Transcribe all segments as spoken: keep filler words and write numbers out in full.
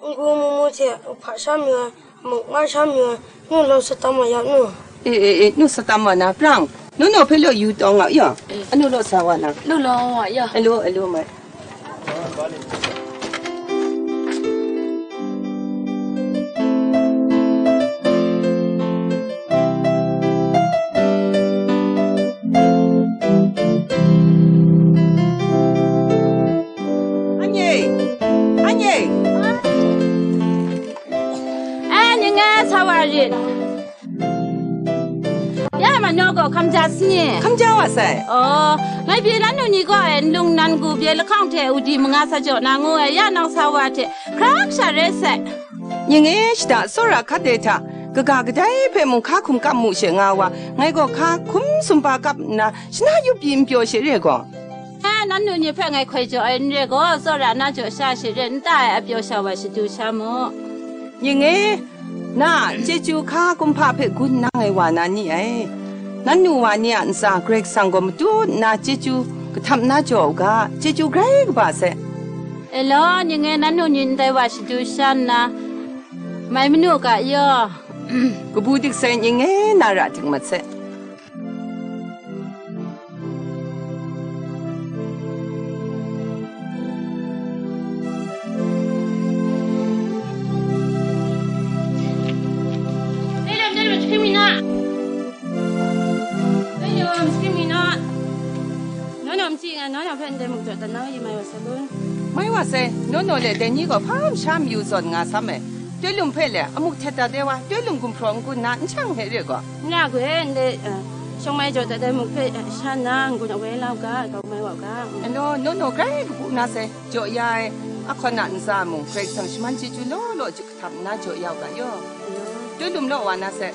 N-gu mu mu hte, hpa sha mayu ai, muk nga sha mayu ai, nu law sa tam wa ya nu. E, e, e, nu sa tam wa na, prang. Nu naw hpe law yu tawng nga, ya. Anu law sa wa na. Lu law wa ya. Alo, alo, mai. Anye, anye. Ai, ni nga sa wa rit. Ya ma naw gaw hkam ja si ni? Hkam ja wa sai. Oh, ngai pyi lan nu ni gaw ai nlung nan gu bye lahkawng hte udi manga sa jaw na ngu ai, ya nang sa wa hte hkrak sha rai sai. Ning e shada tsawra hkat de hta, kaga kadai hpe mung hka hkum kap mu she nga wa, ngai gaw hka hkum sumpa kap nna, shana yup pyi n pyaw she re gaw. Eh, nan nu ni hpe ngai hkoi jaw ai n re gaw, tsawra na jaw sha she re, nta ai a pyaw sha wa shadu sha mu. Ning e, na, chyeju hka kumhpa hpe gun nang ai wa na ni ai. Nan nu wa ni a ntsa Karai Kasang gaw matut nna chyeju kahtam na jaw u ga, chyeju grai kaba sai. E law, ning e nan nu ni ndai wa shadu sha nna, mai manu ga yaw. Kabu dik sai ning e na ra dik mat sai. Mai wa sai, nono le dai ni gaw hpa masha mayu zawn nga sam ai. Tui lum hpe le amuk htet dat ai wa, tui lum gumhpraw n-gun na n shang hte re gaw. N ra gaw, ndai, eh, shawng mai jaw dat ai muk hpe, eh, sha nna n-gun awai la u ga, kau mai wa u ga. Ano, nono grai kabu na sai, jaw ya ai, ahkawn a ntsa mung, Karai Kasang shaman chyeju law law jik kahtam nna jaw ya u ga yaw. Tui lum law wa na sai.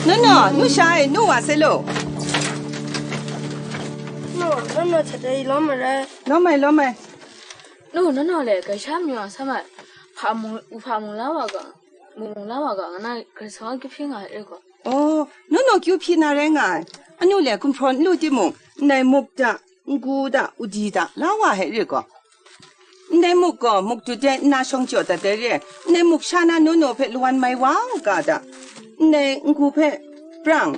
Nono, nu sha e, nu wa sai lo. Nu, nono htet ai lawm marai. Lawm ai, lawm ai. Nu, nono le gaisha mayu a sa mai, hpa mu, u hpa mu la wa ga, mu mu la wa ga, nga na Karai Kasang a kyu hpyi nga ai re gaw. Oh, nono kyu hpyi na rai nga ai. Anu le gumhpraw n lu timung, ndai muk da, n-gu da, udi da, la wa ai re gaw. Ndai muk gaw muk dut ai nna shawng jaw dat ai re ai, ndai muk sha na nono hpe lawan mai wa u ga da, ndai n-gu hpe prang,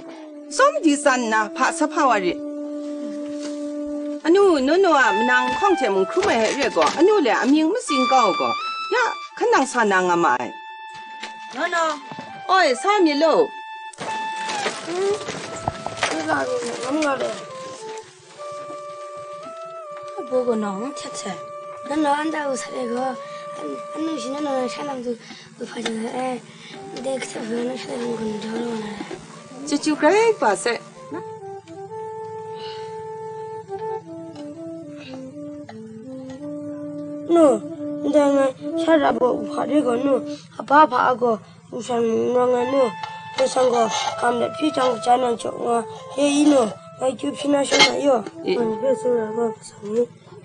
tsawm di tsan nna hpa sa hpa wa rit. Anu, nono a manang nhkawng hte mung hkrum ai re gaw, anu le amying matsing kau gaw, ya, hkan nang sa na nga ma ai. Nono, oi, sa mi lo. Hmm? Ni la mi na ngam nga le. Abo gaw nawng htet htet. Nang nawng an da u sat ai gaw, an, anu shi nang nawng sha lam tu, tu hpa jaw ai. Ndai hkrit hpe nang sha lam gun jaw lu na. Chyeju grai kaba sai. Nu, ndai ngai sha ra baw u hpa de gaw nu, a ba hpa a gaw, Nshan n rawng ai nu, Karai Kasang gaw kam let hpyi jang kaja nang jaw nga, ye i nu, ngai kyu hpyi na shawng na yaw. E. Ngai hpe tsawra ai Karai Kasang ni,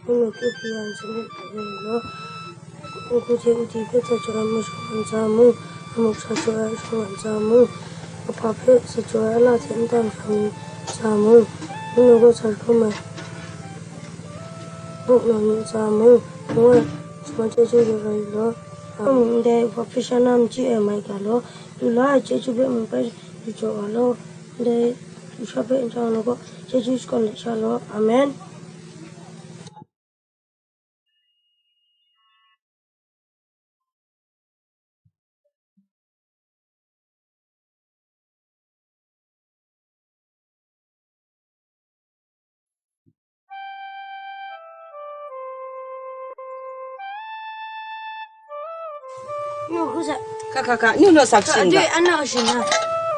nang kyu hpyi ya n seng let hpyi na law. N-gu hte udi hpe sa jaw ai muk shawng ntsa mung, a muk sa jaw ai shawng ntsa mung, a hpa hpe sa jaw ai ala hte nta masha ni ntsa mung, nang gaw sa hkrum ai muk nang ni ntsa mung, ngu ai, shaman chyeju yaw ai law. Ndai hpa hpe sha na n chye ai mai ga law, lu la ai chyeju hpe mung bai yu jaw wa law, ndai lusha hpe n chyang ai gaw, chyeju shakawn lat sha law. Amen. Ka, ka, ka, nu naw sak shin ga. Adoi, anau shin na.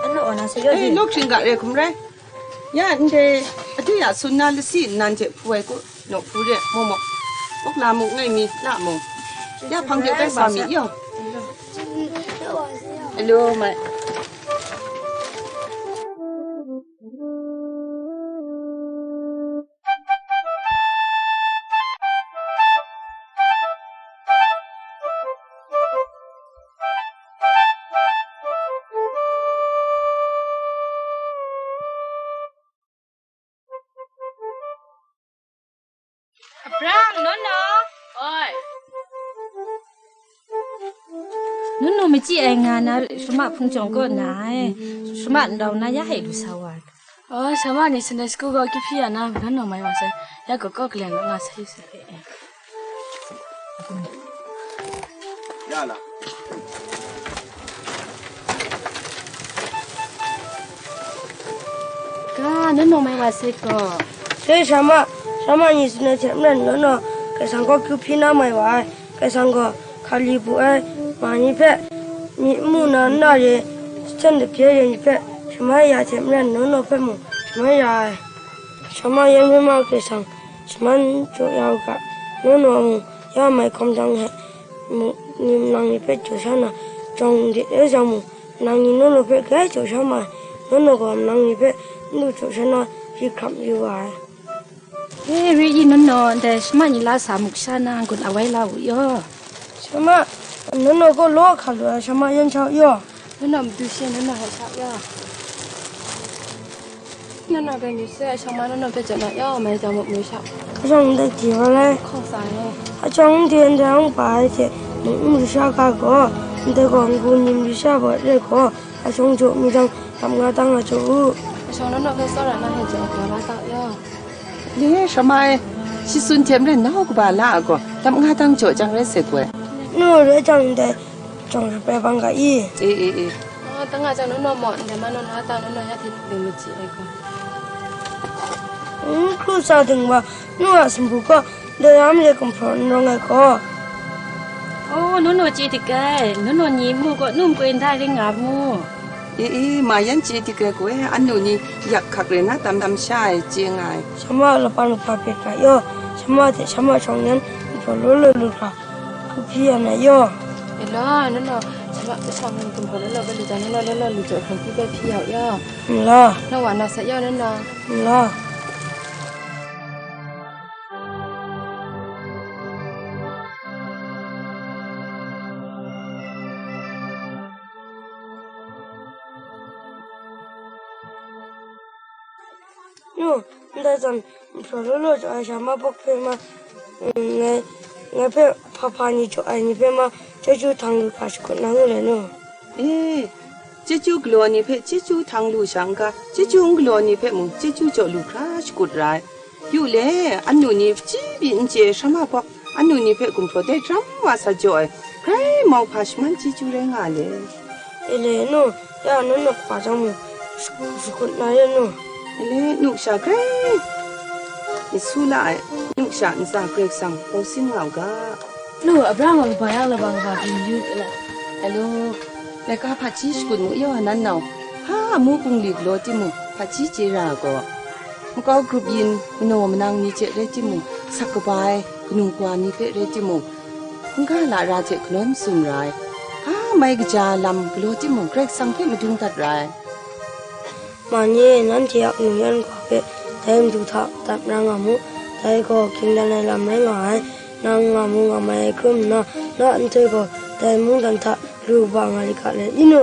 Anau na sa yo. Eh, lok shin ga re kum rai. Ya, ndai, adoi ya sun na lasi nan je phu ai ku. Nawk hpu re, mawk mawk. Mawk na muk ngai mi, la mung. Ya hpang de bai sa mi, yaw. Alo, mai. Abraham, Nono. Oi. Nono machyi ai nga na, shama hpung jawng kaw na ai, shama ndau na ya hei lu sa wa. Oh, shama ni Sunday school gaw kyu hpyi ya na, Nono mai wa sai, ya gaw kaw kalen nga sai sa. Ya la. Ga, Nono mai wa sai gaw. Dai shama, shama ni Sunday hte maren Nono Kaisang kaw kyu hpyi na mai wa ai. Kaisang gaw hkali bu ai ma ni hpe, myi n mu na nna re, jahten dapye re ni hpe shamai ya hte maren Nono hpe mung shamai ya ai. Shama yan hpe ma Kaisang shaman jaw ya u ga, Nono mung ya maighkawm dang hte mung, ni nang ni hpe jaw sha na, jawng n de ai jang mung, nang ni Nono hpe grai jaw sha ma ai, Nono gaw nang ni hpe n du jaw sha na, hkri hkrap yu wa ai. E, re i, Nono, ndai shama ni la sa muk sha na, n-gun awai la u yaw. Shama, Nono gaw law hka lu ai shama yan sha u yaw. Nono madu she, Nono hkrai sha u yaw. Nono hkrai ni se, shama Nono hpe jaw na yaw, mai jang muk mu sha. Hkrai sha ndai di wa lai. Hkawng sa e. Hkrai sha ndai ndai hkawng pa ai hte, muk mu sha ga gaw, ndai gaw n-gun nim yu sha gaw re gaw, hkrai sha jaw mi jang, dam nga dang nga jaw u. Hkrai sha Nono hpe tsawra na hte jaw, gaw la ta u yaw. Le, shama e, shi tsun hte maren nau kaba la a gaw, dam nga dang jaw jang rai sai gaw. Nu rai jang ndai, jawng shapai bang ga i? E, e, e. Oh, dang nga jang nu naw maw, ndai ma naw na ta nu naw ya hte ding machyi ai gaw. N hkru sa ding wa, nu a sumpu gaw, ndai ram le gumhpraw n rawng ai gaw. Oh, nu naw chye dik ai, nu naw ni mu gaw, nu nkoi ndai ring nga mu. E, e, ma yan chye dik ai gaw, anu ni yak hkak rai na tam tam sha ai, chye nga ai. Shama a laban kaba pet ga yaw, shama hte shama shawng yan, gumhpraw law law lu hkra, hku hpyi ya na yaw. E law, nu naw, shama shawng yan gumhpraw law law ga lu jang, nu naw law law lu jaw hkra, hku ga hpyi ya u yaw. N law. Naw wa na sat yaw, nu naw. N law. Nu, ndai zawn, gumhpraw law law jaw ai shama bawk hpe ma, mm, ngai, ngai hpe hpa hpa ni jaw ai ni hpe ma, chyeju htang lu hkra shakut na ngu le nu. E, chyeju galaw ni hpe chyeju htang lu sha n ga, chyeju n galaw ni hpe mung chyeju jaw lu hkra shakut ra ai. Yu le, anu ni hpaji pyi n chye ai shama bawk, anu ni hpe gumhpraw dai hkram wa sa jaw ai, grai mauhpa shaman chyeju rai nga le. E le, nu, ya nu nuk hpa jang mung, sh-, shakut na yen nu. E le, nu sha grai n su la ai, nu sha ntsa Karai Kasang bau sin nga u ga. Nu, Abraham a kaba yang laba kaba byin yu la. Alo, laika hpaji shakut mu yaw nan nau, hpa amu bungli galaw timung, hpaji chye ra ai gaw, makau grup yin, manaw manang ni hte rai timung, sak kaba ai kanu kawa ni hpe rai timung, hkungga lara hte kanawn tsun ra ai, hpa mai kaja lam galaw timung, Karai Kasang hpe madung dat ra ai. Ma ni e, nanhte a kanu yan hkwa hpe dai Madu hta dat mara nga mu, dai gaw ging dan ai lam rai nga ai, nang nga mu nga mai ai hkrum nna, na nhtoi gaw dai mungdan hta lu kaba nga lit ga le, i nu?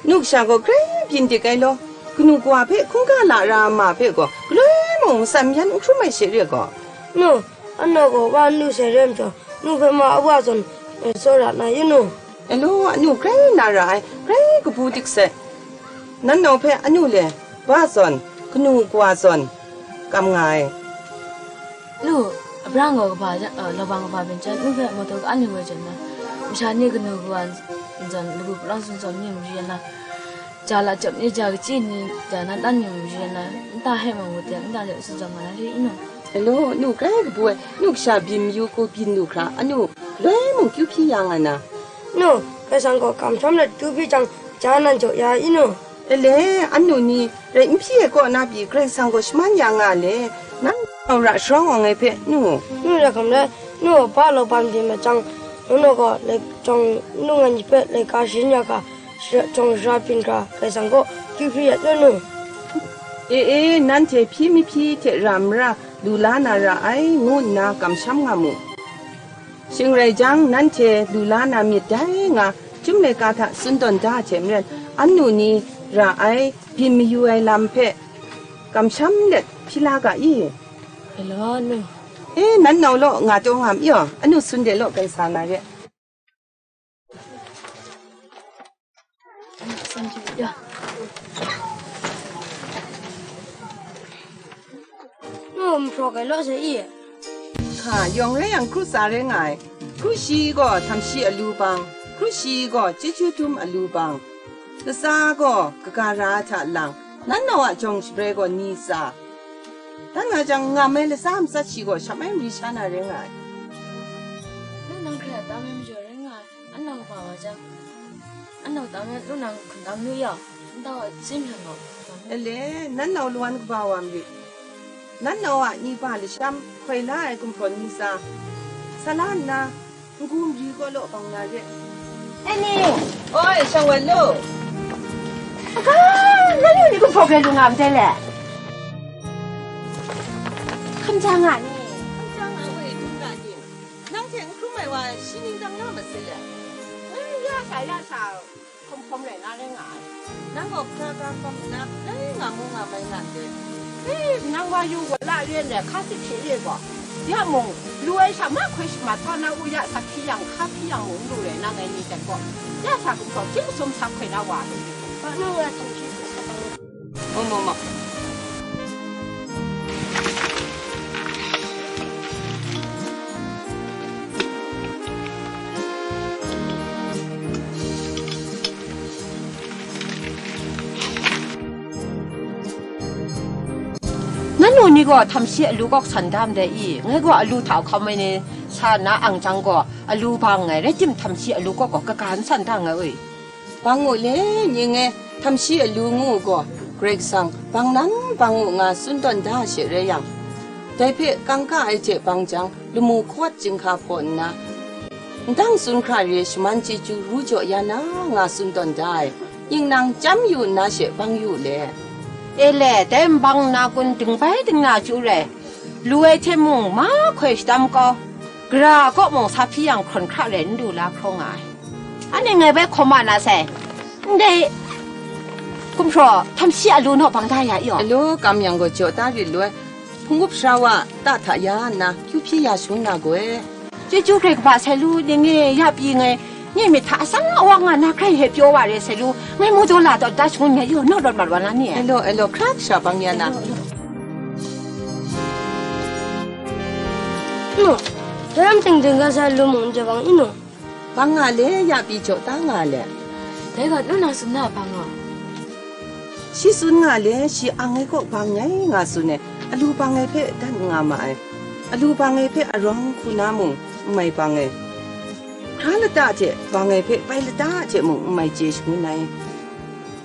Nu kasha gaw grai byin dik ai law, kanu kawa hpe hkungga lara ai ma hpe gaw galoi mung matsan yan n hkrum ai she re gaw. Nu, anau gaw wa n lu sai re majaw, nu hpe ma a wa zawn, e, tsawra na yu nu. Anu, anu grai na ra ai, grai kabu dik sai. Nan nau hpe anu le, wa zawn, kanu kawa zawn, kam nga ai. Lu, Abraham gaw kaba ja-, uh, laban kaba byin chyawm, nu hpe mawtaw ka-an ni woi chyawm na, masha ni kanu kawa n-, zawn, lagu palawng sumsawm ni mari na, ja lachyawp ni, ja kachyi ni, ja nan tan ni mari na, nta hpe mung wut de, nta de sumsawm nga na re, i nu? Anu, nu grai kabu ai, nu kasha byin mayu hku byin lu hkra, anu, galoi mung kyu hpyi ya nga na. Nu, Karai Kasang gaw kamsham let kyu hpyi jang, ja nan jaw ya, i nu? Ele, anu ni rai n hpyi ai kaw na pyi Karai Kasang gaw shaman ya nga le, nang nau ra sharawng awng ai hpe, nu. Nu, ra hkam rai, nu, ba law ban byin mat jang, nu, nu gaw, lai, jawng, nu, ngan ni hpe laika sharin ya ga, shara, jawng shara byin hkra, Karai Kasang kaw kyu hpyi ya, nu. E, e, nanhte hpyi mahpyi hte ra mara lu la na ra ai, ngu nna kamsham nga mu. Shing rai jang, nanhte lu la na myit dai nga, chyum laika hta tsun tawn da hte maren, anu ni ra ai, byin mayu ai lam hpe kamsham let hpyi la ga i? Hello, nu. Eh, nan nau law nga taw nga mi yaw, anu Sunday law kan sa nga re. Nu, mhpraw kai law sai i. Hka, yawng rai yang, hkru tsa rai nga ai. Hkru shi gaw htam shi alu bang, hkru shi gaw chyeju dum alu bang, latsa gaw kaga ra hta lang, nan nau a jawng shabrai gaw ni tsa? Dan nga jang, ngam ai latsa matsat shi gaw shap ai mari sha na rai nga ai. Nu, nang hkrai a tam ai majaw rai nga ai. Anau kaba wa jang, anau tam ai, nu, nang hkundang nu yaw, ndau a tsim yang gaw. Ele, nan nau lawan kaba wa marit. Nan nau a ni ba lasham hkoi la ai gumhpraw ni tsa, sa la nna, n-gu mari kaw law bang na re. Annie! Oi, shang wan lu. Aga, nannu ni gumhpraw grai lu nga ndai le? Hkam ja nga ni? Hkam ja nga, oi, dum ga ting. Nang hte n hkrum ai wa shi ning dang la ma se le? Eh, ya sa, ya sa. Hkawm hkawm rai na rai nga ai. Nang gaw hkra ga hkawm nna, dai nga mu nga mai nga ndai. Hei, nang wa yu wa la re ndai, hka sit hpyi re gaw. Ya mung, lu ai sha mahkoi shamat hkau na u ya, sa hpyi yang, hka hpyi yang mung, n lu rai na ngai ni dan gaw. Ya sa gumhpraw hkying sum sa hkoi na wa lu. Hpa na wa htam hkying sum sa hkoi na. Mu, mu, mu. Nannu ni gaw htam shi alu kawk san da ndai i? Ngai gaw alu hta hkawm ai ni sa na ang jang gaw, alu bang ai, rai tim htam shi alu kawk gaw kaga n san da nga oi. Bang u le, ning e, htam shi alu ngu gaw, Karai Kasang bang nan bang u nga tsun tawn da she rai yang, dai hpe kangka ai hte bang jang, lamu hkawt chyinghka hpaw nna, ndang tsun hkra re shaman chyeju ru jaw ya na nga tsun tawn da ai, ning nang chyam yu nna she bang yu le. E le, dai nbang nna kun dingbai dingna chyu rai, lu ai hte mung mahkoi shadam kau, gara kaw mung sa hpyi yang hkrawn hkra rai n du la hkraw nga ai. Anhte ngai bai hkawm ma na sai. Ndai gumhpraw htam shi alu naw bang da ya i aw? Alo kam yang gaw jaw ta rit lu ai, hpung up sara wa ta hta ya nna, kyu hpyi ya shangun na gaw e. Chyeju hkrai kaba sai lu, ning e ya pyi ngai, nye myit hta atsang awang nga na hkrai hpe pyaw wa re sai lu, ngai mu daw la taw da shangun ngai yu, naw rawt mat wa na ni e? Alo, alo, hkra kasha bang ya na. Alo, alo. Inu, dai lam ting ting ga sa lu mung n ja bang inu. Bang nga le, ya pyi jaw ta nga le. Dai gaw, nu nang tsun na bang gaw? Shi tsun nga le, shi ang ai kaw bang ai nga tsun ai, alu bang ai hpe dat nga ma ai, alu bang ai hpe arawng hku na mung n mai bang ai, hkra lata hte bang ai hpe pai lata hte mung n mai chye shangun ai,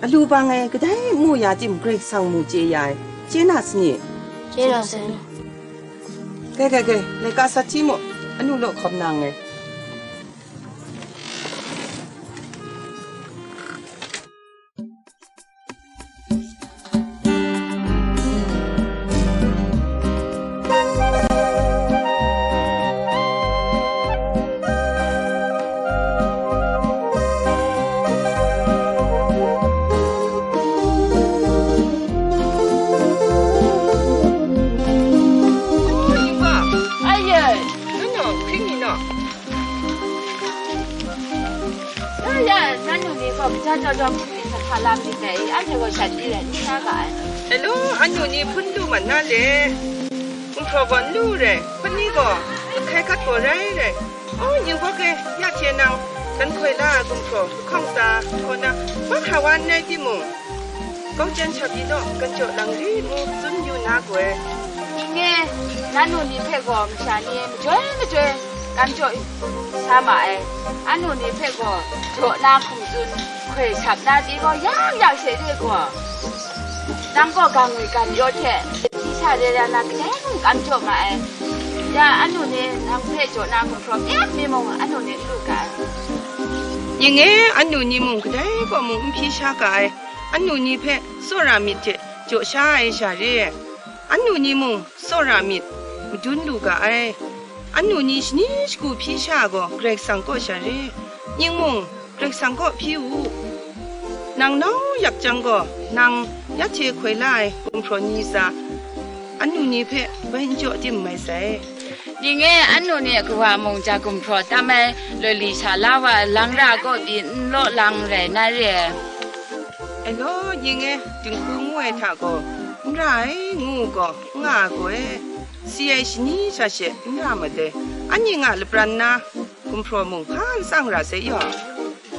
alu bang ai kadai mu ya tim Karai Kasang mu chye ya ai, chye na sani? Chye na sani? Kai, kai, kai, laika sat hti mu, anu law hkawm na nngai. Ai e, nang hpring ni naw? Ya, ya, nannu ni gaw kaja jaw jaw hpun ni sa hta la myit dai i, anhte gaw shat ni rai n sa ga ai. Hello, annu ni hpun lu mat na le. Gumhpraw gaw n lu rai, hpun ni gaw n hkai hkat gaw rai rai. O, ning bawk e, ya hte nang, jan hkoi la ai gumhpraw lahkawng tsa hkaw na, bawk hkra wa n rai timung, Kau jan shap pyi naw, kan jaw lang ri ngu tsun yu na gaw ai. Ning e, nannu ni hpe gaw masha ni majoi majoi kan jaw sa ma ai. Annu ni hpe gaw jaw na hkum tsun, hkoi shap na chye gaw yang yang she re gaw, nang gaw gang ngwi gan yaw hte, hti sha re ra na kadai mung kam jaw ma ai. Ya, annu ni nang hpe jaw na gumhpraw pyat mi mung, annu ni n lu ga ai. Ning e, annu ni mung kadai gaw mung n hpyi sha ga ai. Annu ni hpe tsawra myit hte jaw sha ai sha re ai. Annu ni mung tsawra myit madun lu ga ai. Annu ni shani shagu hpyi sha gaw Karai Kasang kaw sha re. Ning mung Karai Kasang kaw hpyi u. Nang nau yak jang gaw, nang ya hte hkoi la ai gumhpraw ni tsa, Anu ni hpe bai n jaw tim mai sai. Ning e, anu ni a kawa mung ja gumhpraw tam ai loi li sha la wa ai lang ra kaw pyi n law lang rai na re ai. E law, ning e, dinghku ngu ai hta gaw, n ra ai, ngu u gaw, n nga ai gaw e, si ai shani sha she n ra mat ai. Anhte nga lapran na, gumhpraw mung hpa n tsang ra sai yaw.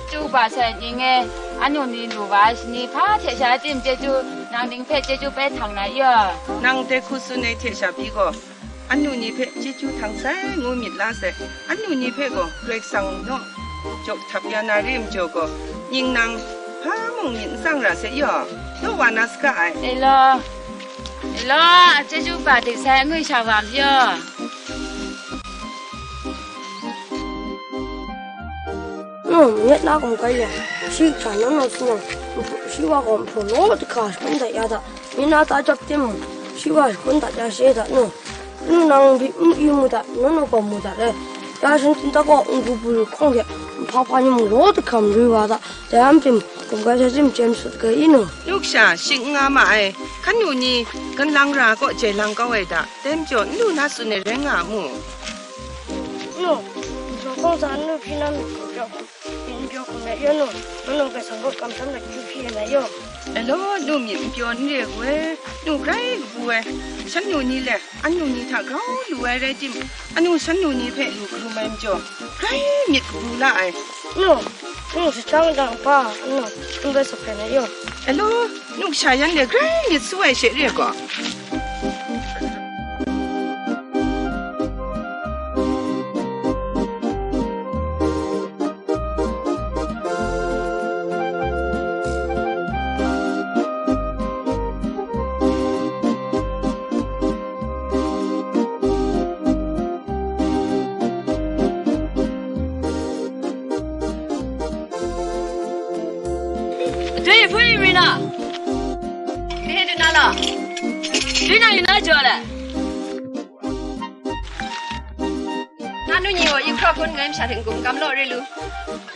Chyeju ba sai ning e, anu ni lu wa ai shani hpa hte sha tim chyeju, nang ning hpe chyeju bai htang na yaw. Nang dai hku tsun ai hte sha pyi gaw, anu ni hpe chyeju htang sai ngu myit la sai. Anu ni hpe gaw Karai Kasang naw jaw htap ya na re majaw gaw, ning nang hpa mung myit n tsang ra sai yaw. Naw wa na saga ai. E law, e law, chyeju ba dik sai, ngwi sha wa mayaw. Nu, myit na gum kai ya, shi hkra naw naw si nang, shi wa gaw nhpaw law dahka shagun dat ya da, myit na ta jawp timung, shi wa shagun dat ya she da nu. Nu nang bi n yu mu da, nu nu gaw mu da le. Ya shan tin ta gaw n gu bu yu hkawng hte, nhpa hpa ni mung law dahka maru wa da, dai a matu gum kai sai tim chyen sut ga i nu. Luksha, shing n nga ma ai, hkan nu ni, gan lang ra kaw jai lang kau ai da, dai majaw n lu na tsun ai rai nga a mu? Nu, n jaw kawng sa n lu hpyi na myit hku jaw hku, myit n pyaw hku met yaw nu, nang nang hpe sanggawt kamsham let chyu hpyi ai na yaw. Alo, nu myit n pyaw n re ai, nu grai kabu ai, shan nu ni le, anu ni hta grau lu ai rai tim, anu shan nu ni hpe lu hkrum ai majaw, grai myit kabu la ai. Nu, nu, shajang dang hpa, nu, n bai sa hpe na yaw. Alo, nu kasha yan le grai myit su ai she re ai gaw. Dwi hpun yu mi na? Dwi na yu na jaw le? Na nu ni gaw yu hkra hpun ngai masha hte n-gun n kam law re lu.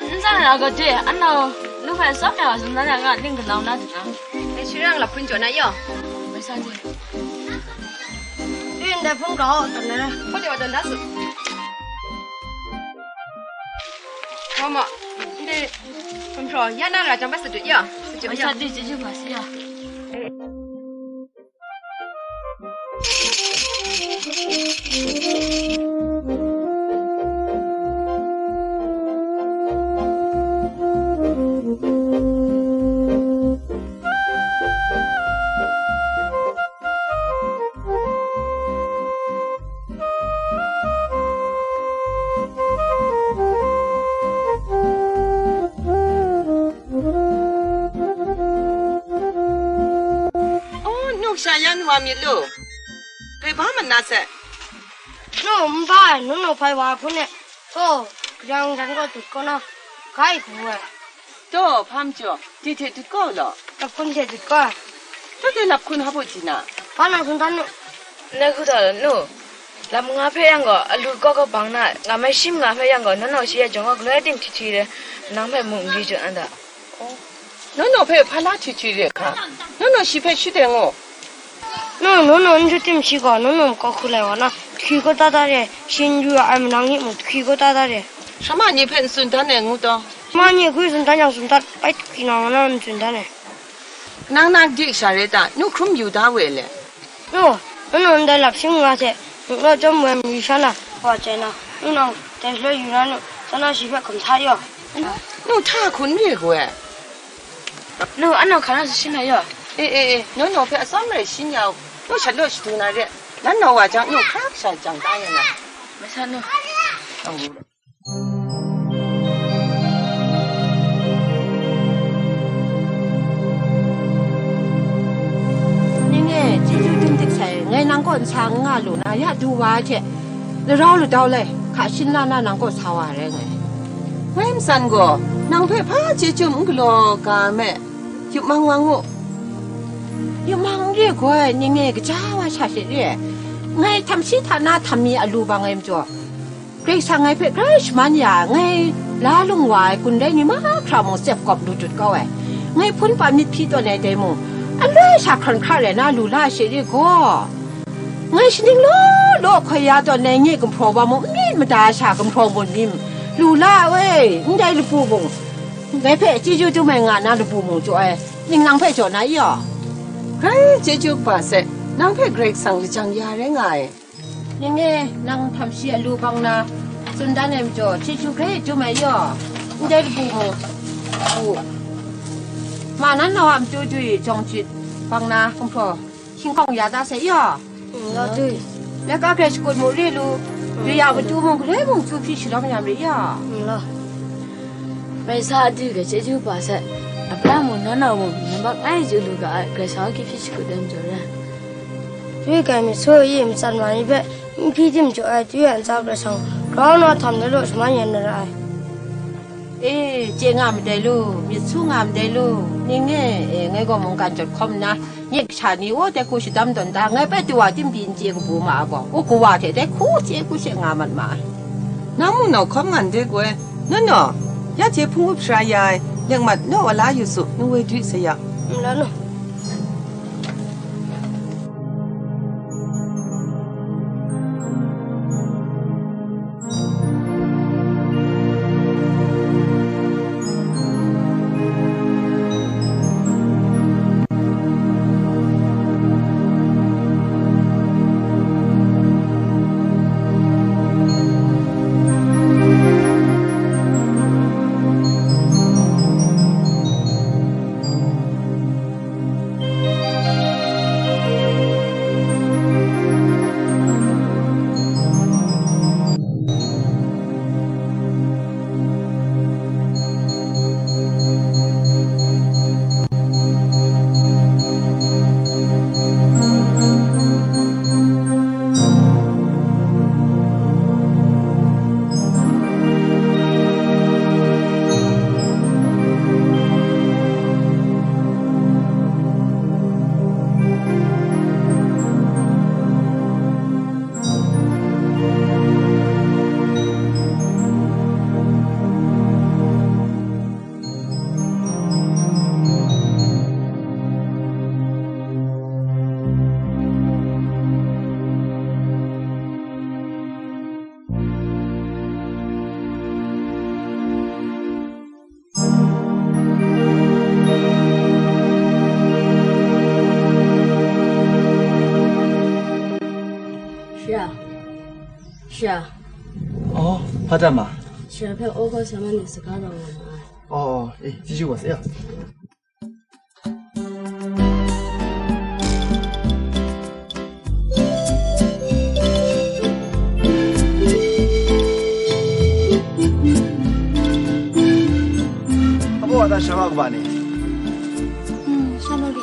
N tsang ya gaw de, anau lu hpe tsawm ya wa tsun dan ya nga ning kanau na du na. Dai shi rang lap hpun jaw na yaw. Mai sa de. Dwi ndai hpun grau tawn na re. Hpun de wa tawn da su. Gaw ma, ndai hpun hpraw ya na ra jang bai sa dut ya. Sa dut ya. Mai sa de, chyeju ga si ya. Oh, nu sha yan wa myit lu. Bai ba mat na se. Nu, n ba ai, nu nu hpai wa hpun e. Taw, grang jan gaw dut kaw na, grai hku ai. Taw, hpa majaw, di hte dut kaw u law. Lap hkun hte dut kaw ai. Taw de lap hkun hpa baw di na? Hpa nang tsun dan nu. Ndai hku hta nu, lam nga hpe yang gaw, alu kaw kaw bang na, nga mai shi manga hpe yang gaw, nanau shi e jawng gaw galoi tim hti hti de, nang hpe mu n ri jaw na da. Nanau hpe hpa la hti hti re hka? Nanau shi hpe shut ai ngu. Nu, nanau n shut tim shi gaw, nanau kaw hku lai wa na, dahki kaw ta ta re, shi n yu ya ai manang ni mung dahki kaw ta ta re. Sha ma ni hpe n tsun dan ai ngu taw? Sha ma ni hkui tsun dan yang tsun dat, bai dahki na wa na n tsun dan ai. Nang na de sha rai ta? Nu hkrum yu da we le. Nu, nu ndai lap shing nga hte, nu law chyawm woi mayu sha na, wa chye na, nu nang dai shaloi yu na nu, sa na shi hpe hkum hta yaw. Nu hta hkun re gaw e. Nu, anau hka na sa shin na yaw. E, e, e, nu nau hpe atsawm rai shin ya u. Nu shat law shadu na re. Nan nau wa jang nu hkra sha jang da ya na. Mai sa nu. Ning e, chyeju dum dik sai, ngai nang kaw nsa n nga lu na, ya du wa ai hte, larau ladau lai, hka shin la na nang kaw sa wa ai rai ngai. Ngai ntsan gaw, nang hpe hpa chyeju n galaw ga ai me, yup mang wa ngu. Yup mang n re gaw, ning e, kaja wa sha she re ai. Ngai htam shi hta na htam mi a lu bang ai majaw, Karai Kasang ngai hpe grai shaman ya ai, ngai la lung wa ai kun rai ni mahkra mung tsep kawp lu dut kau ai. Ngai hpun pa myit hpyi tawn ai dai mung, aloi sha hkran hkra rai na lu la ai she re gaw, Ngai shaning law law hkoi ya tawn ai nye gumhpraw wa mung, n myit mada sha gumhpraw bun ni, lu la ai we, ndai lapu mung, ngai hpe chyeju dum ai nga na lapu mung jaw ai, ninglang hpe jaw na i yaw? Grai chyeju kaba sai, nang hpe Karai Kasang lajang ya rai nga ai. Ning e, nang htam shi alu bang na, tsun dan ai majaw, chyeju grai dum ai yaw? Ndai lapu mung, u, ma nan naw a matu du i jawng chyit bang na gumhpraw, hkying hkawng ya da sai yaw? N la dui. Laika grai shakut mu re lu, re ya matu mung galoi mung chyu hpyi shalawm ya mare ya? N la. Mai sa a du ga chyeju pa sai, Abraham mung, nau nau mung, nang bak ngai chyu lu ga ai, Karai Kasang a kyu hpyi shakut ai majaw re. Dui ga mi su i, matsan ma ni hpe n hpyi tim jaw ai, dui a ntsa Karai Kasang grau na htam de law shaman yen na ra ai. E, chye nga madai lu, myit su nga madai lu, ning e, e, ngai gaw mungkan jawt hkawm nna, nye kasha ni, o, dai hku shadam tawn ta, ngai bai du wa tim pyi n chye kabu ma ai gaw, u kawa hte dai hku chye hku she nga mat ma ai. Nang mung nau hkawm nga ndai goi, no no, ya hte hpung up shara ya ai, nek mat naw wa la yu su, nu woi dwi sa ya. N la no. Sha. Sha. Oh, hpa dat ma? Sha hpe August lama ni saga rau nga ma ai. Oh, oh, eh, chyeju wa sai ya. Abaw wa ta sha wa kaba ni? Hmm, sha no ri.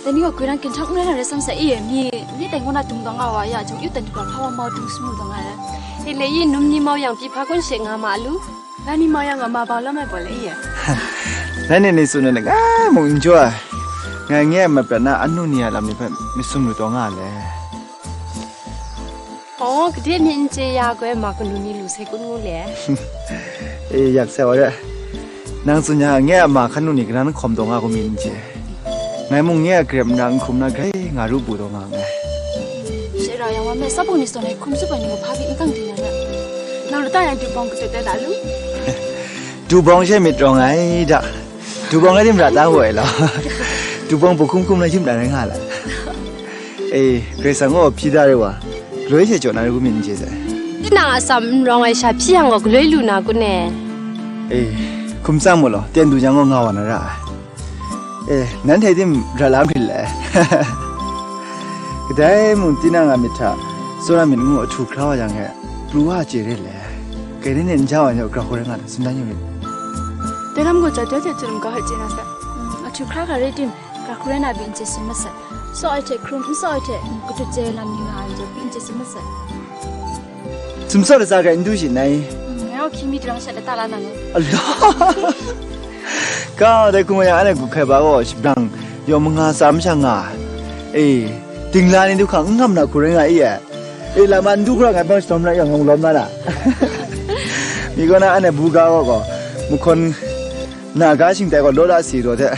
Dai ni gaw gwi rang ginhtak n rai na rai sam sai i, mi, mi dai ngu na dung dawng nga wa ya, jung yu dan du ga hpa wa mau dung sum lu dawng nga ai. Hte le i, num ni mau yang pyi hpa kun she nga ma lu. Ngai ni mau yang a ma bau lam ai bawle i e. Nanhte ni tsun ai langai mung n jaw ai. Ngai nge a maprat na anu ni a lam ni hpe myit sum lu taw nga le. Oh, gade ni n chye ya goi ma kanu ni lu sai kun ngu le. E, yak sai wa re. Nang tsun yang nge a ma hkan nu ni kanan hkawm taw nga kun mi n chye. Ngai mung nye a grep nra n hkrum na grai nga ru bu taw nga nngai. She ra yang wa me, sa bung ni saw ngai hkum tsup ai ni gaw hpa pyi n kang di na ra. Nang lata yang dubawng katut tai la lu? Dubawng she myit rawng ai da. Dubawng rai tim ra ta wu ai law. Dubawng bu hkum hkum na yim na rai nga la. E, Karai Kasang gaw hpyi da re wa, galoi she jaw na re gu myit n chye sai. Tinang a atsam n rawng ai sha hpyi yang gaw galoi lu na kun e? E, hkum tsang mu law, ten du jang gaw nga wa na ra ai. E, nanhte tim rat la hkrit le. Kadai mung tinang a myit hta tsawra myit ngu ahtu hkra wa yang e, pru wa chye re le. Kai ni nen ja wa ni gaw, gra hku rai nga ta, tsun dan yu myit. Dai lam gaw ja dai hte tsun ga hpe chye na sai. Mm, ahtu hkra ga rai tim, gra hku rai na pyi n chye tsun masat. Saw ai hte hkrum, n saw ai hte, mm, katut chye ai lam ni nga ai majaw, pyi n chye tsun masat. Sumsawt latsa hkrai n du shi nai? Mm, ngai gaw hkying mi daram shat lata la na ni? Ala! Kau dai hkung yang anhte gu hkai ba gaw, shabrang yawng manga tsa masha nga ai. E, dingla ni du hkang n ngam na hku rai nga i e. E, lam a n du hkra ngai bang shtawm na yang ngang lawm na na. Mi kaw na anhte bu ga gaw gaw, mahkawn na ga shingtai gaw law la si daw hte.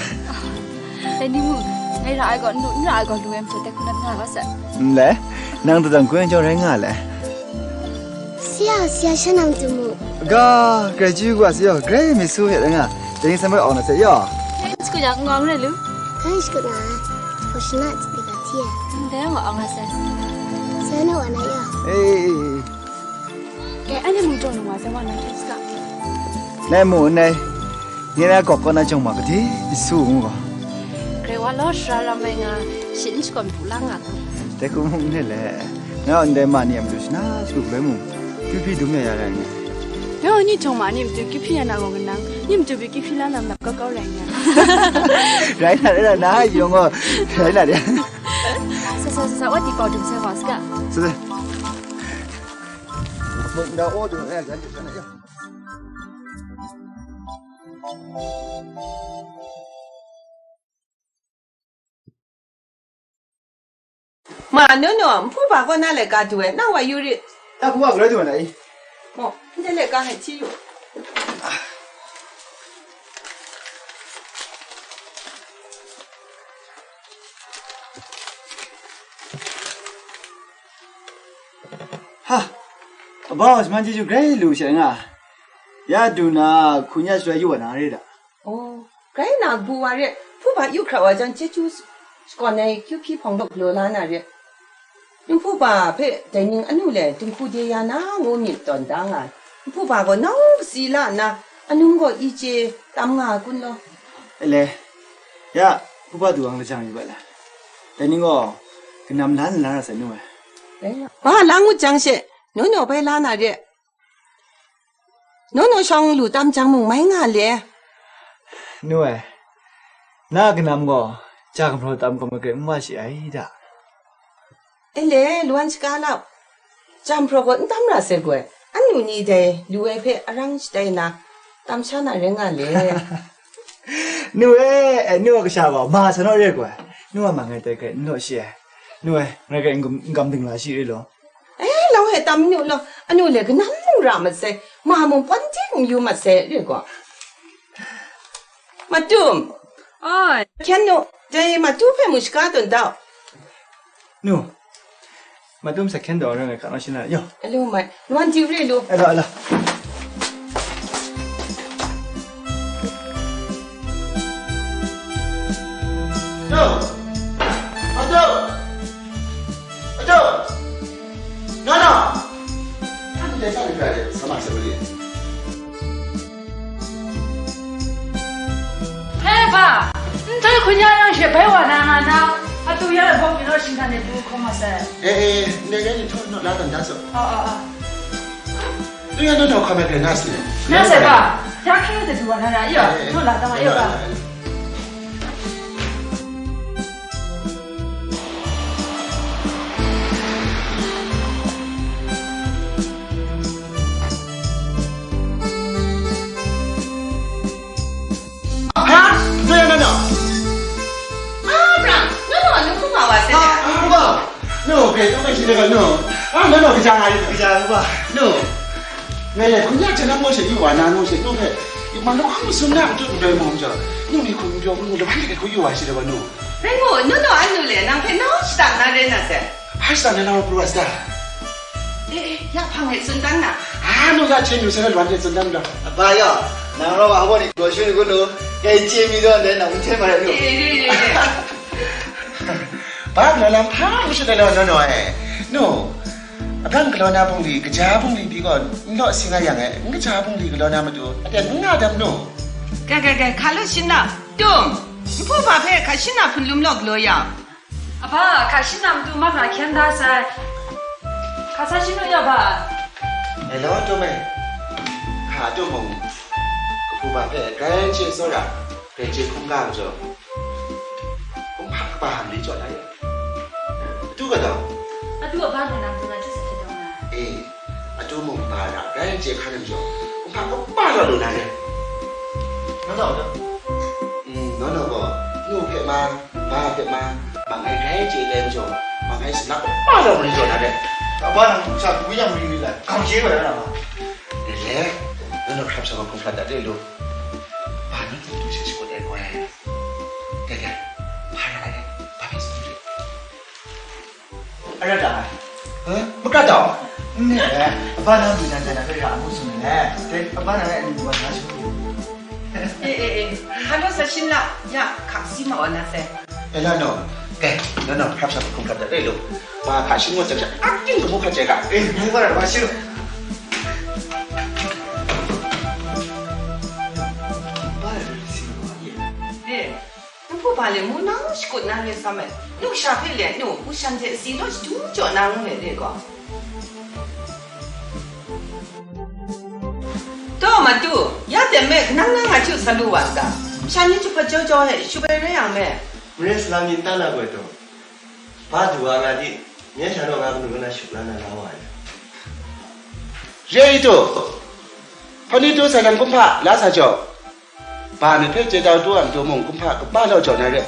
Dai ni mung, ngai ra ai gaw, n lu, n ra ai gaw, lu ai majaw, dai hku na nga ga sai. N le, Nang dudang kuyang chyawm rai nga le. Sia, sia sha nang tu mu. Ga, grai chyu wa si yaw, grai mi su hpe rai nga. Dai ni san bai awng na se yaw. Hei, sku ya, ngawng rai lu. Hei, sku na. Ko shi na, ti ga ti ya. Dai nga awng na se. Sa na wa na yaw. Eh, eh, eh, eh. Kei, anhte mung taw nang wa sai wa na hkyen saga. Nai mu, nai. Nye na gawk kaw na jawng ma kadi, Yesu ngu gaw. Grai wa law, sara ram ai nga, shin shakawn bu la nga gaw. Dai hku mung ne le, nga ndai ma ni a matu shana shagu galoi mung, kyu hpyi dum ya ya rai ngai. Nga ni jawng ma ni matu kyu hpyi ya na gaw kanang, ni matu bi kyu hpyi la na map kau kau rai nga. Rai na, rai na, na yawng gaw, rai na de. Sa, sa, sa, sa, wa di pau dum sai wa saga. Sa, sa. Mung da o du, eh, jan du, jan du, ya. Ma, Nono, nhpu ba kaw na laika du ai, na wa yu rit. Na hpu wa galoi du ai na i? Mo, ndai laika hte hti lu. Ha! Aba, shaman chyeju grai lu she nga. Ya du na, hku nya shaloi yu wa na re da. Oh, grai na, bu wa re, nhpu ba yu hkra wa jang, chyeju s-, shakawn ai kyu hpyi hpawng law galaw la na re. Nhpu ba hpe dai ning anu le dinghku de ya na ngu myit tawn da nga ai. Nhpu ba gaw nau katsi la nna, anung gaw i chye tam nga ai kun law. E le, ya, nhpu ba du ang lajang yu ga la. Dai ning gaw, kanam la na la ra sai nu ai. Rai nga. Ba la ngut jang she, Nono bai la na re. Nono shawng lu tam jang mung mai nga le. Nu ai, na kanam gaw, ja gumhpraw tam gaw magrai n wa shi ai da. E le, luan shaga lau. Ja gumhpraw gaw n tam ra sai goi, anu ni dai lu ai hpe arang shatai na, tam sha na rai nga le. Nu e, e, nu a kasha gaw, ma sa naw re goi, nu a ma ngai tai hkrai n law shi ai. Nu e, ngai hkrai n gam, n gam ding la shi re law. Eh, lau he tam nu law, anu le kanam mung ra masai, ma mung pawn ting n yu masai, re gaw. Matum. Oi. Hkyen nu, dai matu hpe mu shaga tawn dau. Nu, matum sa hkyen daw rai ngai hka naw shi na, yo. Alo mai, nuan diu re lu. Alo, alo. Yo! Matum! Ajo! Nana! An dai sa ni prai de, sa ma se bali. He ba, n tai hkun ya yang she bai wa na nga na, a tu ya la bawng mi naw shingkang de du hkawm ma sai. Eh, eh, ndai rai ni htaw naw la dan da so. Oh, oh, oh. Tu ya naw htaw hkawm ai pren na si. Na sai ba, ya hkring de du wa na ra, yo, eh, eh, naw la dan wa, yo, yo, ba. Yo, yo. Ha? Nto ya na na? Ah, Brang, nang gaw nu hkrum nga wa sai. Ah, ah, wa. Nu, hpe tu hpe shi de ga nu. Ah, nu, nu, kaja nga yu, kaja nga. Nu. Ngai le, hkun ya hte nang gaw she yu wa na nu she, nu hpe, yu man nu hkam masum na matu ndoi mung jaw, nu ni hkun jaw, nu laban de hkun yu wa shi de wa nu. Rai ngu, nu nu a nu le, nang hpe nau shadang na re na se. Hai shadang na nau pru wa sa. Eh, eh, ya hpang e tsun dan na. Ah, nu ya hte nu se na laban de tsun dan da. Aba ya, nang rau a hpa ni gaw shu ni gu nu, kai chye mi daw ndai nang n hte ma rai nu. Eh, re, re, re. Ba galaw lam hpa n shut ai law, nu nu e. Nu, agang galaw na bungli, kaja bungli pyi gaw, n law si nga yang e, n kaja bungli galaw na matu, aten n nga dam nu. Gai, gai, gai, hka lu shin na, tum, nhpu hpa hpe hka shin na hpun lum law galaw yang. Aba, hka shin na matu mahkra hkyen da sai. Hka sa shin nu ya ba. E law, tum e. Hka tum mung, kahpu hpa hpe grai chye tsawra, grai chye hkungga majaw. Kumhpa kaba hkam ni jaw na ya. Adu ga daw? Adu a ba hte nang du na chyut sa hte daw na. E, adu mung ba ra, rai n chye hkan ai majaw, kumhpa kaba daw lu na ya. Nang daw da? Mm, nang daw gaw, nu hpe ma, ba hpe ma, ma ngai rai chye le majaw, ma ngai sa na kaba daw lu jaw na ya. Kaba nang sa du yang ri ri la, kam chye wa na ma. Dai le, nang daw hkrap sa ma hkrum hkrat dat de lu. Ba nang du du she shakut ai gaw ai. Dai, dai. Hpa ra ai, ba hpe tsun re. Ara da ai. Hä? Makra taw? N re, aba nang du nan jai na hpe ra a ngu tsun ai. Dai, aba nang e n du wa na shu. E, e, e, hpa naw sa shin la, ya, hka si ma wa na sai. E la no, kai, no, no, hrap shap hkum hkrap dat rai lu. Ma hka shi ngut jang sha, akyu kabu hkat jai ga. E, ngu ga ra, wa shi lu. Ba rai si ma ye. E. Nhpu ba le mu nang shakut na re sa me. Nu sha hpe le nu, u shan hte si law shadu jaw na ngu me re gaw. Taw, matu, ya teng me, kanang nang a htu sa lu wa n ta? Sha ni jahpawt jau jau he, shut ai rai yang me. Mare salang yin ta na gaw taw, ba du wa nga di, nye sha naw nga kanu kana shut la na la wa ai. Re i taw, hpa ni tu sa lang kumhpa la sa jaw. Ba myit hpe chye tau tu a matu mung kumhpa kaba law jaw na re.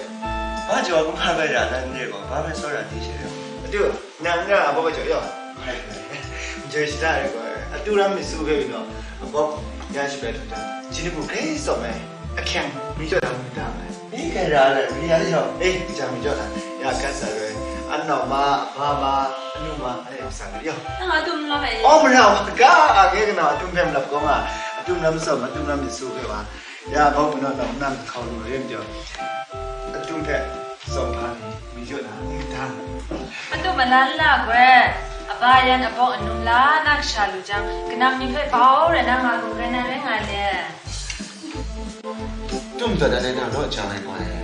Ba jaw kumhpa bai ra na n re gaw, ba bai tsawra di she re. Adu, nang n ra a bawk jaw yaw. N joi shada ai gaw, atu ram myit su hpe byin gaw, a bawk ya shi bai hkrit jang, ji ni bu hkrai tsawm ai, ahkyeng mi jaw da mu da ai. Mi hkrai ra ai, mi ya yaw. E, kaja mi jaw da. Ya, gat sa roi. An nau ma, a ba ma, anu ma, a le sa ga yaw. Nang a tum lam ai. Aw, mara wa ga, a nge kanau a tum hpe malap kau nga, a tum ram tsawm, a tum ram myit su hpe wa. Ya, bau manaw nau nang hkau lu rim jaw, atum hpe tsawm hpa ni, mi jaw na, n dang. Atum ala n la gwe, aba yan abawk anum la na kasha lu jang, kanam ni hpe bau rai na nga lu rai na rai nga le. Tum taw dat ai na naw jang ai gaw ai.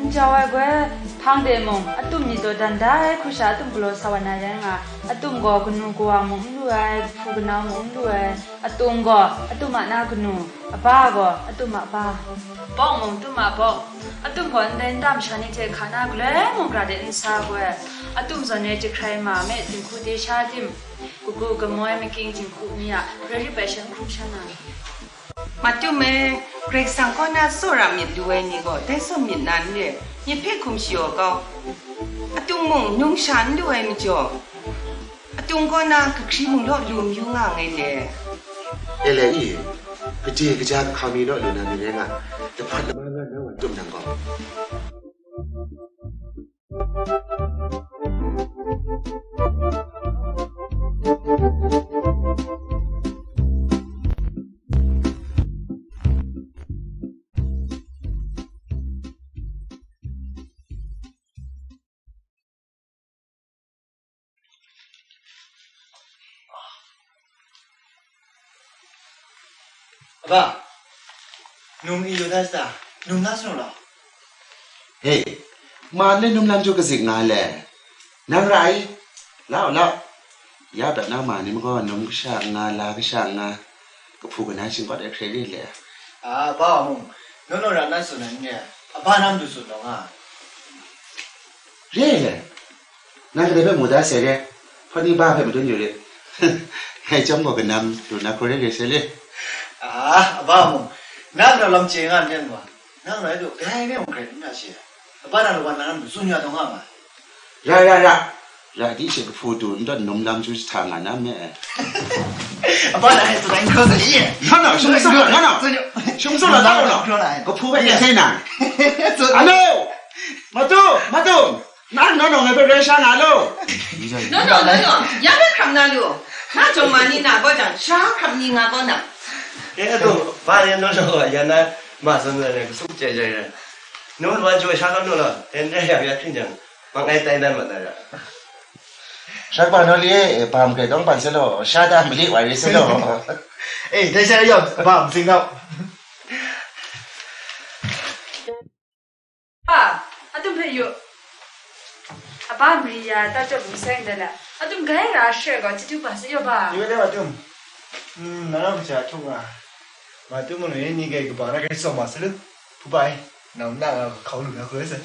N jau ai gwe, hpang de mung, atum ni dawdan da ai hku sha atum galaw sa wa na rai nga, atum gaw kanu kawa mung n lu ai, kahpu kanau mung n lu ai, atum gaw atum a na kanu, aba gaw atum a ba. Bawk mung atum a bawk, atum gaw ndai nta masha ni hte hka na galoi mung gra de n sa goi, atum zawn e jahkrai ma me, dinghku de sha tim, kagu kamoi making jinghku mi a, rai rai bai shan hkrum shan na. Matum e, Karai Kasang kaw na tsawra myit lu ai ni gaw, dai tsawm myit na n re, myit hpe hkum shayaw kau. Atum mung, numsha n lu ai majaw, atum kaw na kahkri mung law lu mayu nga nngai le. E le i, kaje kaja kahkau mi law lu na ni rai nga, lahpat lama nga na wa tum nang gaw. Aba, num i lu da sa, num na sanu law? He, man le num lam jaw kazik nga le. Nang ra ai, lau, lau. Ya prat na ma ni magaw num kasha nga, la kasha nga, kahpu kana shingkawt ai hkrai re le. A, ba wa mung, nono ra na tsun ai n re, aba nam du tsun taw nga. Re le. Nang kadai hpe mu da sai re, hpawt ni ba hpe madun yu re. Ngai chyawm gaw kanam lu na hkrum re re sai le. A, aba mung, nang nau lam chye nga n ren wa, nang ngai du grai re mung grai n ra she, aba na lawan na nang lu tsun ya taw nga ma. Ra, ra, ra, ra di she kahpu du n tawn num lam chyu jahta nga na me. Aba na e tsun ai n hkrum sa i. No, no, shung tsawm la, no, no. Shung tsawm la, no, no. Kahpu hpe teng sai na. Alo! Matu! Matu! Nang nawng nawng ngai hpe rai sha na lo. No, no, no, no. Ya bai hkram na lu. Na jawng ma ni na gaw jang, sha hkram ni nga gaw na. Ya, tu, ba ni nawng nawng ya na ma san na le, kasuk jai jai na. Nu wa jo sha kau nu lo. Ten rai ya ya hkring jang, ma ngai tai dan ma na ra. Sha ba no li, bam kai dawng ban se lo, sha da mali wa ri se lo. Eh, dai sha yawm, bam sing nau. Ba, atum hpe yu. Aba mari ya, ta chyawp lu seng de le. Atum gai ra share gaw, chyeju ba sa yaw ba. Yu de atum. Hmm, na na kaja htuk nga. Ma tu manu ni gai kaba na gai tsawm ma sa lu. Hpu bai, nang na nga hkau lu na hkoi sa.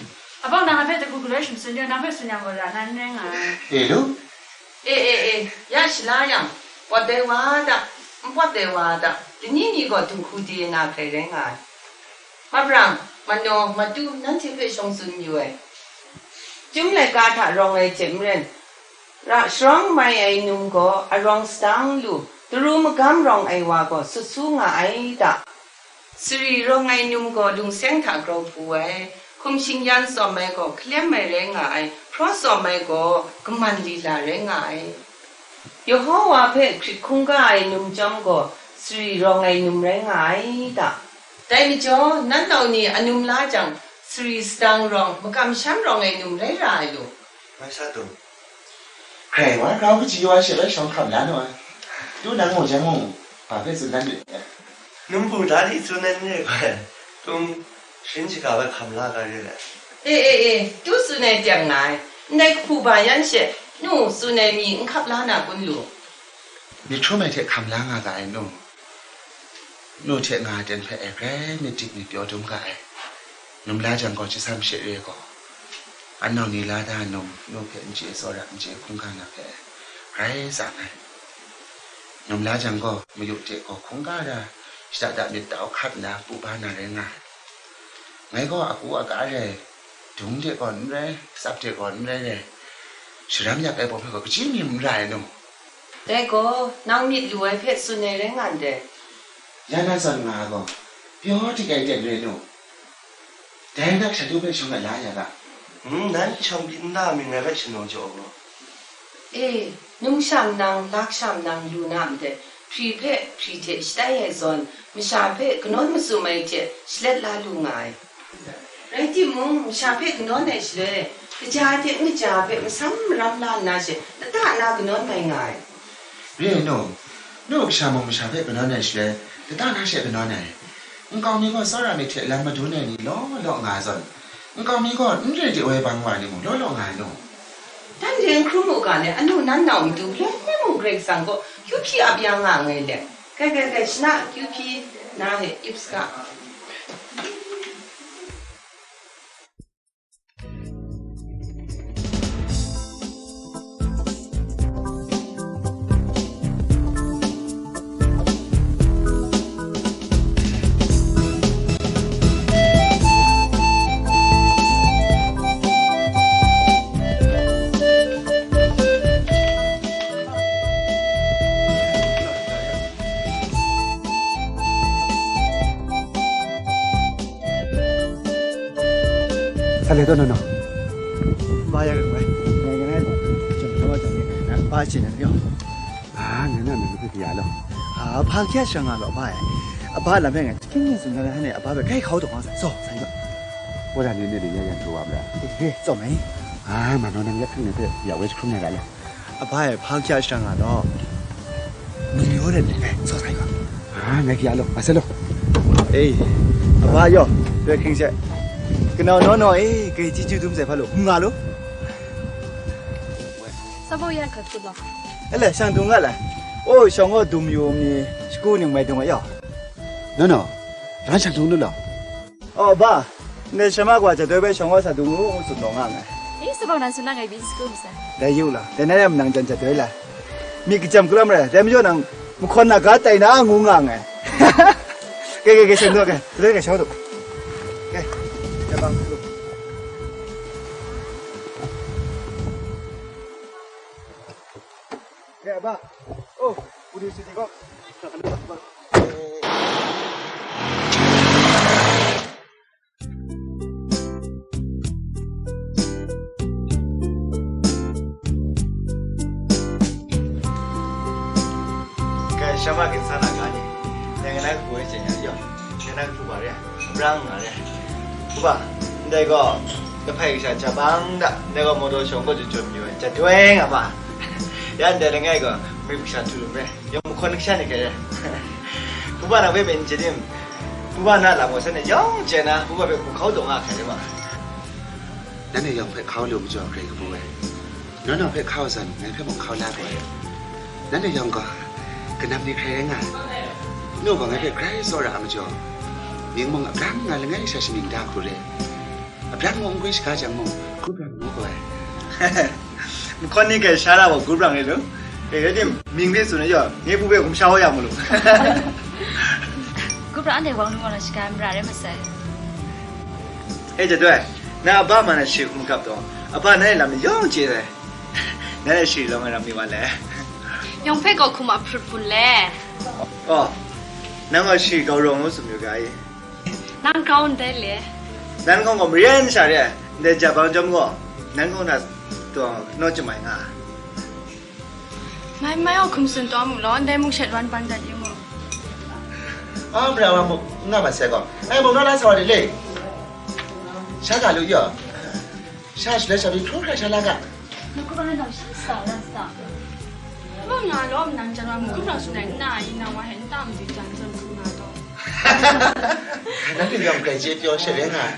Abang nang hpe dagu galoi shim sun yaw, nang hpe sun yang gaw ra, nan rai nga ai. E lu? E, e, e, ya shala yang, pawt dai wa da, n pawt dai wa da, dani ni gaw dinghku de na hkrai rai nga ai. Mabrang, manaw, matu, nanhte hpe shawng tsun yu ai. Chyum laika hta rawng ai hte maren, ra sharawng mai ai num gaw arawng sadang lu, daru magam rawng ai wa gaw sut su nga ai da. Sari rawng ai num gaw lungseng hta grau hpu ai, Hkum shingyan tsawm ai gaw hkalem ai rai nga ai, hpraw tsawm ai gaw kaman lila rai nga ai. Yehowa hpe hkrit hkungga ai num chyawm gaw sari rawng ai num rai nga ai ta? Dai majaw, nan nau ni anum la jang, sari sadang rawng, makam sham rawng ai num rai ra ai lu. Mai sa dum. Hkrai wa, grau kaji wa she bai shawng hkam la nu ai. Tu nang mu jang mung, hpa hpe tsun dan myit. Num hpu da li tsun ai n re ai, tum sharin shaga bai hkam la ga re ai. E, e, e, tu tsun ai teng nga ai, ndai kahpu ba yan she, nu tsun ai mi n hkap la na kun lu? Myit hkrum ai hte hkam la nga ga ai nu. Nu hte nga ten hpe e grai myit dik myit pyaw dum ga ai. Num la jang gaw, chyasam she re gaw, an nau ni la da num, nu hpe n chye tsawra, n chye hkungga na hpe grai tsang ai. Num la jang gaw, mayu de gaw hkungga ra, shada da myit tau hkat nna pu ba na rai nga ai. Ngai gaw agu aga rai, dung de gaw n rai, tsap de gaw n rai rai, sharam yak ai pawng hpe gaw kaji mi n ra ai nu. Dai gaw, nang myit lu ai hpe tsun ai rai nga ndai. Ya na zawn nga gaw, pyaw dik ai ten re nu. Dai na shanhtu hpe shawng ai la ya ga. Hmm, nan shawng byin nna mi ngai hpe shanau jaw gaw. E, num sham nang, lak sham nang lu na ndai, hpri hpe hpri hte shatai ai zawn, masha hpe kanawn masum ai hte shalet la lu nga ai. Rai timung, masha hpe kanawn ai shaloi, kaja hte n kaja hpe masam maram la nna she, lata na kanawn mai nga ai. Re ai nu, nu kasha mung masha hpe kanawn ai shaloi, lata na she kanawn ai. Nkau mi gaw tsawra myit hte lam madun ai ni law law nga ai zawn, nkau mi gaw n re de woi bang wa ai ni mung law law nga ai nu. Dan re n hkrum u ga le, anu nan nau matu galoi mung Karai Kasang gaw kyu hpyi ap ya nga nngai le. Kai, kai, kai, shana, kyu hpyi na he, ip saga. Sa le taw, no, no. Ba ya rai. Ngai, ngai, ngai, chyawm chyawm wa chyawm ni, na, ba chye na, yo. Ah, ngai na, ngai na, ya lo. Ah, hpa kya shang nga lo, ba ya. Aba lam me ngai, king ni sun na, ne, aba be, kai khau dong sa, so, sa yo. Wa da ni ne de ya yan tu wa bla. Eh, eh, so mai. Ah, ma no, nang ya king ne de, ya wai hkrum na la le. Aba e hpa kya shang nga law, mung yaw ret let ai, sa sai ga. Ah, ngai kya law, a sa law. Ei, aba yaw, doi hking she. Kanau naw naw e, kai chyeju dum sai hpa lo, hkum nga lo. Sa bau yan hkra tut law. Ele, shang dung nga la. O, shawng gaw dum yu mi, shagu ning mai dung ai yaw. No, no, ran shang dung lu law. Aw, ba, ndai shama kawa jadoi bai shawng wa sa dung u, ngu tsun taw nga nngai. I, sabau nan tsun na ngai byin sagu masai. Dai yu la, dai na ya manang jan jadoi la. Myit kachyam kalam rai, dai majaw nang mahkawn na ga tai na ngu nga nngai. Ke, ke, ke, seng du, ke, jadoi ke shau du. Ke, jabang du. Ke, ba. Oh, pudi sidi kok. Kai shama ginsa na ga ni, dai ngai nai hku ai chyen ya yaw, dai nai hku ba re, brang nga re. Hku ba, ndai gaw, kahpai kasha jabang da, ndai gaw motor shawng kaw jun jun mayu ai, jadoi nga ma. Ya ndai langai gaw, myit kasha htu lu re, yawng mahkawn kasha ni hkrai re. Hku ba na hpe myit n chye tim, hku ba na lam gaw, sa ne yawng chye na, hku ba hpe hku hkau taw nga hkrai re ma. Nanhte yawng hpe hkau lu majaw, Karai Kabu e, nawng nawng hpe hkau ai zawn, ngai hpe mung hkau la gaw ai. Nanhte yawng gaw, kanam ni hkrai rai nga ai. Nu gaw ngai hpe grai tsawra ai majaw, mying mung ablang nga langai sha shaning da hku re. Ablang mung n gwi shaga jang mung, grup ram ngu gaw ai. Mahkawn ni gaw sha ra wa grup ram re lu. E, rai tim, mying hpe tsun ai yaw, ngai bu hpe hkum sha wa ya mu lu. Grup ram anhte wang lu wa na shaga mara rai masai. E, jadoi, na a ba ma na shi hkum gap taw, a ba na e lam ni yawng chye sai. Na e shi lawng ai ram ni wa le. Yawng hpe gaw hkum a hprut bun le. Oh, nang gaw shi gau rawng ngu tsun yu ga i? Nang grau ndai le. Nan hkawng gaw maren sha re ai, ndai ja bang chyawm gaw, nan hkawng hta taw naw chyum ai nga. Mai mai gaw hkum tsun taw mu law, ndai mung shat wan bang dat yu mu. A mara wa muk n nga mat sai gaw, ai mung naw la sa wa de le. Sha ga lu yaw. Sha shaloi sha bi hkru hkra sha la ga. Na ku ba na dau sha sa la sa. Ba nga law, nang jan wa mung hkum rau tsun ai nna, i nang wa hpe nta matu jan zawn hkum nga taw. Nanhte yawng grai chye pyaw she rai nga ai.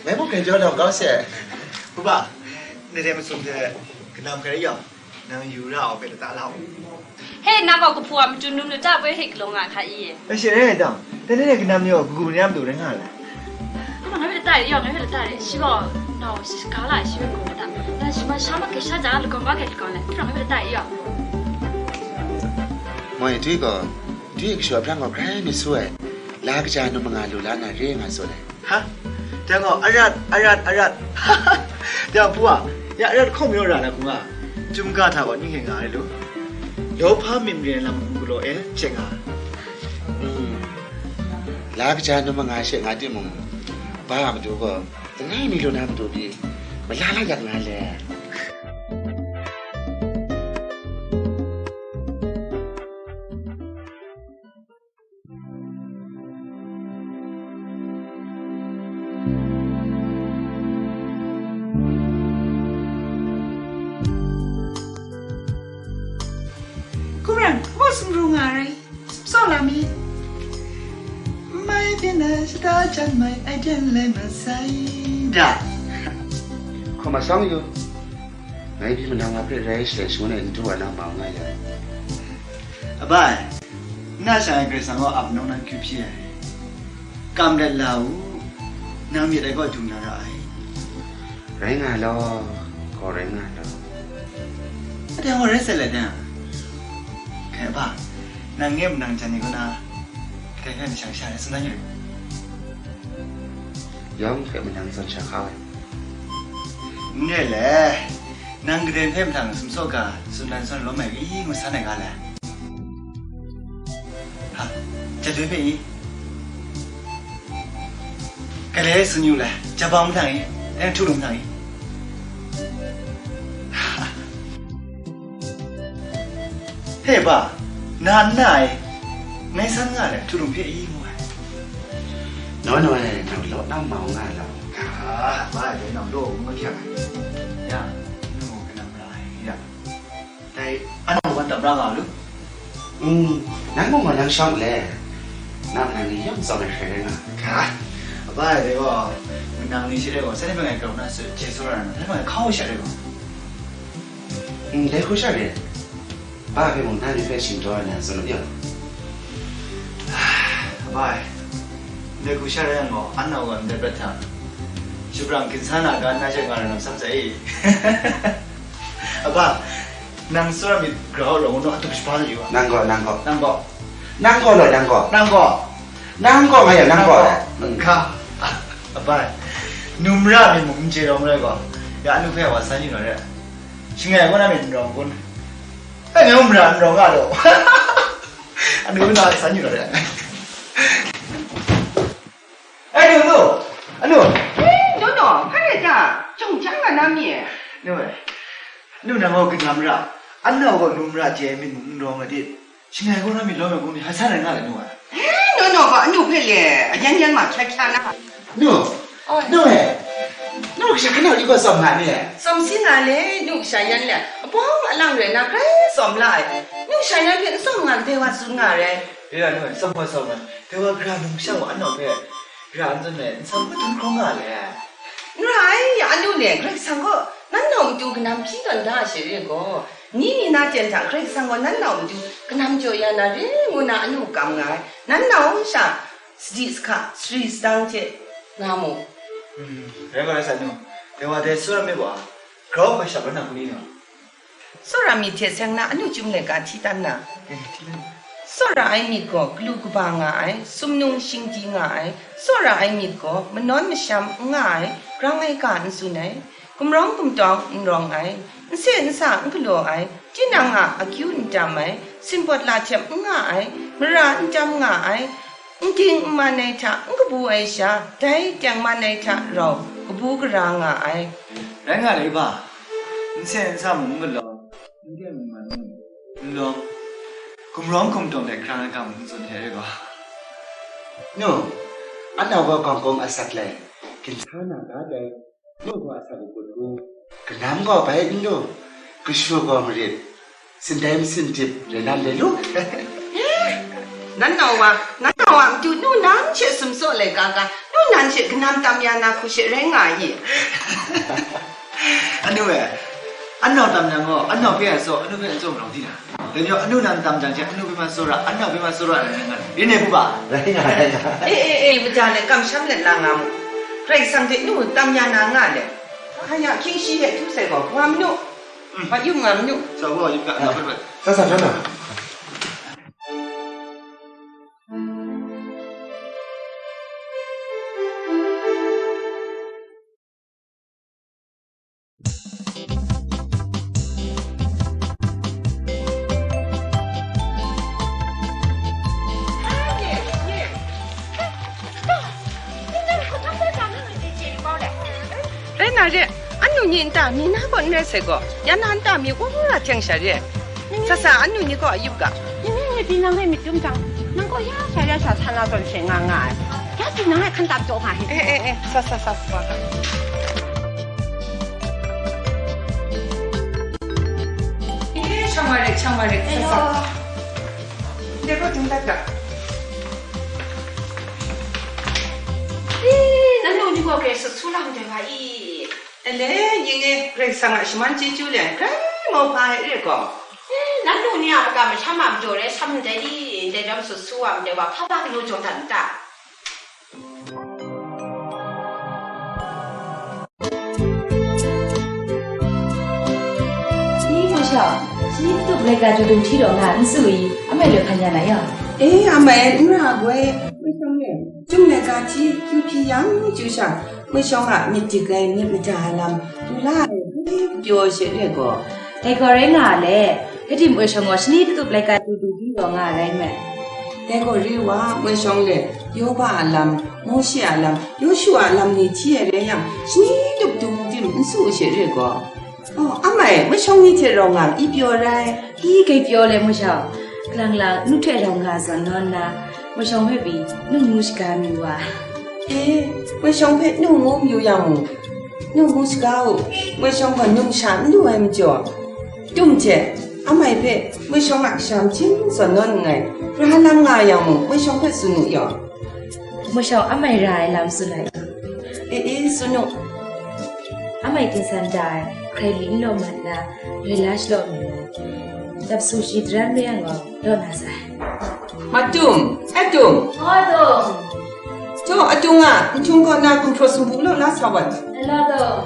Ngai mung grai pyaw lawm kau se. Hpu ba, ndai dai masum hte kanam hkrai yawng, nang yu ra ai hpe lata la u. He, nang gaw kahpu a matu num lata poi hte galaw nga hka i? Rai she rai dang, dai ni e kanam ni gaw kagu ni a matu rai nga ai. Hpu ba, ngai hpe lata re, yawng ngai hpe lata re, shi gaw nau shi ga la ai, shi hpe gaw lata. Nang shi ma sha ma grai sha ja, lagaw ba grai lagaw ai, hpu ba, ngai hpe lata re, yawng. Moi, dwi gaw, dwi kashu a hprang gaw grai myit su ai, la kaja num manga lu la na re nga tsun ai. Ha? Dai gaw, arat, arat, arat. Dai gaw, hpu a, ya arat hkawng mayaw ra na hkung a, chyum ga hta gaw ning hkyen nga ai lu. Lawhpa myit mare lam hkung galaw e, hpyen nga. Mm. La kaja num manga she nga timung, ba a matu gaw, langai mi lu na matu pyi, mala la yak nga le. Hkum rai, hpa sumru nga rai, sumsaw la mi. Mai byin ai shata jan mai ai jan lai masai da. Hkawm masang yu. Ngai pyi manang a hpe rai shalai shangun ai n du wa na mau nga yang. Abai, nna shang ai Karai Kasang gaw ap nau na kyu hpyi ai. Kam let la u, nang myit ai gaw dung na ra ai. Rai nga law, gaw rai nga law. Ade gaw rai sat let na. Hkai ba, nang nge manang jan ni kaw na, kadai hpe mashang sha ai, tsun dan yu. Yawng hpe manang zawn sha hkau ai. N re le, nang kadai hpe mahtang sumsaw ga, tsun dan zawn lawm ai wi ngu san ai ga le? Ha, jadoi hpe i? Gale tsun yu le, jabang mahtang i? Dai htu lung mahtang i? He ba, na n na ai, ngai san nga le, htu lung hpe i mu ai. Naw naw e, nang law nang mau nga law. Ah, ba ai dai nang law ngu ma hkyang ai. Ya, nu kanam ra ai, ya. Dai, anau wan dam ra nga lu. Mm, nang mung gaw nang shawng le. Nang nang ni yawng tsawm ai hkrai rai nga. Ka, abai dai gaw, nang ni shi rai gaw, sai hpe ngai grau na su, je su ra na, sai hpe ngai hkau sha rai gaw. Mm, dai hku sha re. Ba hpe mung nang ni hpe shingdaw ai na tsun lam yawng. Abai, ndai hku sha rai yang gaw, anau gaw ndai prat hta, shabrang ginsa na ga na she nga rai na masam sai. Aba, nang tsawra myit grau rawng nu atup shaban yu a? Nang gaw, nang gaw. Nang gaw. Nang gaw law, nang gaw. Nang gaw. Nang gaw nga yang, nang gaw. Nang gaw. Mm. Ka. Aba, numra myit mung n chye rawng rai gaw, ya anu hpe wa san yu na re. Shangai gaw na myit n rawng kun? Ai, ngai numra n rawng nga law. Anu na san yu na re. Ai, nu, nu, anu. Eh, nu, nu, hpa rai ta? Jawng jang na na mi? Nu, eh, nu, nang gaw ganam ra, anau gaw numra chye ai myit mung n rawng ai dit. Shangai gaw na myit lawm ai hku ni, hpa san rai nga le, nu, eh? Eh, nu, nu gaw anu hpe le, ayan yan ma hkya hkya na. Nu, oi. Nu, eh, nu kasha hkanau ni gaw tsawm nga ni? Tsawm si nga le, nu kasha yan le, abawng alang rai na grai tsawm la ai. Nu kasha yan hpe n tsawm nga, kadai wa tsun nga rai? Re ai, nu, eh, tsawm gaw tsawm ai. Dai wa gara num sha wa anau hpe, Ra n zawn ai nsam hkrum hkrum nga le. N ra ai, ya anu le, Karai Kasang gaw nan nau matu kanam hpyi tawn da ai she re gaw, ni ni na ten hta Karai Kasang gaw nan nau matu kanam jaw ya na re ngu na anu kam nga ai, nan nau sha sadi sahka, sari sadang hte nga mu. Hmm, rai nga rai sa nu, dai wa dai tsawra myit wa, grau hkra shap rai na hku ni nu? Tsawra myit hte seng na anu chyum laika hti tan na. Tsawra ai myit gaw galu kaba nga ai, sumnung shingdi nga ai, tsawra ai myit gaw manawn masham n nga ai, grang ai ga n tsun ai, gumrawng gumtawng n rawng ai, n se n sa n galaw ai, tinang a akyu n tam ai, sinpawt la htem n nga ai, mara n tam nga ai, N ging n man ai hta n kabu ai sha, dai tengman ai hta rau kabu gara nga ai. Rai nga le, ba, n sen n sa mung n galaw, n gen n man mung n lawm, gumrawng gumtawng de hkrang ai ga mung n tsun hte re gaw. Nu, anau gaw gawng kung asak lai, ginsa na ga dai, nu gaw asak akut gu, kanam gaw bai n lu, kashu gaw marit, sindai masin dip rai nan le lu. Nan nau wa, nan nau wa matu nu nan she sumsaw lai ga ga, nu nan she kanam tam ya na hku she rai nga i? Anu e, anau tam yang gaw, anau hpe a tsaw, anu hpe n tsaw rau di na. Dai majaw, anu nan tam jang she, anu hpe ma tsawra, anau hpe ma tsawra ai rai nga, rai ne, pu ba? Rai nga, rai nga. E, e, e, maja let, kamsham let la nga mu. Karai Kasang hte nu tam ya na nga let. Hkaya hkying shi hte htu sai gaw, wa manu. Mm. Wa yu nga manu. Sa gaw, yu ga, na, bai, bai. Sa, sa, sa, sa. Rai na re, anu ni nta mi na kaw n rai sai gaw, ya na nta mi wa wa ra hkyeng sha re. Sa sa, anu ni kaw a yup ga. Ni ni ni pyi nang hpe myit dum jang, nang kaw ya sha ya sha sa na tawn she nga nga ai. Ya si nang e hkan tap jaw nga ai. Eh, eh, eh, sa, sa, sa, wa ga. Eh, shang wa re, shang wa re, sa, sa. Hello. Ndai kaw dung dat ga. Eh, nan nu ni kaw hpe sut su lam dai wa i. Ele, ning e, Karai Kasang a shaman chyeju le, grai mauhpa ai re gaw. Eh, nan nu ni a makam masham a majaw rai sham ndai i, ndai jang sut su wa ndai wa, hpa hpa galaw jaw dat n ta? Ni, Mashau, shani katup laika tu dung hti rawng nga n su i, amai loi hkan ya na yaw? Eh, amai, n ra ai, Mashau e, chyum laika hti kyu hpyi yang chyu sha, Mashau a myit dik ai myit mada ai lam, du la ai, grai pyaw she re gaw. Dai gaw rai nga a le, kadim Mashau gaw shani katup laika tu dung hti rawng nga ai rai me? Dai gaw re wa, Mashau le, Yoba a lam, Mawshe a lam, Yawshu a lam ni hti ai rai yang, shani tup dung tim n su she re gaw. Oh, amai, Mashau ni hte rau nga, i pyaw rai. I, kai pyaw le, Mashau. Kalang lang, nu hte rau nga zawn nawn na, Mashau hpe pyi, nu ngu shaga mi wa. Eh, Mashau hpe nu ngu mayu yang mung, nu ngu shaga u, Mashau gaw numsha n lu ai majaw. Tum hte, amai hpe Mashau a kasha mahkying zawn nawn nngai, ra lam nga yang mung, Mashau hpe tsun u yaw. Mashau amai ra ai lam tsun ai. E, e, tsun u. Amai tingsan da ai, hkrai li n law mat na, rai la shalaw mi na, dap su shi daram re yang gaw, law na sai. Matum, Atum. Atum. Jaw, Atung a, nhtun kaw na gumhpraw sumpu law la sa wat. Law, Atum.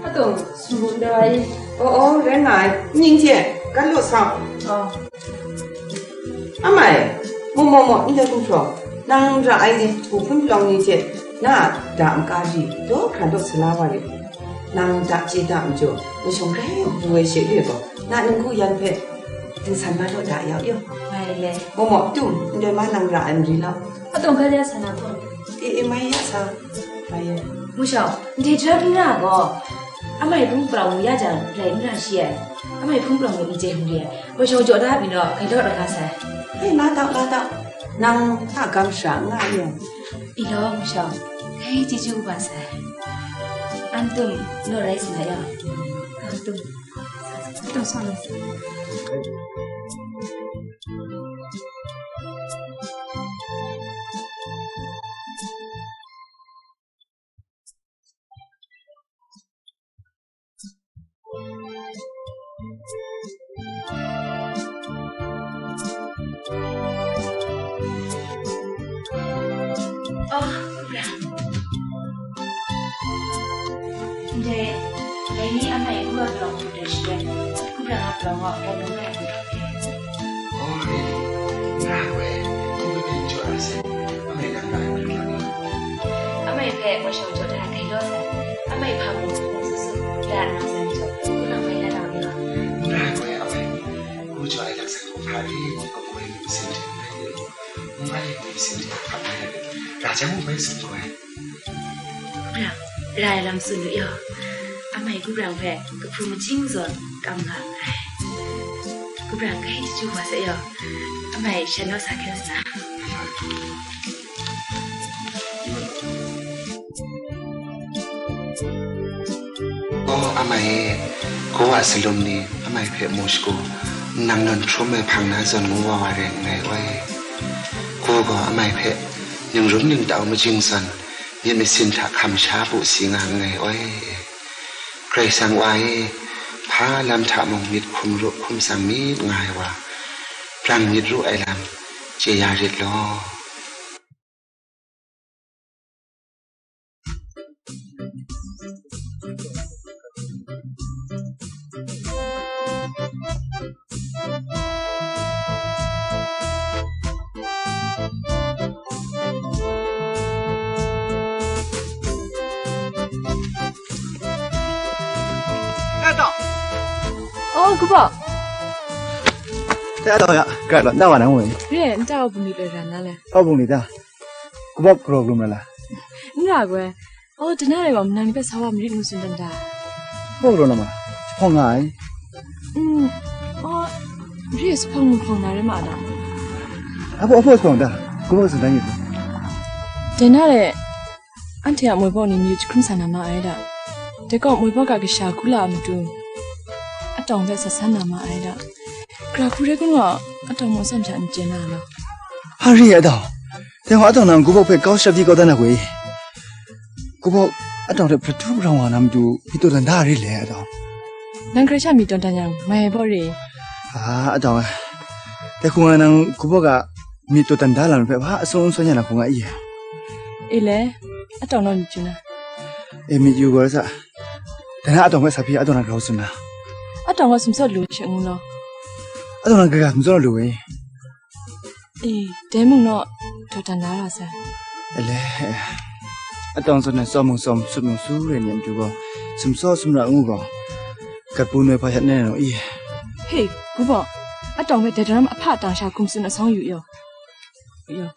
Atung, sumpu ndai. Oh, oh, rai nga ai. Ning hte, gat law sa. Oh. Amai, maw, maw, maw, ndai gumhpraw, nang ra ai ni, hpu hpun palawng ni hte, na a da nka ri, daw hkra daw sa la wa rit. Nang da chye da majaw, Mashau grai bu ai she re gaw, na ningku yan hpe, tingsan ma law da yau yaw. Ngai le. Maw, maw, Atum, ndai ma nang ra ai mari lau. Atung, ga ya sa na hpawt. E, e, mai ya sa. Mai ya. Mashau, ndai jahkring na gaw, amai hpung palawng mu ya jang, rai n ra shi ai. Amai hpung palawng mu n chye hkungri ai. Mashau jaw da pyi naw, grai daw da nga sai. Hei, la dau, la dau. Nang a gam shara n nga ai yaw. I law, Mashau, hei, chyeju kaba sai. Antum, naw rai sa na yaw. Antum. Antum sa na. Oh, Kubra. Ndai, dai ni amai Kubra palawng hpung de shi ai. Kubra nga palawng gaw, dai nang rai hpung hkam de. Oh, really? Nga gaw, Kubra hpe n jaw ai sai, amai nang ra ai hpring lang ni? Amai hpe Mashau jaw da ai grai law sai. Amai hpa mung, mung su su, ya nang sai majaw, kunang mai na nang ni nga. Nga gaw, amai, Jang bai sut koi. Kubrang, rai lam tsun lu yaw. Amai kubrang hpe kahpru majing zawn kam nga nngai. Kubrang kai chyu wa sa yaw. Amai shan naw sa hkyen sa. O amai e, ko a salum ni amai hpe mu shagu, nang nawn hkrum ai hpang na zawn ngu wa wa rai nngai oi. Ko gaw amai hpe ningrum ningtau majing zawn, myit masin hta hkam sha bu si nga nngai oi. Karai Kasang wa e, hpa lam hta mung myit hkum ru hkum tsang myit nga ai wa, brang myit ru ai lam chye ya rit law. Ata! Oh, kuba. Ata ya, kra lo, nda wa na ngoi. Re, nda wa bungli pe ran na le. Aw bungli da. Kubok kro grum la la. N ra gwe. Oh, dana re wa, nang ni pe sa wa marit ngu sun dan da. Kubok kro na ma. Phong nga ai. Mm. Oh, re sa phong mu phong na re ma da. Apo, apo phong da. Kubok sun dan yi. Dana re. Anhte a moi bawk ni myu jahkrum sa na ma ai da. Dai gaw moi bawk a kasha hku la a matu, atawng hpe sat san na ma ai da. Gara hku re kun gaw, atawng mung tsawm hta n chye na law. Hari atawng, dai gaw atawng nang kubok hpe kau shap di kau dan na hku i? Kubok atawng hte hpratu hparang wa na matu, myit taw dan da a re le atawng? Nang hkrai sha myit taw dan yang, mai ai bawk re i? A, atawng e, dai hku nga nang kubok a myit taw dan da lam hpe hpa asawn asawn ya na hku nga i e? E le, atawng naw myit yu na. E, myit yu gaw sa. Dai na atawng hpe sa hpyi, atawng na grau tsun na. Atawng gaw sumsaw lu she ngu law. Atawng na gaga sumsaw lu e. E, dai mung naw, taw dan la ra sai. E le, atawng zawn na tsawm mung tsawm, sut mung su re ni a matu gaw, sumsaw sumra ngu gaw, gat pu noi hpa shat nai naw i? He, kubok, atawng hpe dai daram ahpa tang sha hkum tsun asawng yu yaw. Yaw.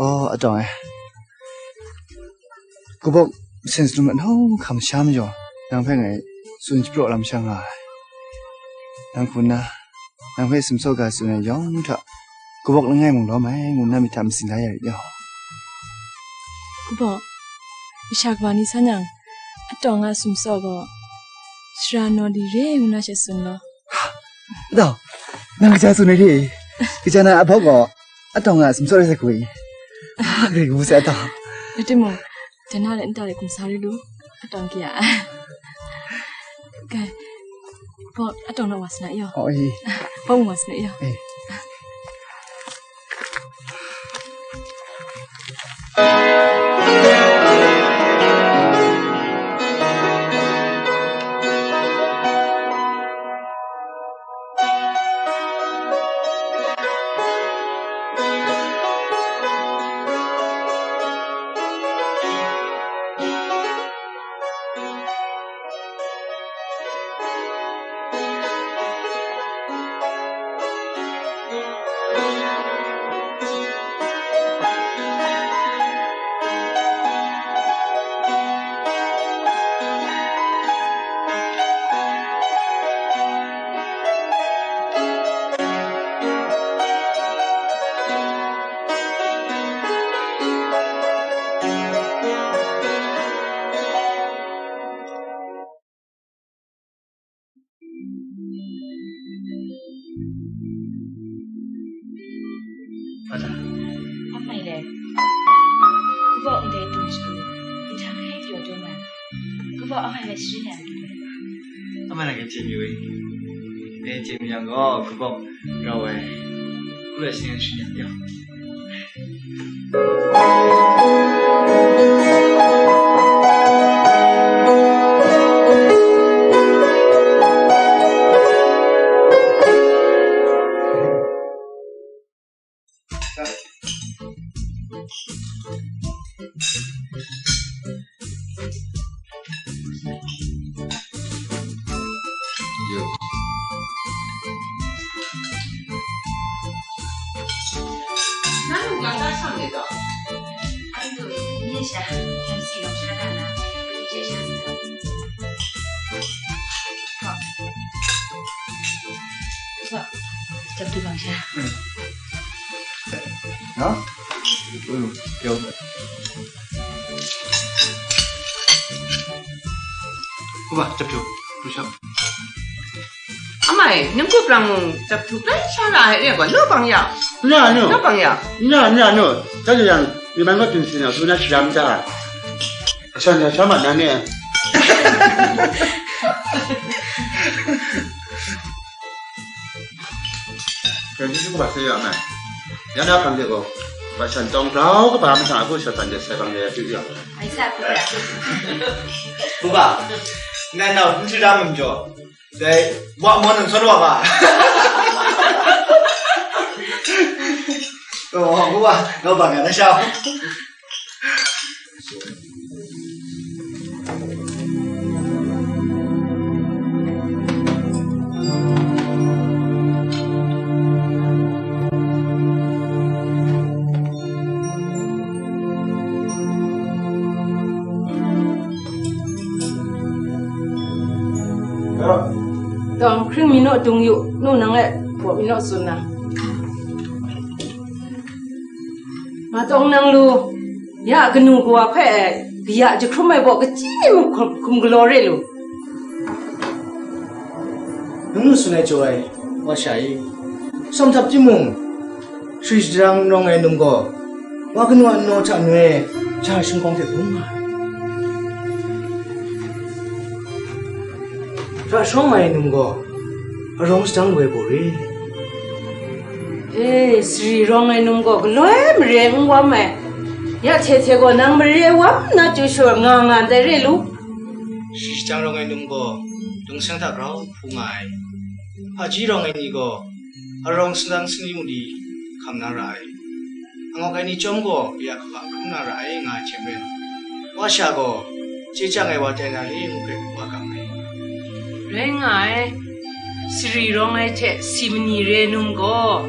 Aw, atawng e. Kubok, sen sum anhawng hkam sha majaw, nang hpe ngai tsun shapraw lam sha nga ai. Nang hku nna, nang hpe sumsaw ga tsun ai yawng hta, kubok langai mung lawm ai, ngu nna myit hta masin da ya rit yaw. Kubok, masha kaba ni san yang, atawng a sumsaw gaw, sara naw li re ngu na she tsun law. Atawng, nang kaja tsun ai re? Kaja na abawk gaw, atawng a sumsaw rai sai hku i? Grai kabu sai atawng. Rai timung, dai na le nta le hkum sa ri lu, atawng kya. Kai, bawk, atawng na wa sa na yaw. Oh, e. Bawk wa sa na yaw. E. Hpa ta? Amai le. Kubok ndai dung shagu, nhtang hkrai pyaw dum ai. Kubok amai le sharin ai. Amai na kan chye mi we. Dai chye mi yang gaw, kubok rau ai. Ku la sharin sharin yang. Sha, M C long sha da na, ni je sha sa. Hpa. Hpa. Jap du bang sha. No? Mm, yo. Hpa, jap du. Du sha. Amai, nang ku prang mung jap du bai sha na hai re gaw, lo bang ya. Na, no. Lo bang ya. Na, na, no. Tadi yang, di man ko tin sin na, su na shi lam ta. Shan ya, sha ma na ne. Yang ni ku ba se ya mai. Yang na pang de ko. Ba shan tong rau ka ba ma sa ko sha tan de sai bang de ya tu ya. Ai sa ku ya. Ku ba. Na na, tu da mam jo. Dai, wa mo nang son wa ba. Oh, wa, no ba nga na sha. Tawng hkring mi naw dung yu, nu nang e hpaw mi naw tsun na. Ma tawng nang lu, ya kanu kawa hpe kaya jahkrum ai baw kachyi mi mung hkum, hkum galaw re lu. Nang nu tsun ai jaw ai, wa sha i, tsawm htap timung, sari shadarang rawng ai num gaw, wa kanu a nnaw hta noi, ja shingkawng hte bung nga ai. Hta shawng ai num gaw, arawng sadang lu ai baw re. E, sari rawng ai num gaw, galoi mare n wam ai. Ya hte hte gaw, nang mare wam nna chyu shaw nga nga ndai re lu. Sari shadarang rawng ai num gaw, dum seng hta grau hpu nga ai. Hpaji rawng ai ni gaw, arawng sadang singli mung di hkam na ra ai. Angawk ai ni chyawm gaw, ya hkaba hkrum na ra ai, nga ai hte maren, wa sha gaw, chye chyang ai wa tai na re ngu hpe wa kam ai. Rai nga ai, sari rawng ai hte si mani re num gaw,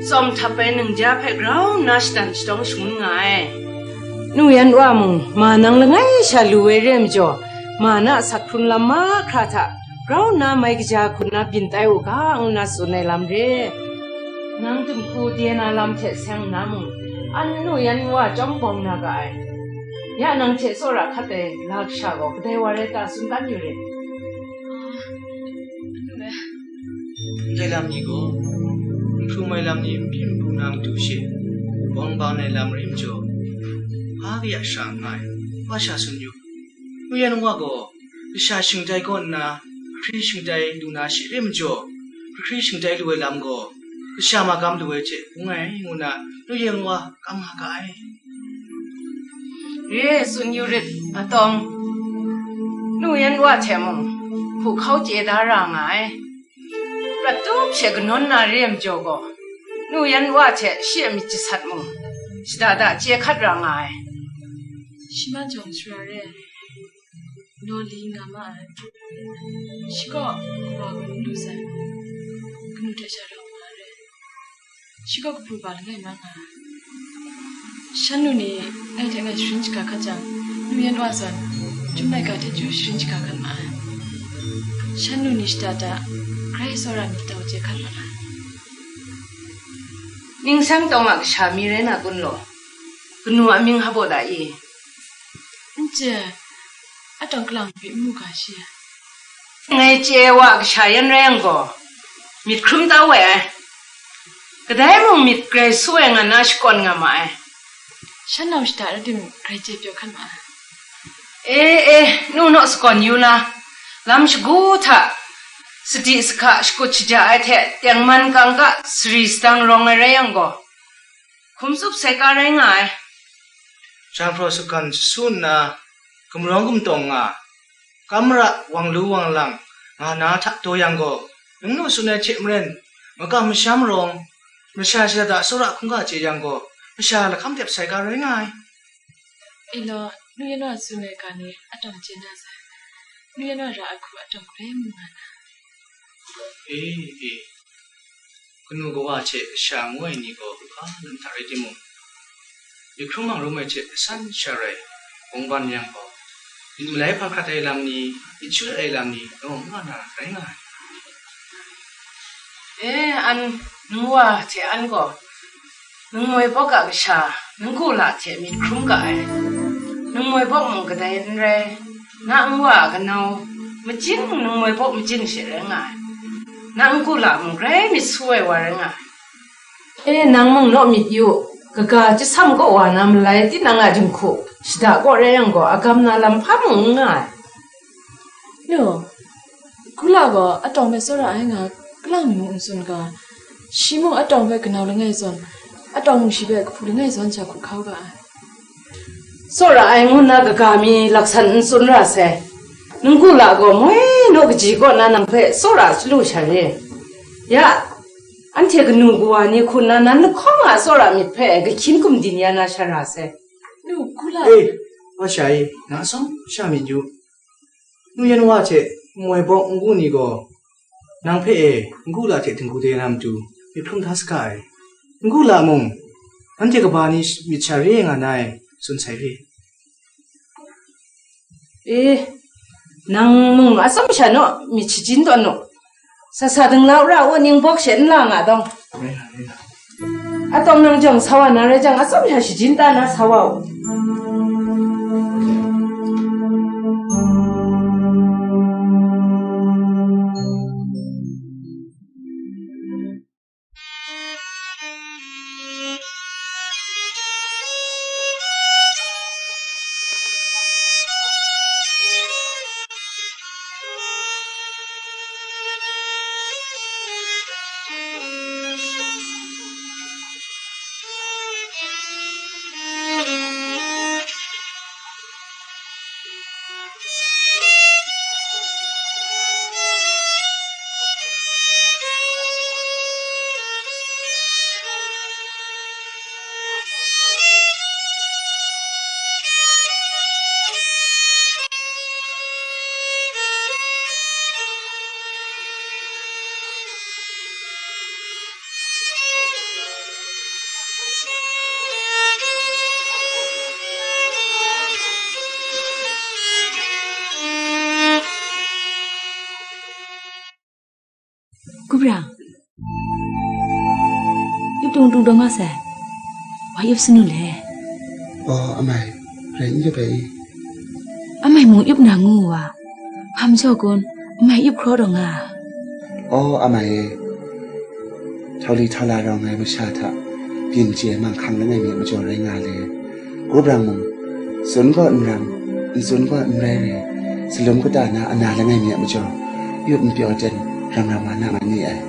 tsawm htap ai ningja hpe grau nna shatan shatawng shangun nga ai. Nu yan wa mung, ma nang langai sha lu ai re ai majaw, ma na asak hkrun lam mahkra hta, grau nna mai kaja hkun na byin tai u ga, ngu na tsun ai lam re. Nang dinghku de na lam hte seng nna mung, an nu yan wa chyawm bawng na ga ai. Ya nang hte tsawra hkat ai lasha gaw kadai wa rai ta, tsun dan yu rit. Ndai lam ni gaw, n hkrum ai lam ni n hpyi n hpru na matu she, bawng bang ai lam rai majaw, hpa kaya shara n nga ai, wa sha tsun yu. Nu yan wa gaw, kasha shingtai kaw nna, hkri shingtai lu na shi re majaw, hkri shingtai lu ai lam gaw, kasha magam lu ai hte bung ai, ngu na, nu yan wa kam nga ga ai. Re, tsun yu rit, atawng. Nu yan wa hte mung, hpu hkau chye da ra nga ai. Prat tup she kanawn na re ai majaw gaw, nu yan wa hte shi a myit jasat mung, shada da chye hkat ra nga ai. Shi man jawng sara re ai, naw li nga ma ai. Shi gaw kawa kanu lu sai, kanu hte sha rau nga ai. Shi gaw kahpu ba langai ma nga ai. Shan nu ni ngai hte ngai sharin shaga hkat jang, nu yan wa zawn, chyum laika hte chyu sharin shaga hkat ma ai. Shan nu ni shada da, grai tsawra myit tau chye hkat ma ai. Ningsang tawng a kasha mi rai na kun law, kanu a mying hpa baw da i? N chye, atawng kalang hpe n mu ga shi. Ngai chye ai wa a kasha yan rai yang gaw, myit hkrum tau we ai. Kadai mung myit grai su ai nga na shakawn nga ma ai. Shan nau shada rai tim, grai chye pyaw hkan ma ai. E, e, nu naw shakawn yu la, lam shagu hta, sadi sahka shakut shaja ai hte tengman kangka sari sadang rawng ai rai yang gaw, hkum tsup sai ka rai nga ai. Janghpraw sutgan su nna, gumrawng gumtawng nga, kam ra wang lu wang lang nga na hta taw yang gaw, nang nu tsun ai hte maren, makam masham rawng, masha shada da tsawra hkungga chye yang gaw, masha lahkam dep sai ka rai nga ai. E law, nu yan wa tsun ai ga ni atawng chye na sai, nu yan wa ra ai hku atawng grai mu nga na. E, e, kanu kawa hte kasha ngu ai ni gaw hpa lam hta rai timung, myit hkrum hkrum ai hte san sha rai, wungban yang gaw, myit malai hpa hkrat ai lam ni, myit shut ai lam ni, naw n nga na rai nga ai. E, an, nang wa hte an gaw, nang moi bawk a kasha, nang ku la hte myit hkrum ga ai. Nang moi bawk mung kadai n rai, na nang wa a kanau, majin nang moi bawk majin she rai nga ai. Na nang ku la mung grai myit su ai wa rai nga ai. E, nang mung naw myit yu, kaga chyasam kaw wa na malai tinang a dinghku, shada kaw rai yang gaw, agam na lam hpa mung n nga ai. Nu, Kula gaw atawng hpe tsawra ai nga, kalang mi mung n tsun ga, shi mung atawng hpe kanau langai zawn, atawng mung shi hpe kahpu langai zawn sha hku hkau ga ai. Tsawra ai ngu nna kaga mi laksan n tsun ra sai. Nang ku la gaw moi naw kaji kaw na nang hpe tsawra chyalu sha re. Ya, anhte kanu kawa ni hku nna nan lahkawng a tsawra myit hpe gahkyin gumdin ya na sha ra sai. Nu, Kula. E, wa sha e, nang atsawm sha myit yu. Nu yan wa hte nmoi bawk ngu ni gaw, nang hpe e, ngu la hte dinghku de na matu, myit hkrum hta saga ai. Ngu la mung, nanhte kaba ni myit sha re nga na e, tsun sai re. E, nang mung atsawm sha naw myit shajin tawn u. Sasa dinglau ra u, ning bawk she n la nga dawng. Atawng nang jawng sa wa na rai jang, atsawm sha shajin ta na sa wa u. Gup rang, yup tung tung dawng nga sai, wa yup sanu le? Aw, amai, rai n yup ai i? Amai mung yup na ngu wa, hpa majaw kun, amai yup hkraw taw nga. Aw, amai e, htau li htau la rawng ai masha hta byin chye manghkang langai mi a majaw rai nga le. Gup rang mung, tsun gaw n rang, n tsun gaw n rai re, salum kata na ana langai mi a majaw, yup n pyaw ten, ram ram wa na nga ni ai.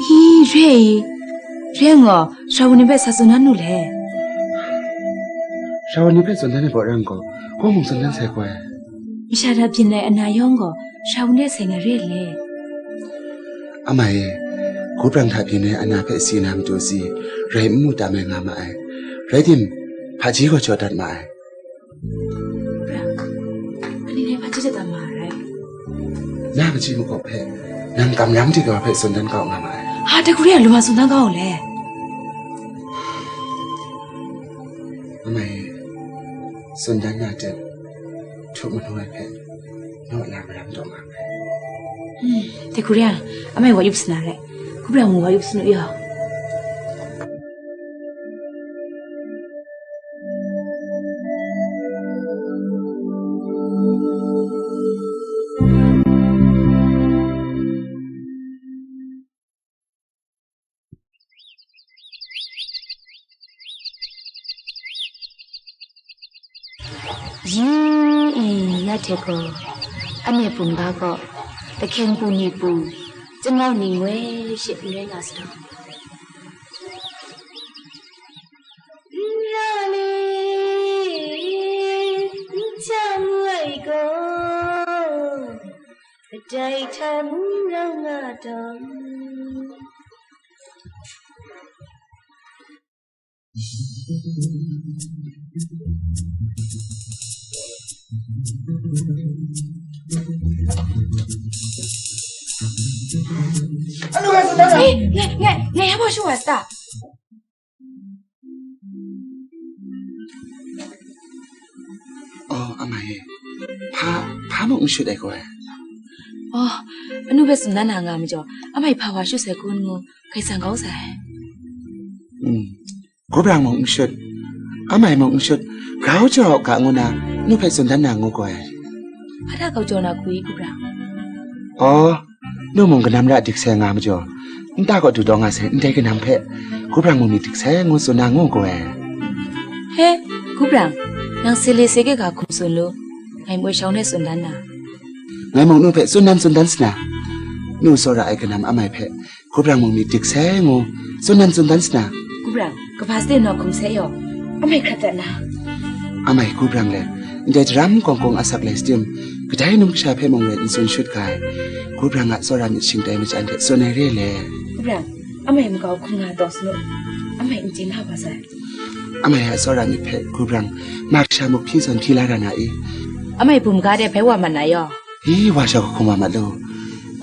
Hi, re i, re ngaw, sara wa ni hpe sa tsun dan nu le. Sara wa ni hpe tsun dan ai baw rang gaw, kaw mung tsun dan sai gaw ai. Masha hta byin ai ana yawng gaw, sara wa ni hpe sai nga re le. Amai e, gup rang hta byin ai ana hpe si na matu si, rai n mu tam ai nga ma ai. Rai tim, hpaji gaw jaw dat ma ai. Gup rang, ani ngai hpaji dat ma ai rai? Na hpaji makau hpe, nang kamram di gaw hpe tsun dan kau nga ma ai. Ha, dai hku re ai lama tsun dan kau le. Amai e, tsun dan na ten, htup manu ai hpe, naw la maram taw nga ai. Hmm, dai hku re ai, amai wa yup sa na rai. Gup rang mung wa yup sa nu yaw. Yin, e, ya hte gaw, ane pungga gaw, tahkyeng pung ni pung, chyangau ni ngoi she n rai nga sa taw. N ra le, n cham ai gaw, kadai hta mung rau nga taw. Anu ga sunda ga. Eh, ngai, ngai, ngai, apa shu wasta? Amai, hpa, hpa mung n shut ai gaw ai. Oh, anu hpe tsun dan na nga majaw, amai hpa wa shut sai hku n mu, hkai san kau sai. Mm. Gup rang mung n shut, amai mung n shut, grau jaw ga ngu na, nu hpe tsun dan na ngu gaw ai. Hpa hta kau jaw na hku i, gup rang? Oh, nu mung kanam ra dik sai nga majaw, nta kaw du taw nga sai ndai kanam hpe, gup rang mung myit dik sai ngu tsun na ngu gaw ai. He, gup rang, nang se le se ke ga hkum tsun lu, ngai moi shawng ne tsun dan na. Ngai mung nu hpe tsun dan tsun dan sina, nu tsawra ai kanam amai hpe, gup rang mung myit dik sai ngu, tsun dan tsun dan sina. Gup rang, kaba sade naw hkum sai yaw, amai hkrat dat na. Amai gup rang le, ndai daram kawng kawng asak le satim, kadai num kasha hpe mung rai n tsun shut ga ai. Gup rang a tsawra myit shingtai machyan hte tsun ai re le. Gup rang, amai makau hkum nga taw sanu, amai n chye na wa sai. Amai a tsawra myit hpe gup rang, ma kasha muk hpyi zawn hpyi la ra na i? Amai bum ga de bai wa mat na yaw. Hi, wa shau hkum wa mat lu.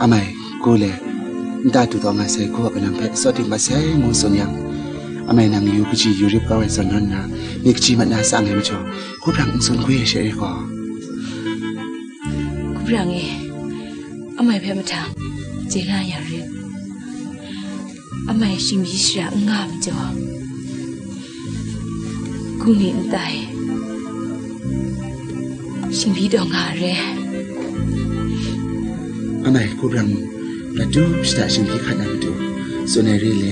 Amai, gu le, nta du taw nga sai, gu a kanam hpe tsawt dik mat sai, ngu tsun yang, amai nang yu kaji yu rip kau ai zawn nawn nna, myit kaji mat na tsang ai majaw, gup rang n tsun gwi ai she re gaw. Gup rang e, amai hpe mahtang, chye la ya rit. Amai shingbyi shara n nga majaw, gu ni n tai, shingbyi taw nga re. Amai gup rang mung, latu shada shingbyi hkat na matu, tsun ai re le.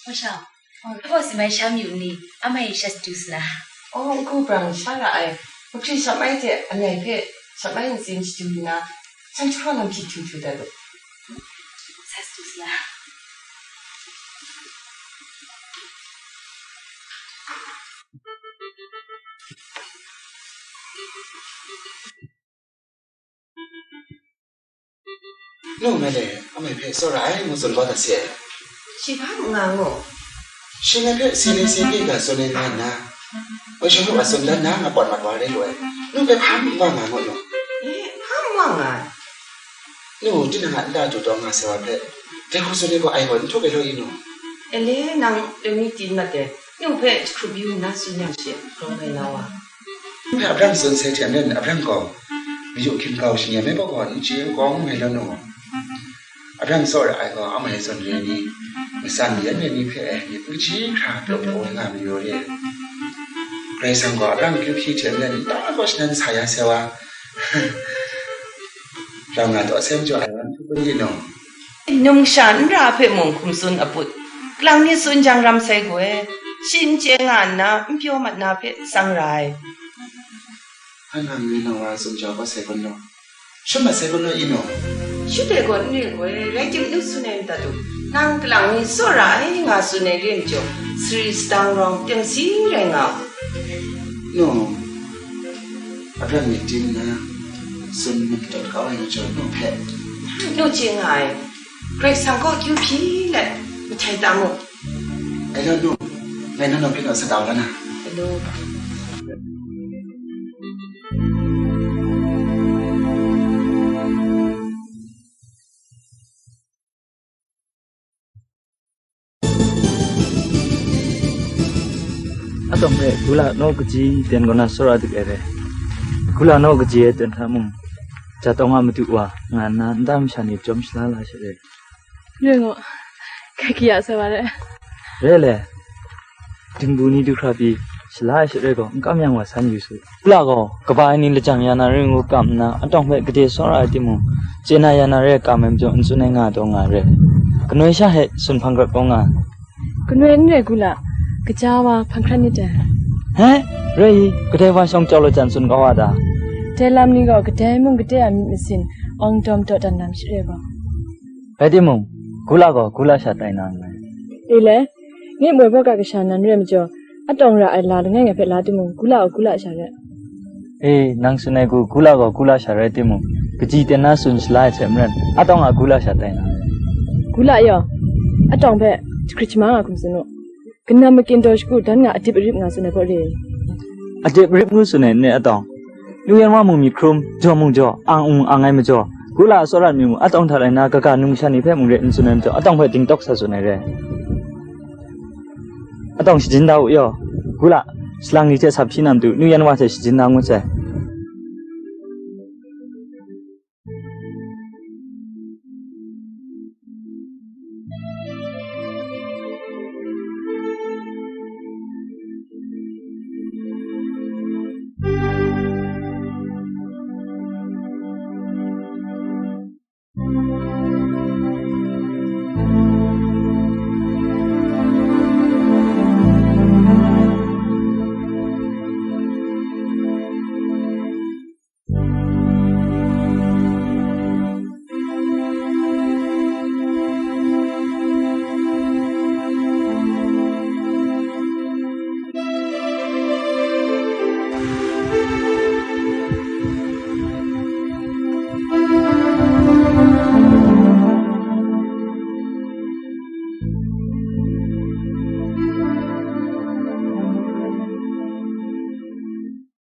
Masha, hpa si mai sha myu ni, amai sha du sna. Oh, n hku brang sha ra ai. Hkri sha mai hte anyai hpe sha mai ntsin shadu nna, shan jahpraw lam hpyi htu htu dat lu. Sha du sna. Nu me le, amai hpe tsawra ai ngu tsun kau dat se. Shi hpa n nga ngu? Shi ngai hpe si le si pyi ga tsun ai nga nna, woi sha lu a tsun dan na nga pawt mat wa re lu ai. Nu hpe hpa n wa nga ngu nu? E, hpa n wa nga ai. Nu, tinang a nta du taw nga sai wa hpe, dai hku tsun ai gaw ai gaw n htuk ai law i nu? E le, nang dai mi tin mat ai. Nu hpe jahkrup yu nna tsun yang she, grau ai na wa. Hpe Abraham tsun sai hte maren Abraham gaw, mayu hkin kau shangyam ai gaw n chye n kawng ai law nu. Abraham tsawra ai gaw, amai zawn re ni, matsan mayan re ni hpe, myit n kaji hkra pyaw pyaw ai nga mayu re. Karai Kasang gaw Abraham akyu hpyi hte maren nta gaw shanan sa ya sai wa, rau nga taw sai majaw ai wa n htu kun di nu? Numsha n ra hpe mung hkum tsun a put, kalang ni tsun jang ram sai gaw e, shi n chye nga nna n pyaw mat na hpe tsang ra ai. Hpa nang ni nang wa tsun jau kau sai kun nu? Shut mat sai kun nu i nu? Shut ai gaw n re gaw e, rai timung tsun ai madat u, nang kalang ni tsawra ai nga tsun ai re majaw, sari sadang rawng tengsi rai nga u. Nu, Abraham myit tim nna, tsun madat kau ai majaw, nu hpe. Nu chye nga ai. Karai Kasang kaw akyu hpyi let, mahtang tam u. Ai law nu, ngai nang naw hpyi naw sa tau la na. Ai law. Atawng hpe, gula naw kaji ten kaw na tsawra dik ai re. Gula naw kaji e ten hta mung, ja tawng a madu wa, nga nna nta masha ni chyawm shala la she re. Rai ngu, hkai kaya sai wa re. Re le, dingbu ni du hkra pyi, shala ai she re gaw, n kam yang wa san yu su. Gula gaw, kaba ai ni lajang ya na re ngu kam nna, atawng hpe gade tsawra ai timung, chye na ya na re kam ai majaw n tsun ai nga taw nga re. Kanoi sha hte tsun hpang hkrat kau nga. Kanoi n rai gula, kaja wa hpang hkrat nit dai. He? Rai i, kadai wa shawng chyau lajan tsun kau wa ta? Dai lam ni gaw kadai mung kadai a myit masin, awng dawm dawdan lam shi rai gaw. Rai timung, gula gaw gula sha tai na nngai. E le, nye moi baw ga kasha nan rai majaw, atawng ra ai la langai ngai hpe la timung, gula gaw gula sha rai. E, nang tsun ai gu, gula gaw gula sha rai timung, kaji ten na tsun shala ai hte maren, atawng a gula sha tai na. Gula yaw, atawng hpe jahkrit shaman nga hkum tsun u. Kanam makin daw shagu dan nga adip arip nga tsun ai kaw re. Adip arip ngu tsun ai n re, atawng? Nu yan wa mung myit hkrum, jaw mung jaw, ang ung ang ai majaw, gula a tsawra mi mung atawng hta lai nna, kaga numsha ni hpe mung re n tsun ai majaw, atawng hpe dingtawk sa tsun ai re. Atawng shajin da u yaw, gula, salang ni hte sa hpyi na matu, nu yan wa hte shajin da ngut sai.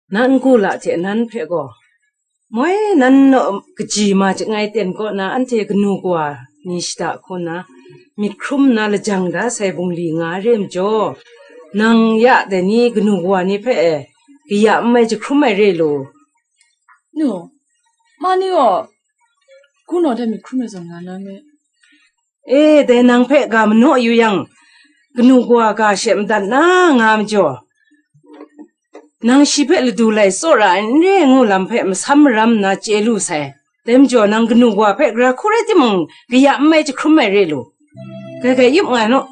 Na n gula hte nan hpe gaw, moi nan naw kaji ma chyangai ten kaw na anhte kanu kawa ni shada hku nna, myit hkrum nna lajang da sai bungli nga re majaw, nang ya dai ni kanu kawa ni hpe e, kaya n mai jahkrum ai re lu. Nu, ma ni gaw, hku naw hte myit hkrum ai zawn nga na me. E, dai nang hpe ga manaw yu yang, kanu kawa ga she madat na nga majaw, nang shi hpe ladu lai tsawra ai n re ngu lam hpe masam maram nna chye lu sai. Dai majaw, nang kanu kawa hpe gara hku rai timung, kaya n mai jahkrum ai re lu. Grai grai yup nga naw.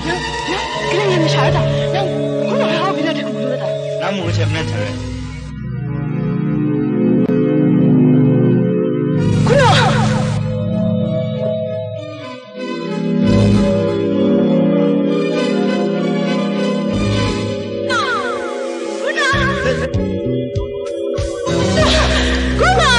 Nang, nang, kalang yan masha da? Nang, hkungga hkra hkau byin na hte hkum lu da? Nang mung hte maren hte rai. Hkungga! Hkungga! Hkungga!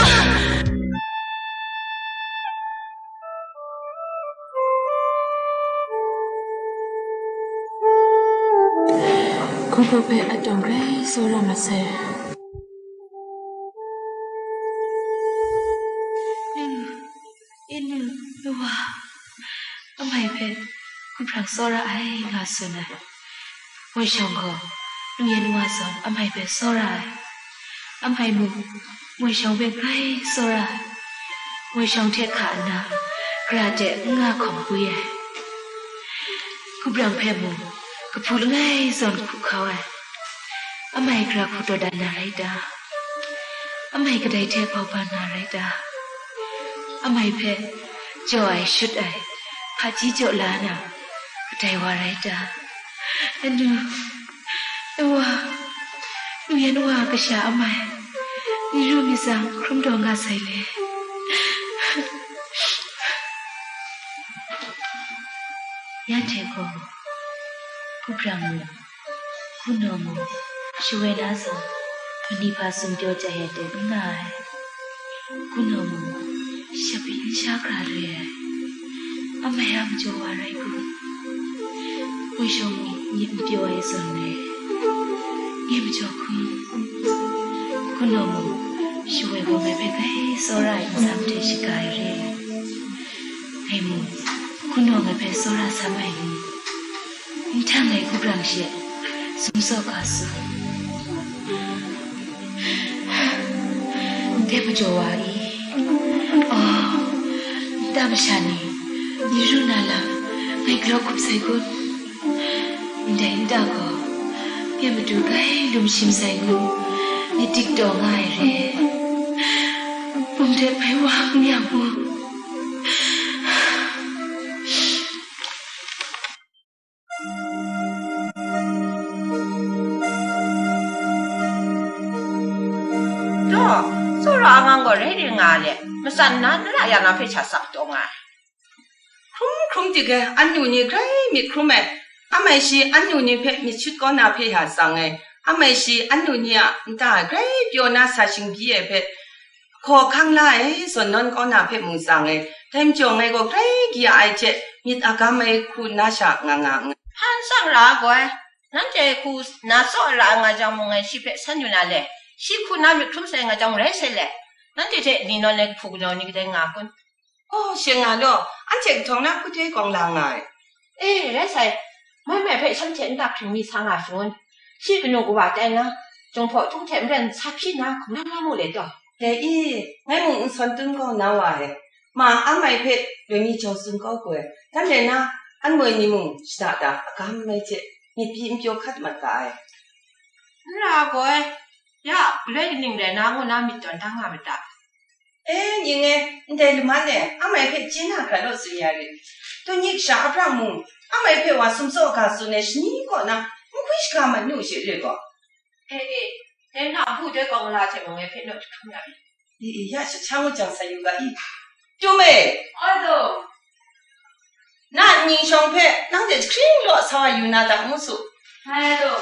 Hkungga hpe atawng grai tsawra mat sai. Inu, inu, nu wa, amai hpe hkubrang tsawra ai nga tsun ai. Moi shawng gaw, nu yan wa zawn amai hpe tsawra ai. Amai mung, moi shawng hpe grai tsawra ai. Moi shawng hte hka nna, gara de n nga hkawm pwi ai. Hkubrang hpe mung, kahpu langai zawn hku hkau ai. Amai gara hku taw dan na rai ta? Amai kadai hte bau ban na rai ta? Amai hpe jaw ai, shut ai, hpaji jaw la na, kadai wa rai ta? Anu, nu wa, nu Yan wa kasha amai, n ru myit tsang hkrum taw nga sai le. Yan hte gaw, Kubrang mung, Kuno mung, Shawena zawn, mani hpa tsun pyaw jahte n nga ai. Kuno mung, shapri n sha hkra re ai. Amai a majaw wa rai kun? Wunshawng ni myit n pyaw ai zawn re. Nye majaw hkrum, Kuno mung, Shawei gaw ngai hpe grai tsawra ai nsam hte shaga ai re. Ngai mung, Kuno ngai hpe tsawra sam ai ni, nhtang ai Kubrang she sumsaw ga tsun. Ndai majaw wa i, oh, nta masha ni, ni ru na lam, ngai galaw hkup sai kun? Ndai nta gaw, nye matu grai lum shim sai ngu, ni dik taw nga ai re. Bum de bai wa n yang mung. Taw, tsawra a ngang gaw rai rai nga le, matsan na, na ra ya na hpe sha sak taw nga ai. Hkrum hkrum tik ai, annu ni grai myit hkrum ai, amai shi annu ni hpe myit shut kau na hpe ya tsang ai, amai shi annu ni a nta grai pyaw na sa shingbyi ai hpe, hkaw hkang la ai, zawn nawn kau na hpe mung tsang ai, dai majaw ngai gaw grai gaya ai hte myit a gam ai hku nna sha nga nga nngai. Hpan tsang ra ai gaw, nanhte hku na tsaw ra ai nga jang mung ngai shi hpe san yu na le, shi hku na myit hkrum sai nga jang rai sai le, nanhte hte ni nawn ai hku galaw ni kadai nga kun? Oh, she nga law, anhte kahtawng na hku hte kawng la nga ai. E, rai sai, mai mai hpe shanhte nta hpring mi sa nga shangun, shi kanu kawa tai na, Jinghpaw Htung hte maren sa hpyi na hkum lang la mu le taw? Dai e, ngai mung n sawn tun kau na wa ai. Ma a mai hpe loi mi jau tsun kau gaw ai. Dan le na, an moi ni mung shada da agam mai hte myit pyi n pyaw hkat mat ga ai. N ra gaw ai, ya, galoi kaning rai na ngu na myit tawn da nga myit ta? E, ning e, ndai laman e, amai hpe chye na hkra law tsun ya rit. Dai ni kasha Abraham mung, amai hpe wa sumsaw ga tsun ai shani kaw na, n hkwi shaga mat nu she re gaw. E, e, dai na a hku dai kawng la hte mung ngai hpe naw jahkrum ya rit. E, e, ya sha sha ngu jang sa yu ga i. Chyum e! Oi, daw. Na nning shawng hpe nang hte jahkring law sa wa yu na ta ngu su. Ngai a daw.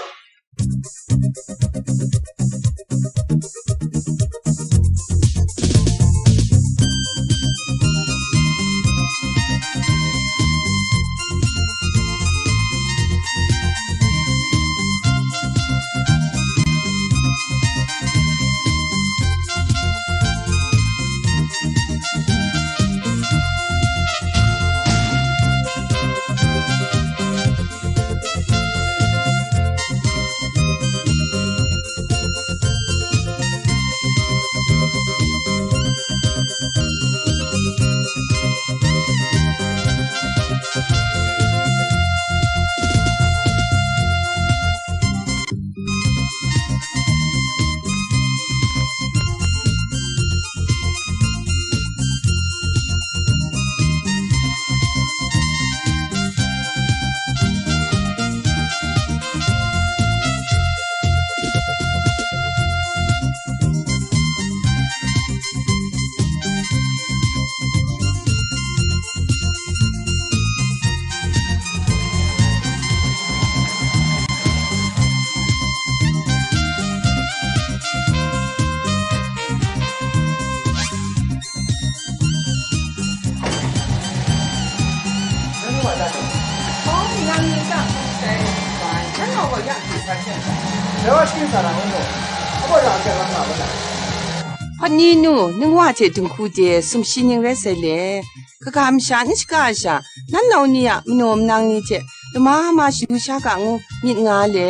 Hpawt ni nu, nang wa hte dinghku de sumshi ning rai sai le. Kaga masha n shaga ai sha, nan nau ni a manaw manang ni hte lama ma shagu sha ga ngu myit nga le.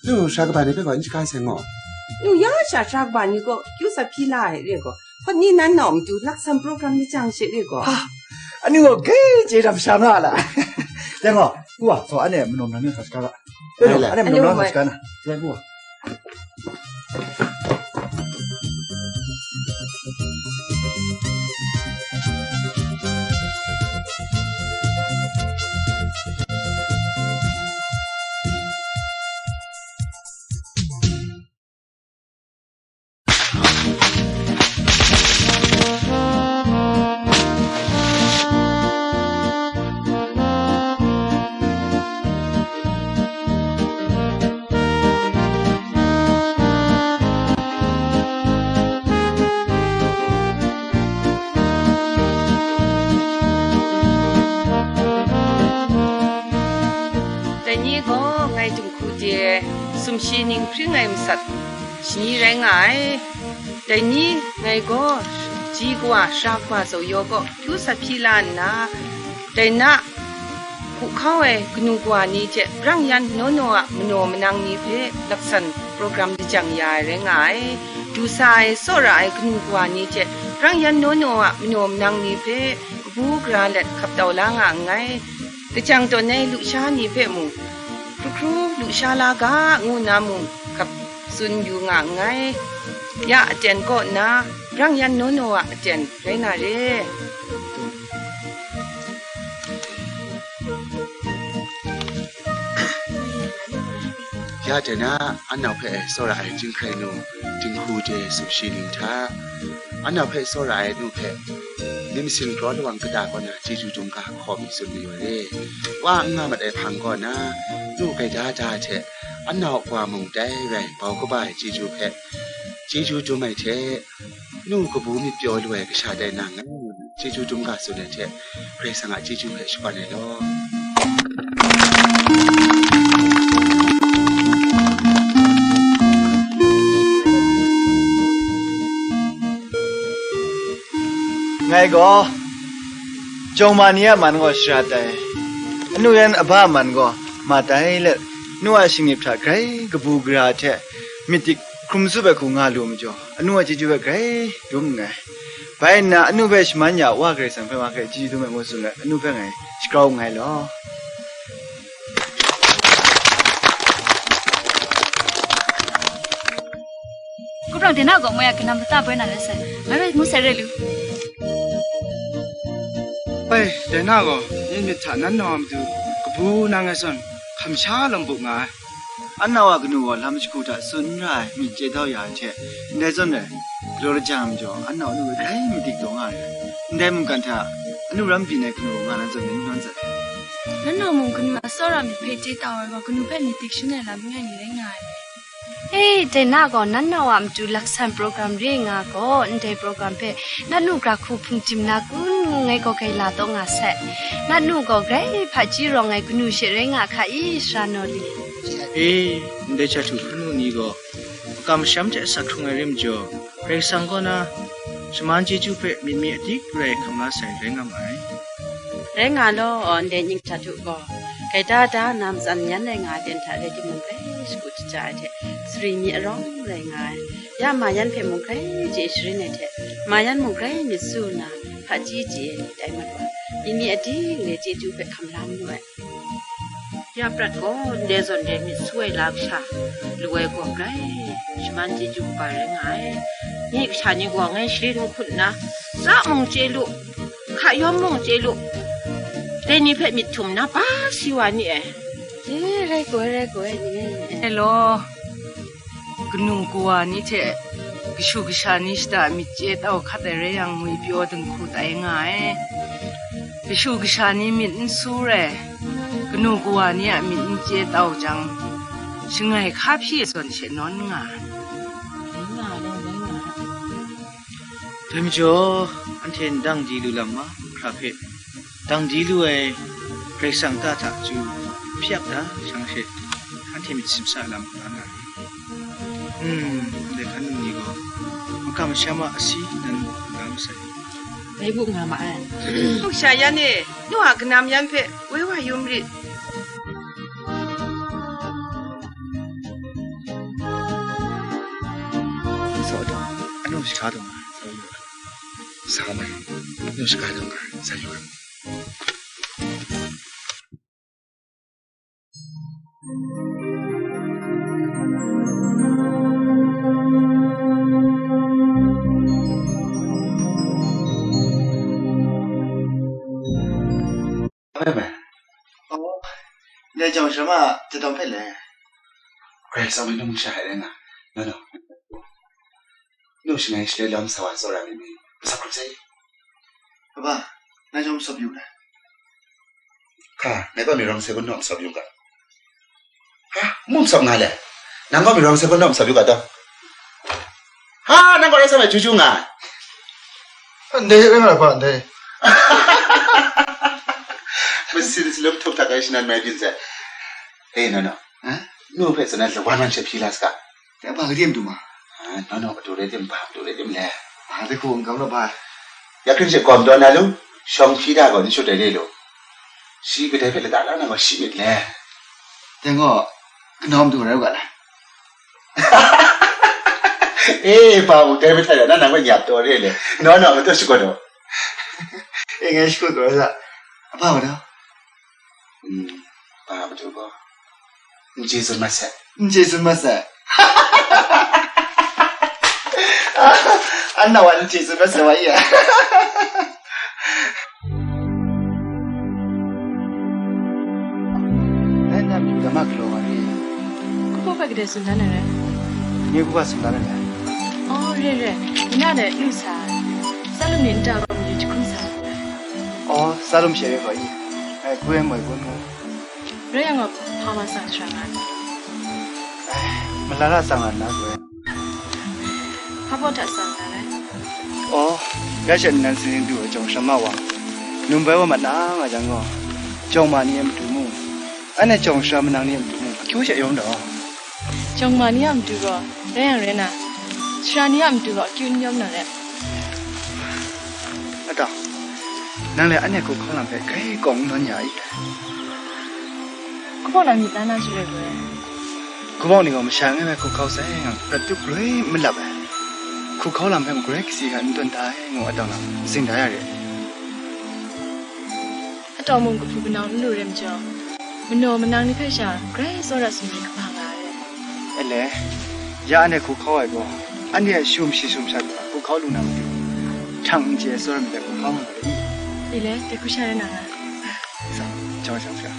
Nu, sha kaba ni hpe gaw n shaga ai sai ngaw. Nu, ya sha sha kaba ni gaw kyu sa hpyi la ai re gaw, hpawt ni nan nau matu laksan program ni jang she re gaw. Ha, anu gaw grai chye jang masha nga a la. Dai gaw, u wa, so, anhte manaw manang ni sa shaga ga. Dai gaw, anhte manaw manang sa shaga na. Dai gaw. Sumshi ning hpring ai masat shani rai nga ai. Dai ni ngai gaw ji kawa, sara kawa zaw yaw kaw hpyu sat hpyi la nna, dai na hku hkau ai kanu kawa ni hte brang yan naw naw a manaw manang ni hpe laksan program lajang ya ai rai nga ai. Du sa ai, tsawra ai kanu kawa ni hte brang yan naw naw a manaw manang ni hpe kabu gara let hkap tau la nga nngai. Kajang tawn ai lusha ni hpe mung, hkru hkru lusha la ga, ngu nna mung hkap tsun yu nga nngai. Ya aten kaw nna, brang yan naw naw a aten rai na re. Ya aten a, an nau hpe tsawra ai Jinghkrai nu, Dinghku de, Sumshi ning hta, an nau hpe tsawra ai nu hpe, nimsin kraw lawang kata kaw na chyeju dum ga hkaw mi tsun mayu ai re. Wa n nga mat ai hpang kaw na, nu gaida da hte, an nau wa mung dai rai bau kaba ai chyeju hpe, chyeju dum ai hte, nu kabu myit pyaw lu ai kasha tai na ngai, chyeju dum ga tsun ai hte, Karai Kasang a chyeju hpe shakawn ai law. Ngai gaw, jawng ma ni a man gaw shara tai, anu yan aba a man gaw ma tai let, nu a shingnip hta grai kabu gara hte myit dik hkrum tsup ai hku nga lu majaw, anu a chyeju hpe grai dum nngai. Bai nna, anu hpe shaman ya Wa Karai Kasang hpe ma hkrai chyeju dum ai ngu tsun let, anu hpe ngai shagrau nngai law. Kuprang de na gaw moi a kanam lata boi na rai sai, ngai rai ngu sai rai lu. Bai, de na gaw, ning myit hta nan nawng a matu kabu nang ai zawn, hkam sha lawm bu nga ai. An nau a kanu gaw lam shagu hta tsun n ra ai myit chye tau ya ai hte, ndai zawn rai, galaw lajang ai majaw, an nau anu hpe grai myit dik taw nga ai. Ndai mungkan hta anu ram byin ai kanu gaw nga na zawn, ning nawn zawn. Nan nau mung kanu a tsawra myit hpe chye tau ai gaw, kanu hpe myit dik shin ai lam langai mi rai nga ai. E, dai na gaw, nan nau a matu laksan program re nga gaw, ndai program hpe nat nu gra hku hpung tim na kun ngu ngai gaw grai la taw nga sai. Nat nu gaw grai hpaji rawng ai kanu she rai nga hka i, sara naw li? E, ndai jahtu hpunu ni gaw makam masham hte asak hkrung ai rai majaw, Karai Kasang kaw na shaman chyeju hpe myit mi adik rai hkam la sai rai nga ma ai. Rai nga law, ndai ning jahtu gaw, gaida da na matsan yan rai nga ai ten hta rai timung, grai shagu shaja ai hte, sari mi arawng rai nga ai. Ya ma yan hpe mung grai chye sharin ai hte, ma yan mung grai myit su nna, hpaji chye ai ni tai mat wa, myit mi adik le chyeju hpe hkam la mu ai. Ya prat gaw, ndai zawn re myit su ai la kasha, lu ai gaw grai shaman chyeju kaba rai nga ai. Nye kasha ni gaw ngai sharin mahkut nna, tsa mung chye lu, hka yawm mung chye lu, dai ni hpe myit htum nna, ba si wa ni e. E, rai gaw ai, rai gaw ai, ni e. E law, kanu kawa ni hte kashu kasha ni shata myit chye tau hkat ai rai yang, ngwi pyaw dinghku tai nga ai. Kashu kasha ni myit n su rai, kanu kawa ni a myit n chye tau jang, shangai hka hpyi zawn she nawn nga ai. Dai majaw, anhte n dang di lu lam ma, hkra hpe dang di lu ai Karai Kasang ta hta chyu hpyak da, shang she anhte myit simsa lam nga na. Hmm, ndai hkan num ni gaw makam masham a asi nan nga masai. Dai bu nga ma ai. Hpung sha yan e, nu a kanam yan hpe woi wa yu marit. Sa dawng, anu shaka dawng, sa yu. Sa mai, anu shaka dawng, sa yu. Aw, ndai jawng sharam a jadawng hpe le, Karai Kasang myit n sha ai rai nga, no, no. Nu shangai shaloi lawm sa wa tsawra myit mi, masawp hkrup sai. Papa, nang jawng masawp yu ga. Hka, ngai gaw mi rawng sai gun naw masawp yu ga. Ha, mu masawp nga le. Nang gaw mi rawng sai gun naw masawp yu ga taw. Ha, nang gaw rawng sai mai chyu chyu nga. Ndai rai nga, pa, ndai. Masin silum htup htak ai shanan mai byin sai. Hei, no, no. Ha? nu hpe tsun ai lawan wan she hpyi la saga. Dai ba gade matu ma? Ai, nawng nawng matu rai tim, ba matu rai tim le? Ba de hku n gam law ba. Ya hkring she gawm taw na lu, shawng hpyi da gaw n shut ai re lu. Shi kadai hpe lata la na gaw shi myit le? Dai gaw, kanau matu rai u ga la? E, ba mung dai mahtai na, nang hpe nyap taw re le? Nawng nawng matu shakut u. E, ngai shakut gaw sa. Apa wa da? Hmm, ba matu gaw, n chye tsun mat sai. N chye tsun mat sai. An na wa n chye tsun mat sai wa iya. Dai na myu dama galaw wa ni? Kuhpaw hpe kadai tsun dan ai rai? Nye kuhpa tsun dan ai rai. Oh, re, re. Ni na de lu sa. Salum ni nta gaw myu jahkrum sa. Oh, salum she re gaw i. Ai, gwe moi gun mu. Rai yang gaw, hpa wa tsang shara nga? Ai, malala tsang nga nna gwe. Hpa baw hta tsang nga rai? Oh, ya sha nnan sing sing du ai jawng sham ma wa, num bai wa mat na nga jang gaw, jawng ma ni a matu mung, anhte jawng shara manang ni a matu mung, akyu sha yawm daw. Jawng ma ni a matu gaw, rai yang rai na, shara ni a matu gaw, akyu n yawm na rai. Atau, nang le anhte hku hkau lam hpe grai kawng n nawn ya i? Kuhpaw na myit na na shi rai gaw. Kuhpaw ni gaw masha ngai hpe hku hkau sai nga, prat tup galoi n malap ai. Hku hkau lam hpe mung grai kasi hkra n tawn da ai ngu atau na, zing da ya re. Atau mung kahpu kanau n lu rai majaw, manaw manang ni hpe sha grai tsawra sumri kaba nga ai. Ele, ya anhte hku hkau ai gaw, anhte a shum shi shum sha hku hkau lu na matu, hkrang n chye ai tsawra myit dai hku hkau nga ai. Ele, dai hku sha rai na nga. Sa, jaw jang sa.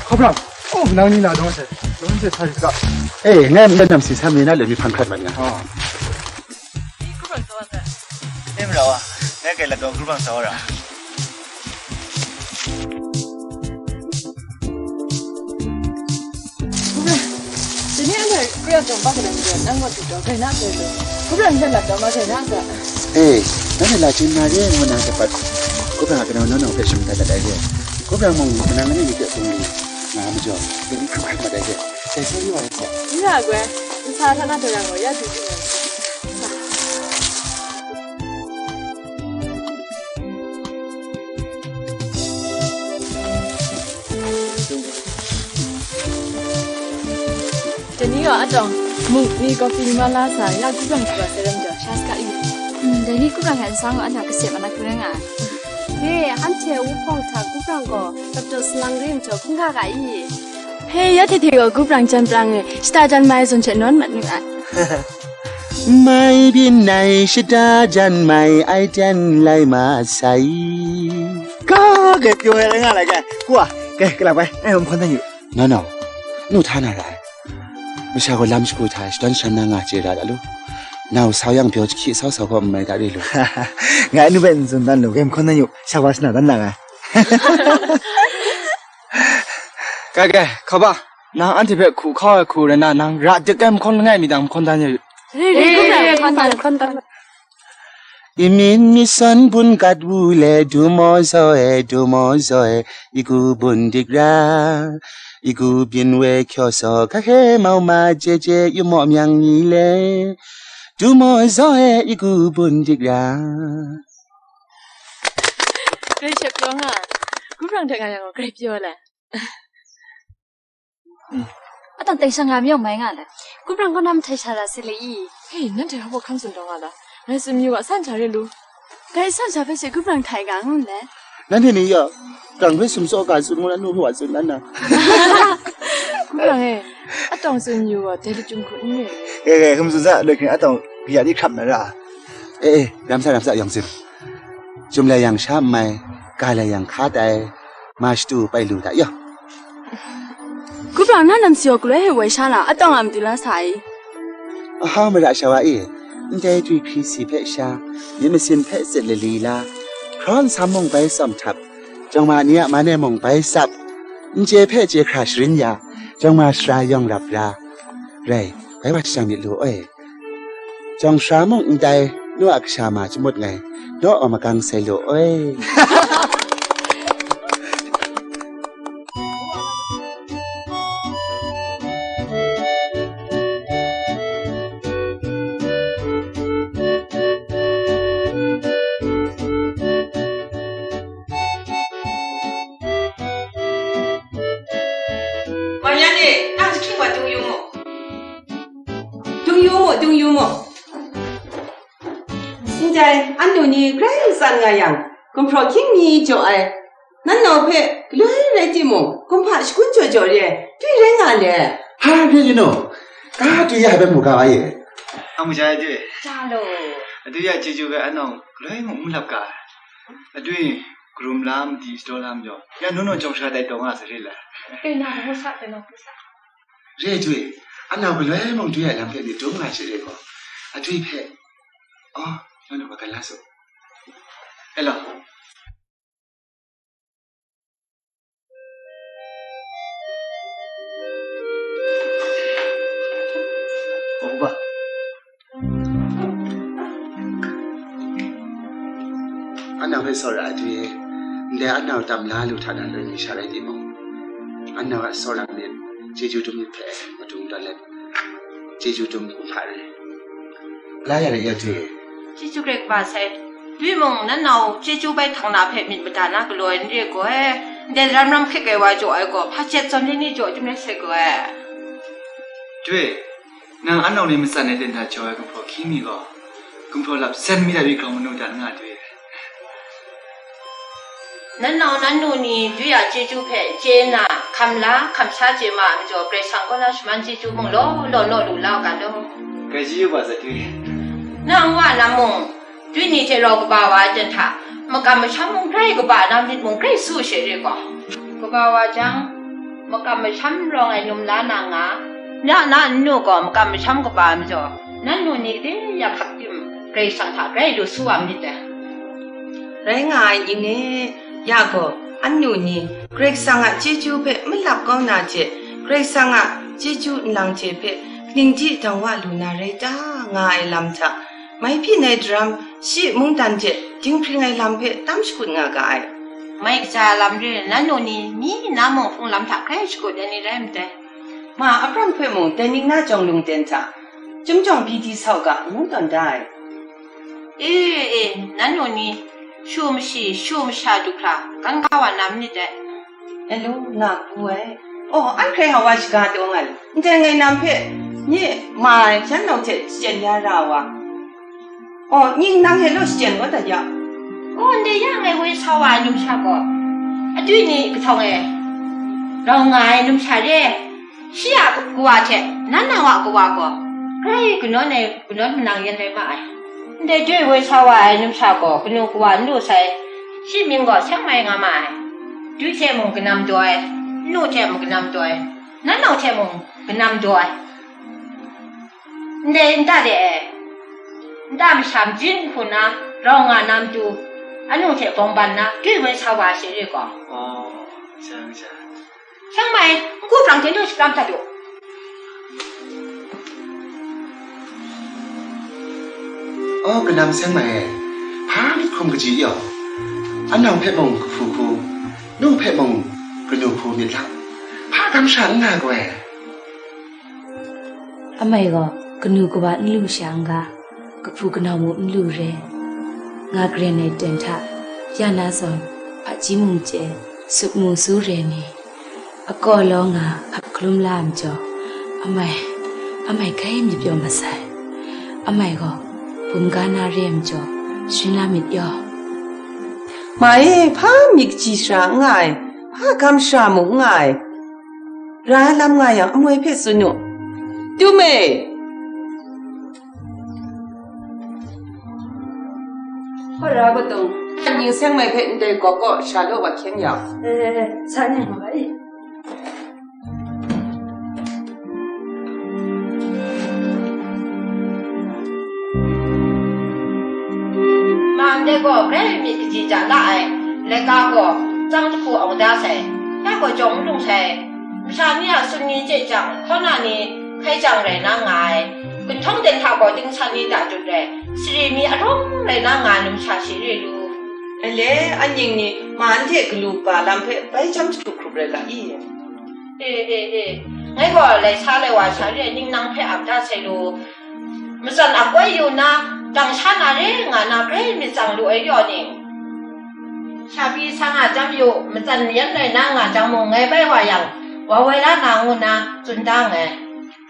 Hkawhprang, oh, nang ni na dawng se, dawng se sa yu ga. Eh, ngai madan nam si sa mi na le mi hpang hkrat mat nga. Oh. Hkawhprang sa wa sa. Eh, mara wa, ngai kai lat gaw hkawhprang sa wa ra. Dai ni anhte kra jawng bak kadan majaw, nang gaw du taw, grai na grai lu. Hkawhprang hpe lap taw ma, grai na ga. E, nanhte la chyen na re ngu na dapat, hkawhprang a kanau naw naw hpe shing dat dat ai re. Hkawhprang mung manang ni myit hte bungli nga majaw, dai ni hkrit hkrit mat ai re. Dai sa yu ai hte. N ra ai goi, nsa hta na daw yang gaw, ya du du ai. Dai ni gaw atawng, muk ni kawhpi ni ma la sa, ya hkawhprang shawa sai ram jaw, sha saga yu. Mm, dai ni hkawhprang hte nsang gaw anhte a kase mat na hkring ai. He, anhte a wuhpawng hta hkawhprang gaw, dap daw salang re majaw hkungga ga i? He, ya hte hte gaw hkawhprang jan prang e, shata jan mai zawn hte nawn mat nu ai. Mai byin ai shata jan mai ai ten lai ma sai. Ka, grai pyaw ai rai nga lai ga, Kuhpa, grai, grai lang bai, ngai hkawm hkawn dan yu. No, no, nu hta na ra ai. Masha gaw lam shagu hta shadawn shadan na nga chye ra da lu. Nau sau yang pyaw jahki sau sau gaw n mai ga re lu. Ngai anu hpe n tsun dan lu, grai hkawm hkawn dan yu, sha wa shana dan na nga. Kai, kai, hkau ba. Nang anhte hpe hku hkau ai hku rai na, nang ra dik ai mahkawn langai mi dang mahkawn dan ya yu. Re, re, re, re, re, hkawn dan, hkawn dan. Imyin mison bun gat wu le, du maw zaw e, du maw zaw e, igu bun dik ra, igu byin we kyaw saw, ka hkye mau ma je je, yu maw myang ni le, du maw zaw e, igu bun dik ra. Grai sha pyaw nga, hkawhprang hte nga yang gaw grai pyaw le. Atang teng sha nga myawng mai nga le. Hkawhprang kaw na mahtai sha ra se le i. Hei, nanhte hpa hkam tsun taw nga la. Ngai tsun yu ga, san sha re lu. Dai san sha hpe she hkawhprang htai ga ngu le. Nanhte ni ya, hkawhprang hpe sumsaw ga tsun ngu na, nu hpe wa tsun dan na. Hkawhprang e, atawng tsun yu gaw, dai lachyum hku n re. E, e, hkum tsun sa, loi hkring atawng, bia di hkrap na ra. E, e, ram sa, ram sa, yawng tsun. Chyum lai yang sha n mai, ga lai yang hka tai, ma shatu pai lu da yaw. Hkawhprang na lam si gaw galoi hte woi sha na, atawng a matu la sa i? Aha, mara sha wa e, ndai dwi hpri si hpe sha, myit masin hpe tsit lali la, hkraw nsam mung bai tsawm htap, jawng ma ni a man e mung bai tsap, n chye hpe chye hkra sharin ya, jawng ma shara yawng rap ra, rai, bai wa shajang myit lu oi. Jawng shara mung ndai, Nu a kasha ma chyamut ngai, daw a makang sai lu oi. Wa yan e, nang jahkying wa dung yu mu. Dung yu mu, dung yu mu. Ndai, anu ni grai matsan nga yang, gumhpraw hkying mi jaw ai, nan nau hpe galoi rai timung, kumhpa shagun jaw jaw re ai, dwi rai nga le. Ha, byin yu nu, ka dwi ya ai bai mu ga wa ye. Ang mu ja ai dwi. Ja lo. Adwi ya chyeju hpe anau galoi mung n lap ga ai. Adwi, karum la madi shadaw la majaw, ya nu naw jawng sha dai taw nga sa re la. Kei na hpu sa, kei na hpu sa. Re dwi, anau galoi mung dwi ai lam hpe myit dum nga ai she re gaw, adwi hpe, oh, nang nau magan la su. Hello. Anau hpe tsawra ai dwi e, ndai anau tam la lu hta na loi mi sha rai timung, anau a tsawra myit, chyeju dum myit hpe madung dat let, chyeju dum hpa re. La ya let ya dwi e. Chyeju grai kaba sai, dwi mung nan nau chyeju bai htang na hpe myit mada na galaw ai n re gaw e, ndai ram ram hkrit ai wa jaw ai gaw, hpa jet zawn ni ni jaw chyum rai sai gaw e. Dwi, nang anau ni matsan ai ten hta jau ai gumhpraw hkying mi gaw, gumhpraw lap sen mi da bi grau manu dan nga dwi. Nan nau nan nu ni dwi a chyeju hpe chye nna, hkam la, hkam sha chye ma ai majaw, Karai Kasang kaw na shaman chyeju mung law law naw lu la u ga law. Grai chyeju ga zaw dwi. Nang wa na mung, dwi ni hte rau kaba wa ai ten hta, makam masham mung grai kaba na myit mung grai su she re gaw. Kaba wa jang, makam masham rawng ai num la na nga, na na nnu gaw makam masham kaba ai majaw, nan nu ni gade ya hkap tim, Karai Kasang hta grai lu su wa myit dai. Rai nga ai ning e, ya gaw, annu ni, Karai Kasang a chyeju hpe malap kau na hte, Karai Kasang a chyeju nlang hte hpe kaning di dang wa lu na rai ta, nga ai lam hta, mai byin ai daram, shi mungdan hte dinghpring ai lam hpe tam shakut nga ga ai. Mai kaja lam re, nannu ni mi na mung hpung lam hta grai shakut ai ni rai ndai. Ma Abraham hpe mung dai ning na jawng lung ten hta, chyum jawng pyi di sau ga, ngu tawn da ai. E, e, nannu ni, shu mashi, shu masha du hkra, gan ga wa na manit dai. Elu, na hku ai. Oh, an hkrai hau wa shaga taw nga ai. Ndai ngai nam hpe, nye ma ai, yan nau hte shachyen ya ra wa. Oh, ning nang hte law shachyen kau dat ya. Oh, ndai ya ngai woi sa wa ai numsha gaw, adwi ni kahtawng e rau nga ai numsha re, shi a kawa hte nan nau a kawa gaw, grai kanawn ai kanawn manang yan rai ma ai. Ndai doi woi sa wa ai numsha gaw kanu kawa n lu sai, shi mying gaw seng mai nga ma ai. Dwi hte mung kanam daw ai, nnu hte mung kanam daw ai, nan nau hte mung kanam daw ai. Ndai nta de ai, nta masha majin hku na rau nga na matu, anu hte bawng ban na doi woi sa wa ai she re gaw. Oh, seng seng. Seng mai, n ku brang hte nu shakram hta du. Oh, kanam seng mai e, hpa myit hkum kaji yaw, anang hpe mung kahpu hku, nu hpe mung kanu hku myit lam, hpa kamsham n nga gaw e. Amai gaw kanu kawa n lu sha n ga, kahpu kanau mung n lu re. Nga karen ai ten hta, ya na zawn, hpaji mung chye, sup mu su re ni, akaw law nga hkap hkalum la ai majaw, amai, amai grai myit pyaw masai. Amai gaw bum ga na re ai majaw, sharin la myit yaw. Ma e, hpa myit kaji shara n nga ai, hpa gam shara mung n nga ai. Ra lam nga yang amoi hpe tsun u. Tum e! Hpara kadung, ning seng mai hpe ndai gawk gaw sha law wa hkyen yang. Eh, sa ni ma e. Ma ndai gaw grai myit kaji ja la ai, laika gaw tsang jahku awng da sai, ya gaw jawng n lung sai. Masha ni a tsun ni chye jang, hkauna ni hkai jang rai na nga ai. Kantawng ten hta gaw dingsan ni ta jut ai, sari mi arawng rai na nga ai numsha shi re lu. Ele, anning ni ma n hte galu kaba lam hpe bai chyam jahkrup hkrup rai ga i? E, e, e, ngai gaw lai sa lai wa sha re ai ning nang hpe ap da sai lu. Matsan ap koi yu nna, dang sha na re nga na grai myit tsang lu ai yaw ning. Sha pyi sa nga jam yu, matsan yan rai na nga jang mung, ngai bai wa yang, wa woi la na ngu nna tsun da nngai.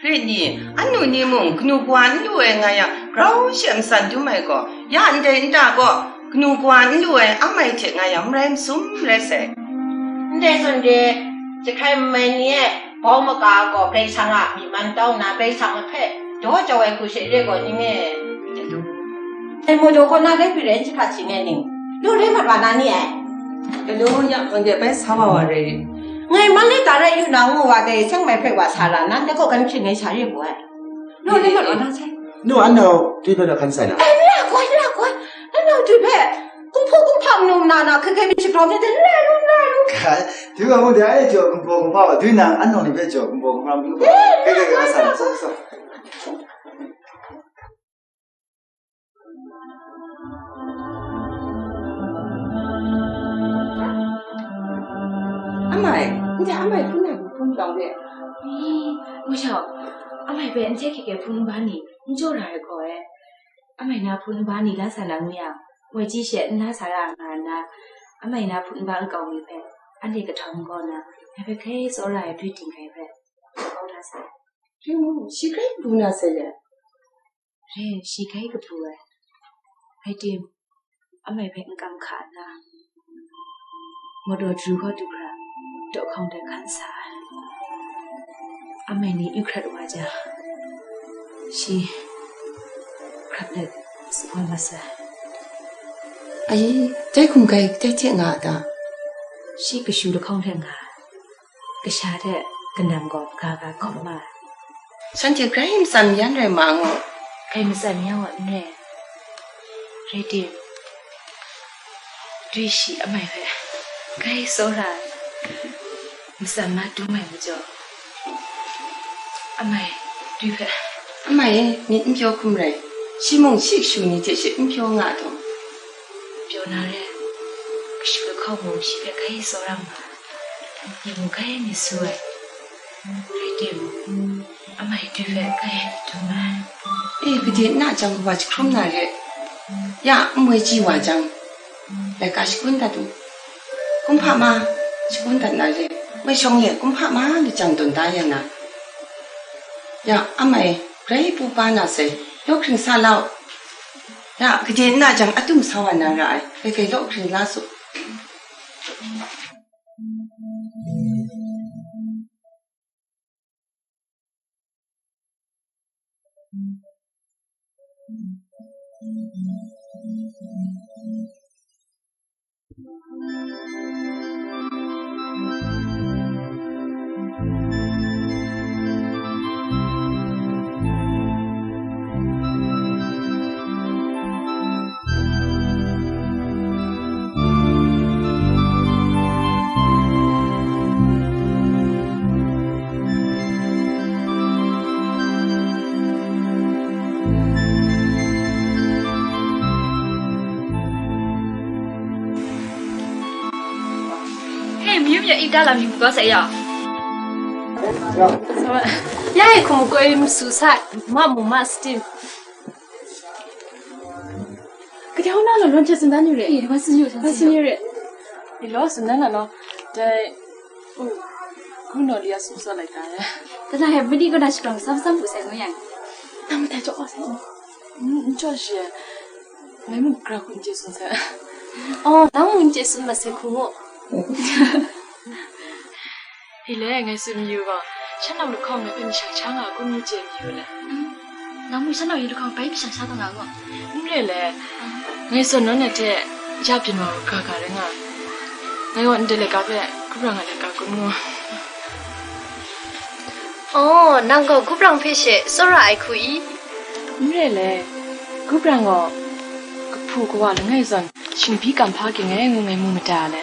Rit ni, anu ni mung kanu kawa n lu ai nga yang, grau she matsan dum ai gaw, ya ndai nta gaw, kanu kawa n lu ai amai hte nga yang, marai masum rai sai. Ndai zawn re, jahkrai mamai ni e, bau maka gaw Karai Kasang a myi man tau nna, Karai Kasang hpe daw jau ai hku she re gaw, ning e? Ai maw daw kaw na rai hpe rai n jahprat hting ai ning? Lu rai mat wa na ni ai? Galaw ya, anhte bai sa wa wa rai. Ngai man le ta rai yu na ngu wa, dai seng mai hpe wa sa ra, nan dai kaw kan hpyin ai sha re bu ai. Lu rai mat wa na sai. Nu, anau dwi hpe hkan sai na? Ai, n ra koi, n ra koi. Anau dwi hpe kumhpaw kumhpa manu na na, hkai hkai mi shagrau myit dai, n rai lu, n rai lu. Kai, dwi wa mu de, ai jaw kumhpaw kumhpa wa, dwi nang anau ni hpe jaw kumhpaw kumhpa manu. Eh, kai, kai, kai, n ra sa, koi. Sa, sa. Amai, nde amai hpun na hpun tawng de. Ih, ngu shau, amai hpe n hte hkye hkye hpun ba ni, n jaw ra ai gaw e. Amai na hpun ba ni la sa na ngu yang, moi chyi she n la sa ra nga nna, amai na hpun ba nkau mi hpe, anhte kahtawng kaw na, ngai hpe hkai tsawra ai dwi ting hkai hpe, kau da sai. Ring ngu, shi hkai bu na sai le. Re, shi hkai kabu ai. Rai tim, amai hpe n kam hka nna, mawdaw daru hkaw du hkra, daw hkawng de hkan sa ai. Amai ni yu hkrat wa jang, shi hkrap let sa wa ma sai. Ai, dai hkum kai, dai hte nga a ta? Shi kashu lahkawng hte nga ai. Kasha hte kanam gaw ga ga hkawm ma ai. Shanhte grai matsan yan rai ma ngu. Grai matsan yan wa n rai. Rai tim, dwi shi amai hpe grai tsawra ai, matsan ma dum ai majaw, amai dwi hpe. Amai e, myit n pyaw hkum rai, shi mung shi kashu ni hte she n pyaw nga ai taw? Pyaw na re, kashu lahkawng mung shi hpe grai tsawra nga ai. Myit mung grai myit su ai. Rai tim, amai dwi hpe grai myit dum ai. E, gade n na jang, wa jahkrum na re. Ya, n moi chyi wa jang, laika shagun dat u. Kumhpa ma shagun dat na re. Moi shawng le kumhpa ma lajang tawn da ya na. Ya, amai grai pu pa na sai, law hkring sa lau. Ya, gade n na jang, atum sa wa na ra ai, kai kai law hkring la su. Hei, myu myu ip da lam yu ga sai ya. Ya, hei, hkum koi masu sa, ma mu ma steam. Gade hkau na law, lawm hte tsun dan yu re. Eh, wa tsun yu, wa tsun yu re. I law, tsun dan na law. Dai, u, hku naw li a sum sa lai ta ya. Dai na he, madi kaw na shakrawng sam sam bu sai ngu yang. Nang matai jaw sai ngu. N, n jaw shi ai. Ngai mung gara hku n chye tsun sai. Oh, nang mung n chye tsun ma sai hku ngu. Ile, ngai tsun mayu gaw, shan nau lahkawng ngai hpe masha sha nga kun ngu chye mayu le. Nang mung shan nau yu lahkawng bai masha sha taw nga gaw. N re le, ngai zawn nawn ai hte ya byin wa u ga ga rai nga ai. Ngai gaw ndai laika hpe gumra nga laika kun ngu. Oh, nang gaw gumra hpe she tsawra ai hku i? N re le, gumra gaw kahpu kawa langai zawn, shingbyi kam hpa ging ai ngu ngai mu mada le.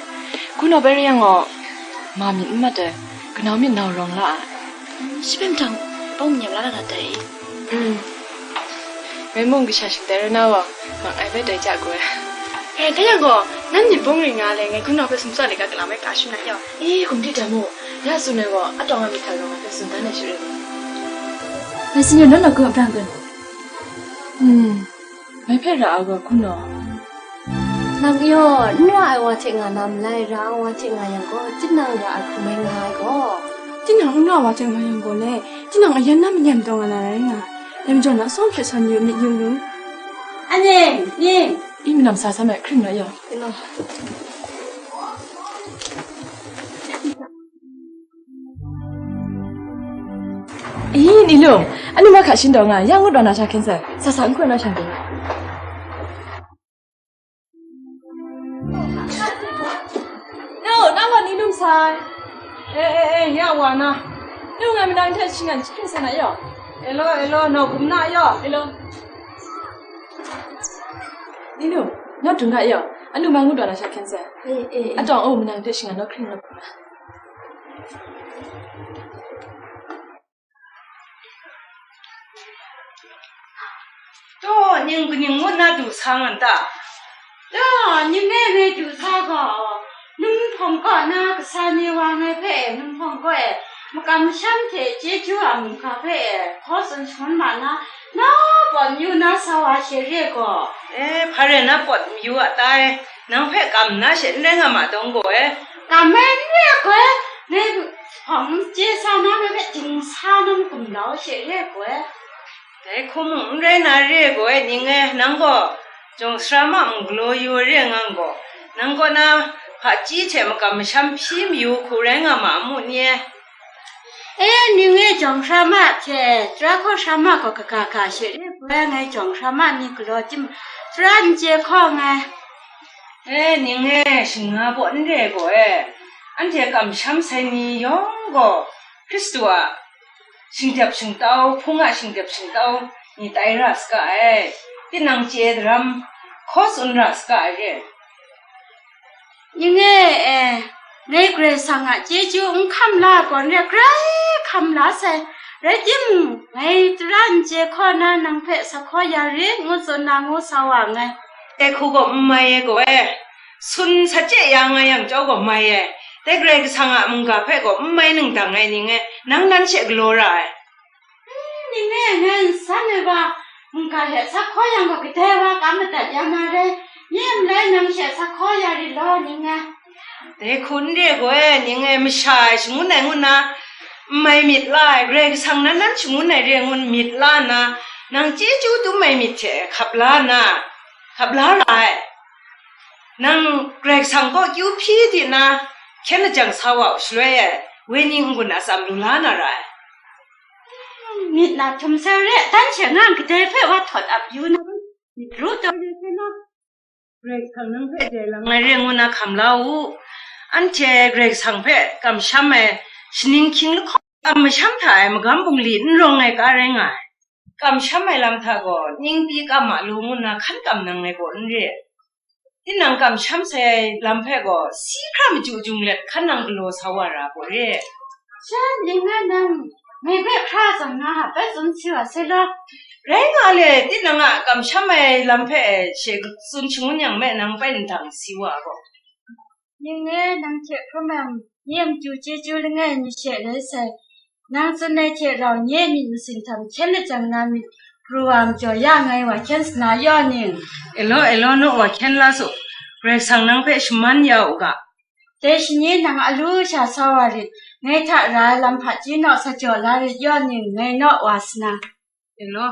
Hku naw bai rai yang gaw, ma myit n mat ai, kanau myit nau rawng la ai. Shi hpe mahtang, pawng nyem la na dai i? Mm. Ngai mung kasha shingtai rai na gaw, mak ai bai tai ja ku ai. E, dai yang gaw, nang myit bung ring nga le, ngai hkunau hpe sumsat ai ga, gala mai ka shim na yaw. E, kum di dam mu, ya tsun ai gaw, a tawng a myit hta gaw, ngai hpe tsun dan ai share gaw. Ngai sinyo naw naw kun a brang kun. Hmm, ngai hpe ra ai gaw hkunau. Nang yaw, n ra ai wa hte nga na malai, ra ai wa hte nga yang gaw, tinang ra ai hku mai nga ai gaw. Tinang n ra ai wa hte nga yang gaw le, tinang a yan na manyam taw nga na rai nga ai. Dai majaw na, atsawm hkrat san yu, myit yu yu. Ane, ning. I manam sa sa mai, hkring na yaw. Ino. I, Ni Lung, anu ma hka shin taw nga, ya ngut wa na sha hkyen sai, sa sa n hkawn na sha hkyen. No, na gaw Ni Lung sai. E, e, e, ya wa na. Ni Lung, ngai manang hte shingan hkyen sai na yaw. Elo, elo, no gum na yaw. Elo. Ni Lung, na dung ga yaw. Anu ma ngut wa na sha hkyen sai. E, e, e. A tawng o, manang hte shingan naw hkring na. Taw, ning kaning ngut na du sa nga n ta? Taw, ning e me du sa gaw, num hpawng kaw na kasa ni wa ngai hpe e, num hpawng kaw e, makam masham hte chyeju a mungga hpe e, hkaw tsun shangun ma na, na pawt mayu na sa wa she re gaw. E, hpa rai na pawt mayu a ta e? Nang hpe kam nna she n rai nga ma dawng gaw e? Kam ai n re gaw e, dai hpawng chye sa na, dai hpe dingsa na magumlau she re gaw e. Dai hku mung n rai na re gaw e, ning e, nang gaw jawng sara ma mung galaw yu ai re nga gaw, nang kaw na hpaji hte makam masham hpyi mayu hku rai nga ma mu ni e? E, ning e jawng sara ma hte, tara hkaw sara ma gaw kaga ga she re gaw e, ngai jawng sara ma ni galaw tim, tara n chye hkaw nngai. E, ning e, shinga baw n re gaw e, anhte kamsham sai ni yawng gaw Hkristu a shingdep shingtau, hpung a shingdep shingtau ni tai ra saga ai, tinang chye daram hkaw tsun ra saga ai re. Ning e, e, ngai Karai Kasang a chyeju n hkam la gaw n re, grai hkam la sai. Rai timung, ngai tara n chye hkaw na nang hpe sa hkaw ya rit, ngu tsun na ngu sa wa nngai. Dai hku gaw n mai ai gaw e, sun sa chye ya nga yang chyawm gaw mai ai. Dai Karai Kasang a mungga hpe gaw n mai ningdang ai ning e, nang nan she galaw ra ai. Ning e, ngai n san ai wa, mungga hte sa hkaw yang gaw, kadai wa kam madat ya na rai, nye a malai nang she sa hkaw ya rit law, ning e. Dai hku n re gaw e, ning e, masha e shangun ai ngu nna, n mai myit la ai, Karai Kasang nan nan shangun ai re ngu myit la nna, nang chyeju dum ai myit hte hkap la nna, hkap la ra ai. Nang Karai Kasang kaw kyu hpyi di nna, hkyen lajang sa wa u shaloi e, wenyi n-gun a tsam lu la na ra ai. Myit na htum sai re, dan she ngan kadai hpe wa htawt ap yu na, myit ru taw yu hte na. Karai Kasang nang hpe dai lang ai re ngu na hkam la u. Anhte Karai Kasang hpe kamsham ai shaning hkying lahkawng, kam masham hta e magam bungli n rawng ai ga rai nga ai. Kamsham ai lam hta gaw, ning pyi kam a lu ngu nna hkan kam nang ai gaw n re. Tinang kamsham sai ai lam hpe gaw, si hkra machyu jung let hkan nang galaw sa wa ra gaw re. Shan ning e nang, ngai hpe hkra tsang na hpe tsun si wa sai law. Rai nga le, tinang a kamsham ai lam hpe she tsun shangun yang me, nang bai ndang si wa gaw. Ning e, nang hte hkrum yang, nye a matu chyeju langai mi she rai sai. Nang tsun ai hte rau, nye myit masin hta mahkyen lajang na myit pru wa majaw ya ngai wa hkyen sa na yaw ning. Elaw, elaw, naw wa hkyen la su, Karai Kasang nang hpe shaman ya u ga. Dai shani nang a lu sha sa wa rit, ngai hta ra ai lam hpaji naw sa jaw la rit yaw ning, ngai naw wa sa na. Elaw.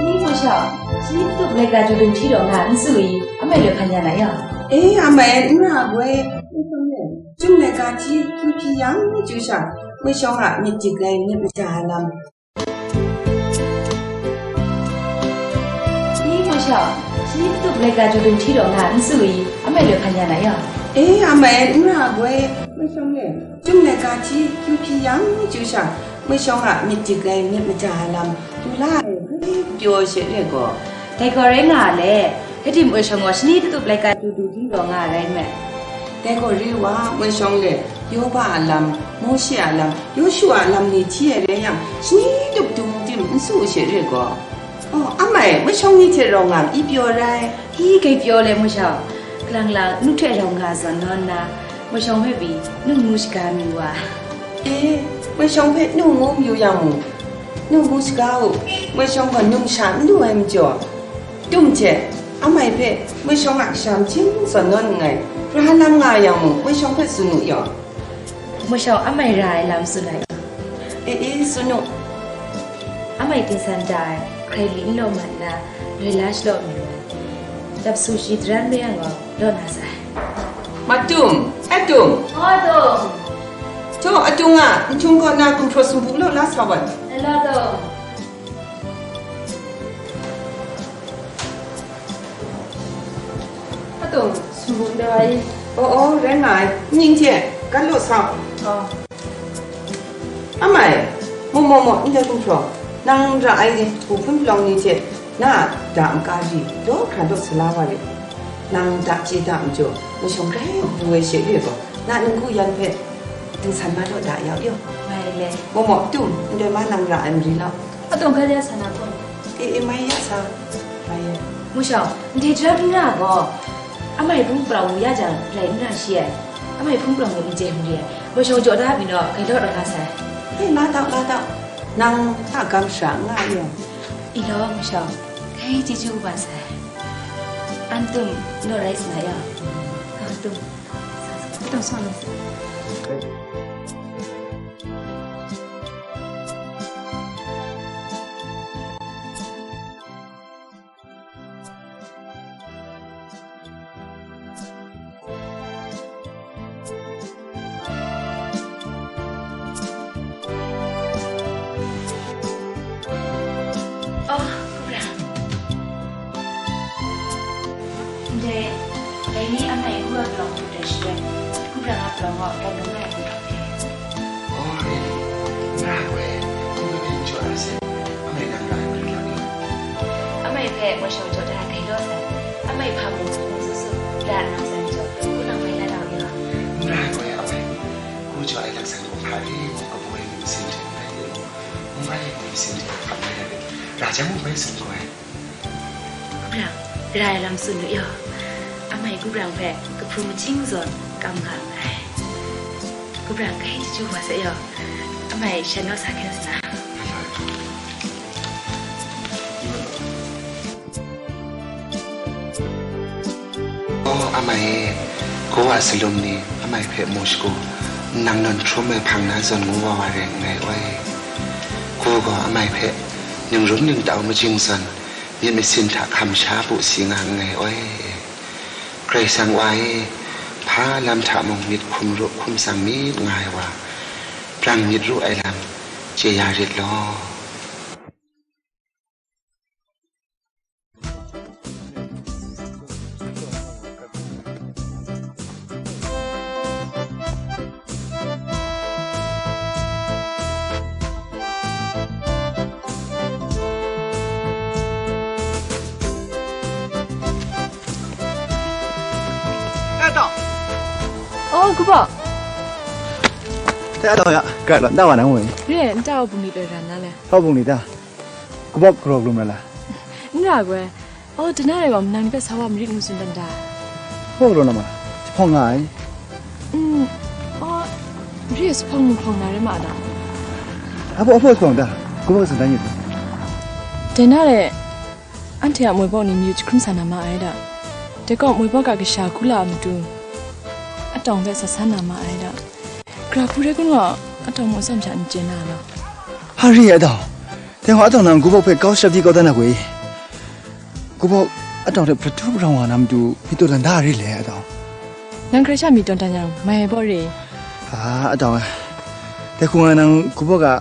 Ni hpung sha, shi tup laika chyu dum hti taw nga n su i, a mai loi hkan ya na ya? E, a mai n ra ai, chyum laika hti hpyi yang chyu sha, gwi shawng a myit dik ai myit maja ai lam. Ni hpung sha, shi tup laika chyu dum hti taw nga n su i, a Ai le hkan ya na ya? E, a mai n ra goi, mashawng le, chyum le ga hti, kyu hpyi yang chyu sha, mashawng a myit dik ai myit maja ai lam, du la ai, grai pyaw she re gaw. Dai gaw rai nga a le, hkye tim mashawng gaw shani tutup laika du du ting gaw nga ai rai nme. Dai gaw re wa, mashawng le, Yoba a lam, Mawshe a lam, Yawshu a lam ni hti ai rai yang, shani tup dung tim n su she re gaw. Oh, a mai, mashawng ni hte rau nga, i pyaw rai. I, kai pyaw le, mashawng. Kalang lang, nu hte rau nga zawn nawn na, mashawng hpe pyi, nu ngu shaga mi wa. E, mashawng hpe nu ngu mayu yang mung, nu ngu shaga u, mashawng gaw numsha n du ai majaw. Tum hte, a mai hpe, mashawng a kasha mahkying zawn nawn nngai, ra lam nga yang mung, mashawng hpe tsun u yaw. Mashawng a mai ra ai lam tsun ai. E, e, tsun u. A mai tingsan da ai, hkrai li n law mat na, rai la shalaw mi ai. Dap su shi daran mayang gaw, law na sai. Matum, atum. Atum. Htaw, atung a, nhtun kaw na gumhpraw sumpu law la sa wat. Law atum. Atung, sumpu ndai. Oh, oh, rai nga ai. Ning hte, gat law sa. Oh. A mai, mo, mo, mo, ndai gumhpraw, nang ra ai ni, bu hpun palawng ni hte, na a da nka ri, daw hkra daw sa la wa rit. Nang da chye da majaw, mashawng grai du ai she re gaw, na ningku yan hpe, dingsan ma law da yau yaw. Mai le. Mo, mo, tum, ndai ma nang ra ai mari lau. Atung hkra ya sa na hpun. E, e, mai ya sa. Mai ya. Mashawng, ndai jara hpung ra gaw, a mai hpung palawng mu ya jang, rai n ra shi ai. A mai hpung palawng mu n chye hpung ri ai. Mashawng jaw da pyi naw, kai law rawt nga sai. E, la dau, la dau. Nang a gam shara n nga ai yaw. I law, mashawng, kai chyeju kaba sai. Antum, naw rai sa na yaw. Antum, antum sa na sai. Oh, Kubra. Ndai, dai ni a mai ngu ai palawng hte shaloi, Kubra a palawng gaw rai lung ai. Oh, really? N ra ai, hku hpe byin jaw ai se. A mai nang ra ai marit lam ni? A mai hpe mashawng jaw da ai hpe law sai. A mai hpa mung hpung su su, la nang san jaw, hku nang bai la dau ya. N ra ai, a mai. Hku jaw ai laksan hkum hta re mung, kabu ai ni masin hte n rai timung, n bai ai ni masin hte hkam rai ai rit, ra jang mung bai tsun gaw ai. Kubrang, ra ai lam tsun nu yaw. Amai Kubrang hpe kahpru majing zawn kam nga nngai. Kubrang, kai chyeju wa sai yaw. Amai shan naw sa hkyen sa na. O amai e, ko a salum ni amai hpe mu shagu, nang nawn hkrum ai hpang na zawn ngu wa wa rai nngai oi. Ko gaw amai hpe ningrum ningtau majing zawn, myit masin hta hkam sha bu si nga nngai oi. Karai Kasang wa e, hpa lam hta mung myit hkum ru hkum tsang myit nga ai wa, brang myit ru ai lam chye ya rit law. Ai tau. Oh, Kubok. Tau ya, kai lo, nta wa nang woi. Re, nta wa bungli doi ran na le. Hpa bungli ta? Kubok karaw lum la la? N ra goi. Oh, dana rai wa, manang ni hpe sa wa marit ngu tsun dan da. Hpa galaw na ma? Jahpawng nga ai. Mm, oh, re, jahpawng mu hpawng na rai ma da. Apo, apo jahpawng ta? Kubok tsun dan yit. Dai na re, anhte a moi bawk ni mayu jahkrum sa na ma ai da. Dai gaw moi bawk a kasha hku la a matu, atawng hpe sa san na ma ai da. Gara hku rai kun gaw, atawng mung atsawm sha n chye na law. Hari atawng, dai gaw atawng nang kubok hpe kau sharap di kau dan na goi. Kubok, atawng hte hpratu hparau nga na matu, myit taw dan da re le, atawng. Nang hkrai sha myit taw dan yang, mai ai baw re. A, atawng e, dai hku nga nang kubok a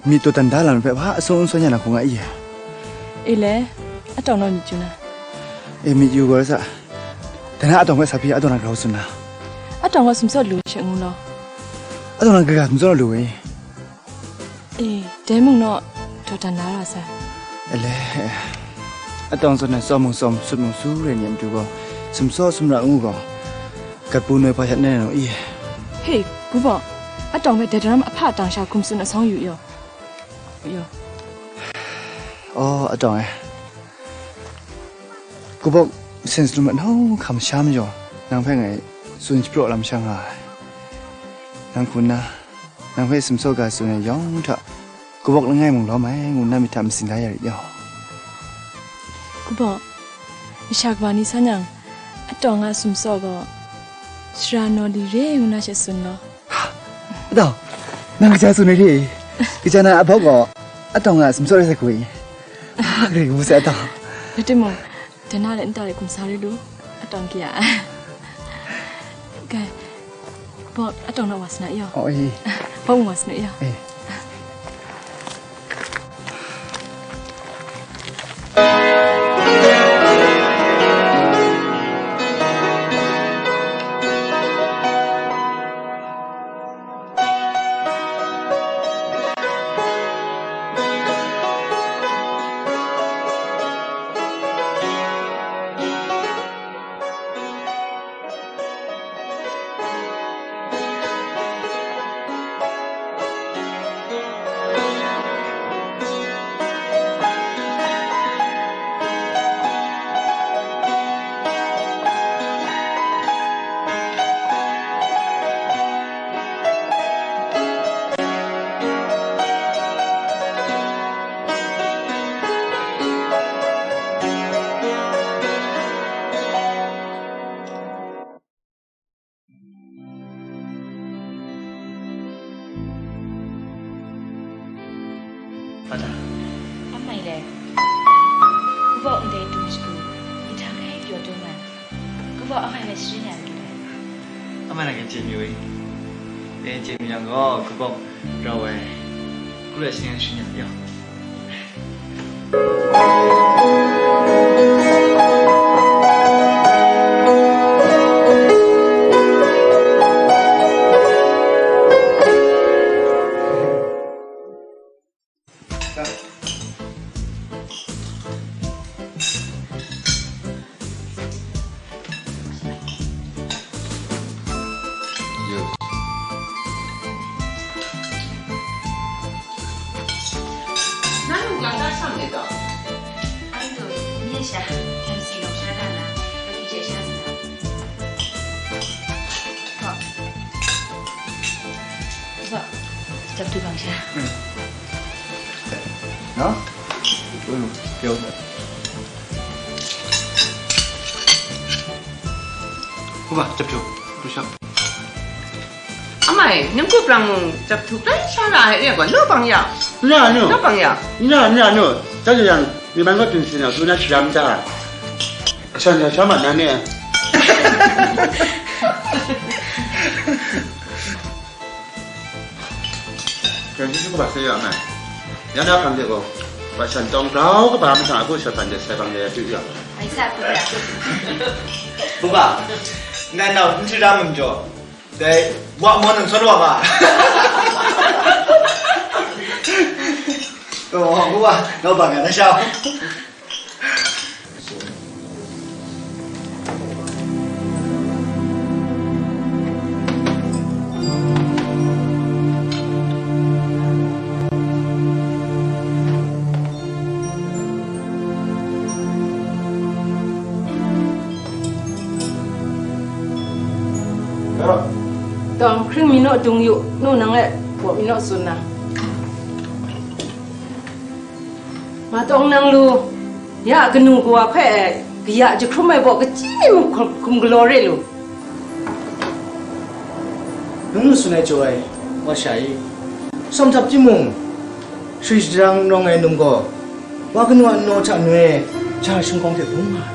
myit taw dan da lam hpe hpa asawn n sawn ya na hku nga i e. E le, atawng naw myit yu na. E, myit yu gaw sa. Dai na atawng hpe sa hpyi, atawng na grau tsun na. Atawng gaw sumsaw lu she ngu law. Atawng na kaga sumsaw lu e. E, dai mung naw, daw dan la ra sai. Ele, atawng zawn ai tsawm mung tsawm, sut mung su re ni a matu gaw, sumsaw sumra ngu gaw, gat pu noi hpa shat nai naw i? He, Gu Baw, atawng hpe dai daram ahpa tang sha hkum tsun asawng yu yaw. Yaw. Aw, atawng e. Gu Baw, sen shalum anau hkam sha majaw, nang hpe ngai tsun shapraw lam sha nga ai. Nang hku nna, nang hpe sumsaw ga tsun ai yawng hta, Gu Baw langai mung lawm ai, ngu nna myit hta matsin da ya rit yaw. Gu Baw, masha kaba ni san yang, atawng a sumsaw gaw, sara naw li re ngu na she tsun law. Atawng, nang kaja tsun ai re? Kaja na a Baw gaw, atawng a sumsaw re sai hku i? Ah, grai kabu sai atawng. Rai timung, dai na let nta let hkum sa re lu, atawng kya. Kai, Baw, atawng naw wa sa na yaw. Oh, eh. Baw wa sa na yaw. Eh. Hpa ta? A mai le, Gu Baw ndai dung shagu, myihtang hkai pyaw dum ai. Gu Baw a mai le sharin ya n rit ai. A mai na kan chye mi we. E, chye mi yang gaw, Gu Baw rau ai. Gu Baw sharin ya, sharin ya yaw. Nang mung la da shang le taw? Ai du, nye sha, M C long sha da na, lo ki je sha sa. Hpa. Hpa. Jap tu bang sha. No? Ulu, kyo. Hpa, jap tu. Tu sha. Amai, ning kup rang mung, jap tu bai sha ra ai re gaw, lo bang ya. N ra nu. Lo bang ya. N ra, n ra nu. Dai yang, ni man gaw pyin sin yang, su na sharam ta. Shan ya sha ma nan ne. Yang shi shi ku ba se ya mai. Yang na kam de gaw, ba shan tawng grau kaba masang a ku sha ban de sai bang de ya tu ya. Ai sa ku ya. Pu ba, ngai nau n hti da mung jaw. Dai, wa mo nang son wa ba. Oh, wa, no ba nga na sha. Tawng hkring mi naw dung yu, nu nang e baw mi naw tsun na. Ma tawng nang lu, ya kanu kawa hpe kaya jahkrum ai baw kachyi mi mung hkum, hkum galaw re lu. Nang nu tsun ai jaw ai, wa sha i? Tsawm htap timung, sari shadarang rawng ai num gaw, wa kanu a nnaw hta noi ai ja shingkawng hte bung nga ai.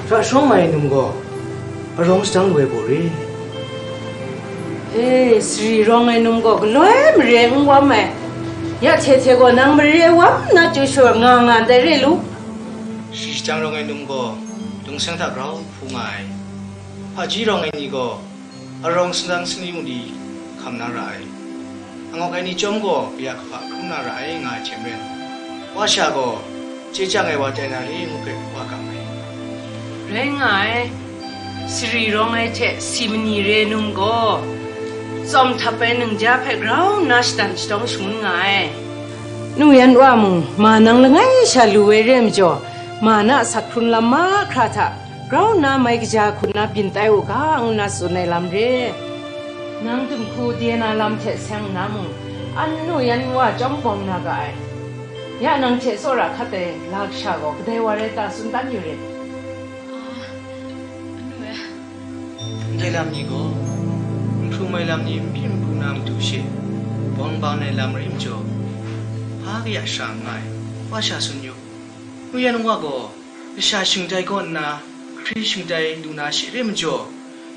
Hra sharawng ai num gaw, arawng sadang lu ai baw re. E, sari rawng ai num gaw, galoi mare n wam ai. Ya hte hte gaw, nang mare wam nna chyu shaw nga nga ndai re lu. Shadang rawng ai num gaw, dungseng hta grau hpu nga ai. Hpaji rawng ai ni gaw, arawng sindang sani mung di hkam na ra ai. Angawk ai ni chyawm gaw, kaya kahpa hkrum na ra ai, nga ai hte maren, wa sha gaw, chye chyang ai wa tai na re ngu hpe wa kam ai. Rai nga ai, sari rawng ai hte si mani re num gaw, tsawm htap ai ningja hpe grau nna shadan shatawng shangun nga ai. Nu yan wa mung, ma nang langai sha lu ai re ai majaw, ma na sat hkrun lam mahkra hta grau nna mai kaja hkun na byin tai u ga, ngu nna tsun ai lam re. Nang dinghku de na lam hte seng nna mung, an nu yan wa chyawm bawng na ga ai. Ya nang hte tsawra hkat ai la kasha gaw kadai wa rai ta, tsun tan yu rit. Ah, anu e. Ndai lam ni gaw, n hkrum ai lam ni n byin n pru na matu she, bawng bang ai lam rai majaw, hpa kaya sha n nga ai, wa sha tsun yu. Nu yan wa gaw, kasha shingtai kaw nna, hkri shingtai lu na she re majaw,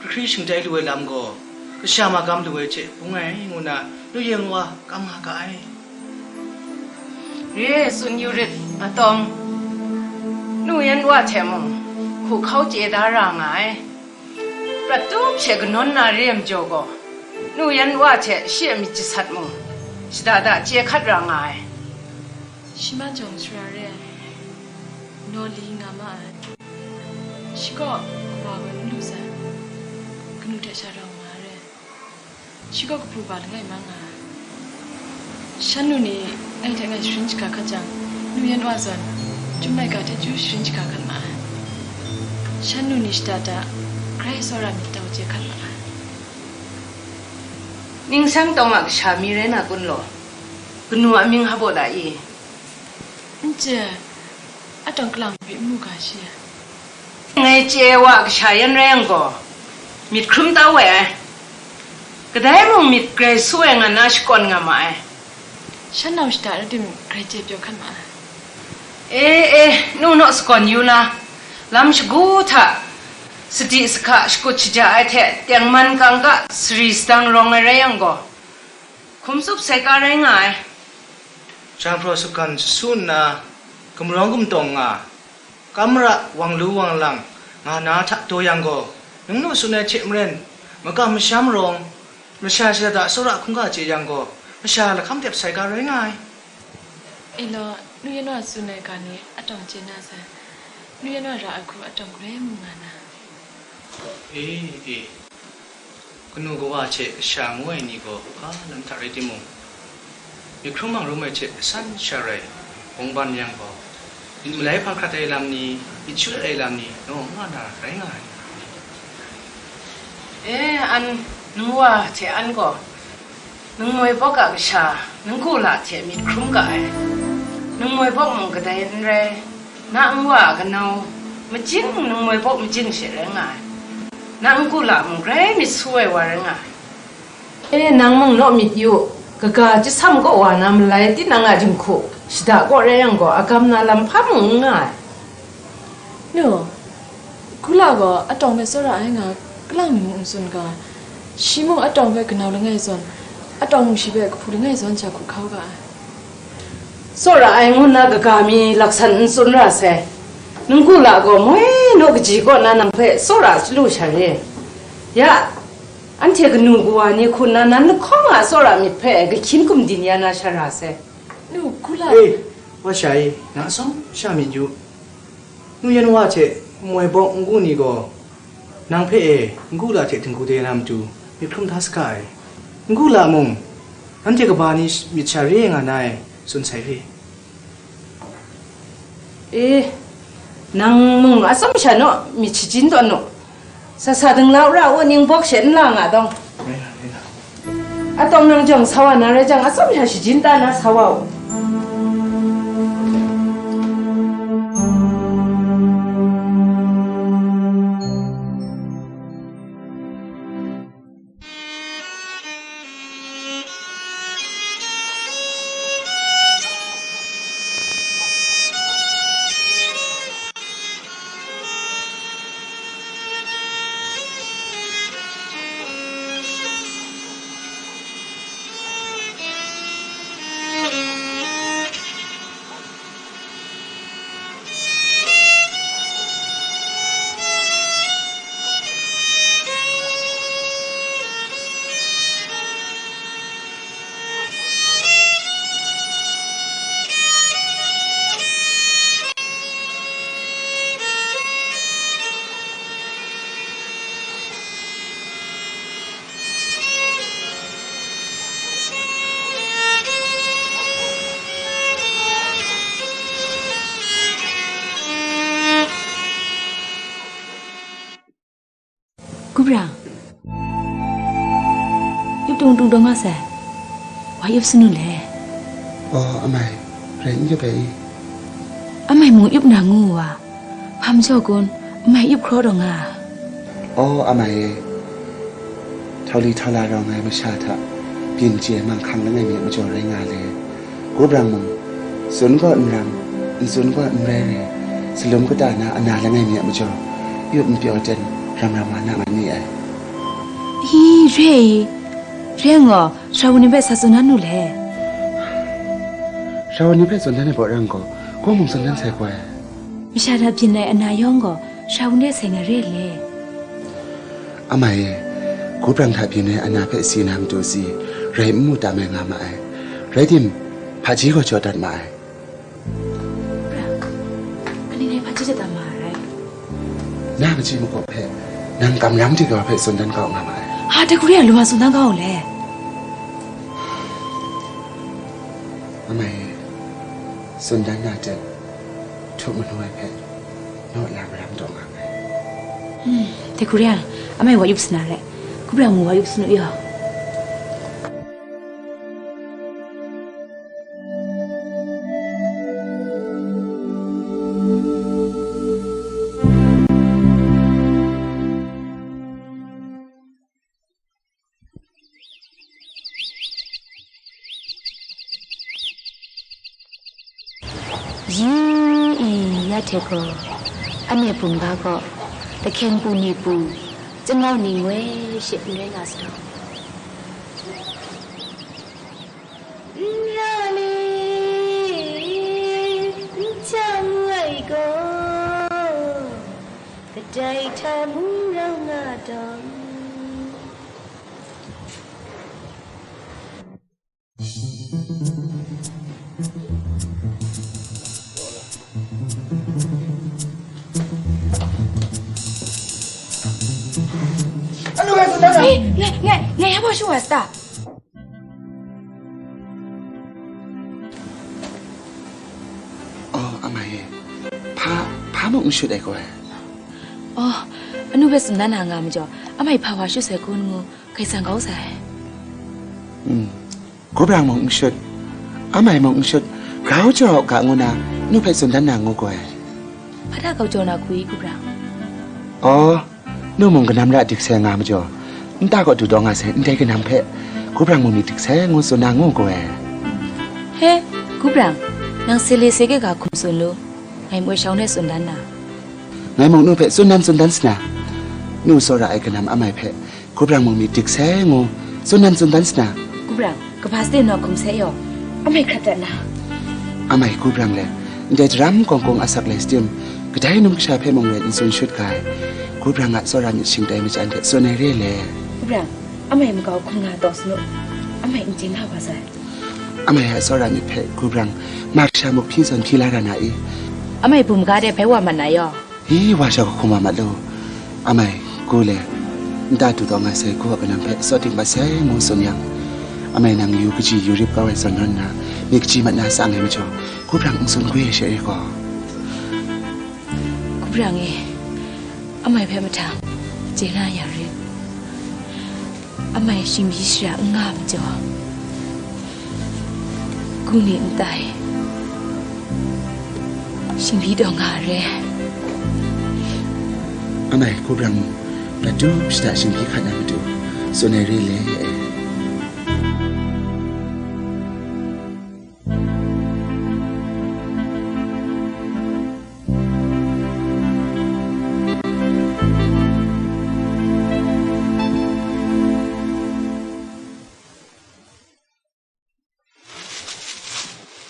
hkri shingtai lu ai lam gaw, kasha magam lu ai hte bung ai, ngu na nu yan wa kam nga ga ai. Re, tsun yu rit, atawng. Nu yan wa hte mung, hku hkau chye da ra nga ai. Prat tup she kanawn na re ai majaw gaw, nu yan wa hte shi a myit jasat mung, shada da chye hkat ra nga ai. Shi man jawng sara re ai, naw li nga ma ai. Shi gaw kawa gaw n lu sai, kanu hte sha rau nga ai re. Shi gaw kahpu ba langai ma nga ai. Shan nu ni ngai hte ngai sharin shaga hkat jang, nu yan wa zawn, Chyum laika hte chyu sharin shaga hkat ma ai. Shan nu ni shada da, grai tsawra myit tau chye hkat ma ai. Ningsang tawng a kasha mi rai na kun law? Kanu a mying hpa baw da i? N chye, atawng kalang hpe n mu ga shi. Ngai chye ai wa a kasha yan rai yang gaw, myit hkrum tau we ai. Kadai mung myit grai su ai nga na shakawn nga ma ai. Shan nau shada rai tim, grai chye pyaw hkan ma ai. E, e, nu naw sakawn yu la, lam shagu hta, sadi sahka shakut shaja ai hte tengman kangka sari sadang rawng ai rai yang gaw, hkum tsup sai ka rai nga ai. Jang hpraw sutgan shasu nna, gumrawng gumtawng nga, kam ra wang lu wang lang nga na hta taw yang gaw, nang nu tsun ai hte maren, makam masham rawng, masha shada da tsawra hkungga chye yang gaw, masha lahkam dep sai ga rai nga ai. E law, nu yan wa tsun ai ga ni atawng chye na sai, nu yan wa ra ai hku atawng grai mu nga na. E, e. Kanu kawa hte kasha ngu ai ni gaw hpa lam hta rai timung, myit hkrum mang rum ai hte asan sha rai, bawng ban yang gaw, myit malai hpang hkrat ai lam ni, myit shut ai lam ni, naw nga na rai nga ai. E, an, nang wa hte an gaw, nang moi bawk a kasha, nang kula hte myit hkrum ga ai. Nang moi bawk mung kadai n rai, na nwa a kanau, majing nang moi bawk majing she rai nga ai. Na nkula mung grai myit su ai wa rai nga ai. E, nang mung naw myit yu, kaga chyasam kaw wa na malai tinang a dinghku shada kaw rai yang gaw, agam na lam hpa mung n nga ai. Nu, kula gaw atawng hpe tsawra ai nga, kalang mi mung n tsun ga, shi mung atawng hpe kanau langai zawn, atawng mung shi hpe kahpu langai zawn sha hku hkau ga ai. Tsawra ai ngu nna kaga mi laksan n tsun ra sai. Nang kula gaw moi naw kaji kaw na nang hpe tsawra chyalu sha re. Ya, anhte kanu kawa ni hku nna nan lahkawng a tsawra myit hpe kahkyin gumdin ya na sha ra sai. Nu, kula. E, wa sha e, nang atsawm sha myit yu. Nu yan wa hte moi bawk ngu ni gaw, nang hpe e, ngu la hte dinghku de na matu myit hkrum da saga ai. Ngu la mung, nanhte kaba ni myit sha re nga na e, tsun sai hpe. E, nang mung atsawm sha naw, myit shajin tawn naw. Sa sa dingla u ra u, ning bawk she n la nga dawng. Rai na, rai na. Atawng nang jawng sa wa na rai jang, atsawm sha shajin ta na sa wa u. Brang, yup tung tung taw nga sai, wa yup sanu le? Oh, amai, rai n yup ai i? Amai mung yup na ngu wa, hpa majaw kun, amai yup hkraw taw nga. Oh, amai e, htau li htau la rawng ai masha hta byin chye manghkang langai mi a majaw rai nga le. Gup rang mung, tsun gaw n rang, n tsun gaw n rai rai, salum kata na ana langai mi a majaw, yup n pyaw ten, ram ram wa na nga ni ai. Hi, re i, re ngaw, sara ni hpe sa tsun dan nu le. Sara ni hpe tsun dan ai baw rang gaw, gaw mung tsun dan sai gaw ai. Masha hta byin ai ana yawng gaw, sara ni hpe sai nga re le. Amai e, gup rang hta byin ai ana hpe si na matu si, rai n mu tam ai nga ma ai. Rai tim, hpaji gaw jaw dat ma ai. Gup rang, ani ngai hpaji jaw dat ma ai rai? Na machyi makawp hpe, nang kamram dikau hpe tsun dan kau nga ma ai. Ha, dai hku re ai, lu wa tsun dan kau le. Amai e, tsun dan na ten, htup manu ai hpe, naw la maram taw nga ai. Hmm, dai hku re ai, amai wa yup sa na re, gup rang mung wa yup sa nu yaw. Yi, i, ya hte gaw, anhte bum ga gaw, lahkyeng bu ni bu, chyangau ni ngoi she n rai nga sa taw. N ra le, n hta mu ai gaw, kadai hta mung rau nga taw. Anu ga tsun da. Eh, ngai, ngai, ngai, hpa shu wa sa ta? Oh, amai e, hpa, hpa mung n shut ai gaw ai. Oh, anu hpe tsun dan na nga majaw, amai hpa wa shut sai kun ngu, grai sang kau sai. Hmm. Gup rang mung n shut, amai mung n shut, grau jaw ga ngu na, nu hpe tsun dan na ngu gaw ai. Hpa hta grau jaw na hku i, gup rang? Oh, nu mung kanam ra dik sai nga majaw, nta kaw du taw nga sai ndai kanam hpe, gup rang mung myit dik sai ngu tsun na ngu gaw ai. He, gup rang, nang se le se ke ga hkum tsun lu, ngai moi shau ne tsun dan na. Ngai mung nu hpe tsun dan tsun dan sa na, nu tsawra ai kanam amai hpe, Gup rang mung myit dik sai ngu, tsun dan tsun dan sa na. Gup rang, kaba sade naw hkum sai yaw, amai hkrat dat na. Amai gup rang le, ndai daram kawng kawng asak lai satim, kadai num kasha hpe mung rai n tsun shut ga ai. Gup rang a tsawra myit shingtai machyan hte tsun ai re le. Gup rang, amai makau hkum nga taw sa nu, amai n chye na wa sai. Amai a tsawra myit hpe gup rang, ma kasha muk hpyi zawn hpyi la ra na i? Amai bum ga de bai wa mat na yaw. Hi, wa shau hkum wa mat lu. Amai, gu le, nta du taw nga sai, gu a kanam hpe tsawt dik mat sai, ngu tsun yang, amai nang yu kaji yu rip kau ai zawn nawn nna, myit kaji mat na tsang ai majaw, gup rang n tsun gwi ai she re gaw. Gup rang e, amai hpe mahtang, chye na ya rit. Amai shingbyi shara n nga majaw, gu ni n tai, shingbyi taw nga re. Amai gup rang mung, prat dup shada shingbyi hkat na matu, tsun ai re le ai.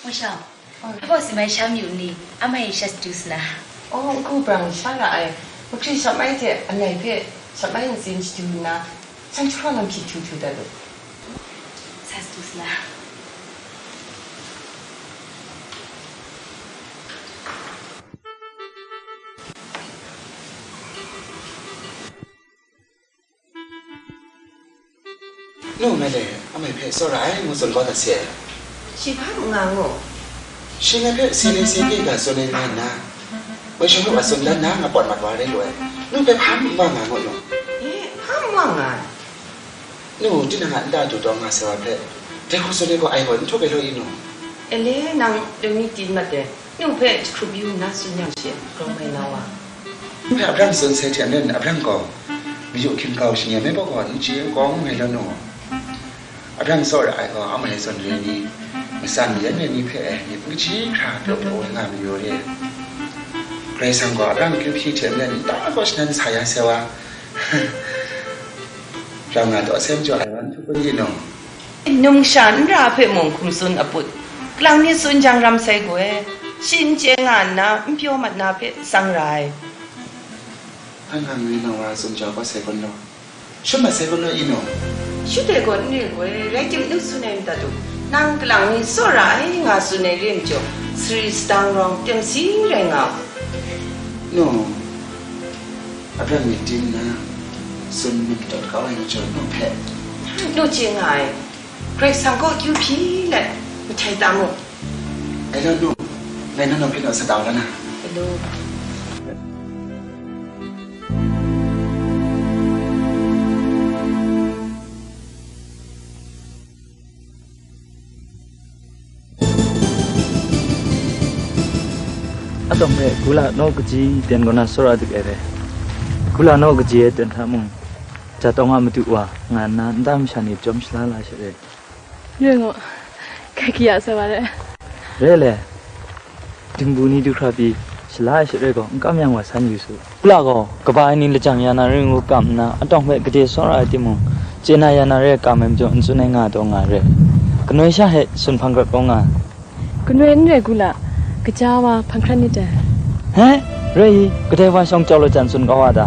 Masha, oh, hpa si mai sha myu ni, amai sha du sna. Oh, n hku brang sha ra ai. Makri sha mai hte anai hpe sha mai ntsin shadu nna, San jahkra lam hpyi htu htu dat lu. Sa du sna. Nu, ngai le amai hpe tsawra ai ngu tsun kau dat se. Shi hpa n nga ngu? Shi ngai hpe si le si pyi ga tsun ai nga nna, Wai shanglung a tsun dan na nga pawt mat wa rai lu ai. Nu hpe hpa n wa nga ngut nu? E, hpa nga ai. Nu, tinang a nta du taw nga sai wa hpe, dai hku tsun ai gaw ai gaw n htup ai law, i nu? Ele, nang dai ni tin mat ai. Nu hpe jahkrup yu nna tsun yang she, grau mai na wa. Hpe abrang tsun sai hte maren abrang gaw, mayu hkin kau shangyam ai gaw n chye kawng ai law, nu. Abrang tsawra ai gaw, a mai zawn re ni, matsan mayan re ni hpe myit n kaji hkra daw daw ai nga mayu re. Karai Kasang gaw abrang kyu hpyi hte maren nta gaw shanan sa ya sai wa. Rau nga taw sai majaw ai wa n htup kun di nu? Numsha n ra hpe mung hkum tsun a put, kalang ni tsun jang ram sai gaw e, shi n chye nga nna n pyaw mat na hpe tsang ra ai. Hkan hkan ngai nang wa tsun jau kau sai kun law, shut mat sai kun law, i nu? Shut ai gaw n re gaw e, rai timung, nu tsun ai madat u, nang kalang ni tsawra ai nga tsun ai re majaw, sari sadang rawng tengsi rai nga u. Nu, abrang myit tim nna, tsun myit madat kau ai majaw, nu hpe. Nu chye nga ai, Karai Kasang kaw kyu hpyi let, mahtai tam u. Ai law, nu, ngai na nawng hpyi naw sa tau la na. Hello. Atawng hpe, Gula naw kaji ten kaw na tsawra dik ai re. Gula naw kaji e ten hta mung, ja tawng a madu wa nga nna, nta masha ni chyawm shala la she re. Re ngu, kai kaya sai wa re. Re le, dingbu ni du hkra pyi, shala ai she re gaw, n kam yang wa san yu su. Gula gaw, kaba ai ni lajang ya na re ngu kam nna, atawng hpe gade tsawra ai timung, chye na ya na re kam ai majaw, n tsun ai nga taw nga re. Kanoi sha hte tsun hpang hkrat kau nga. Kanoi n rai Gula, kaja wa hpang hkrat nit dai. He? Rai i, kadai wa shawng chyau lajan tsun kau wa ta?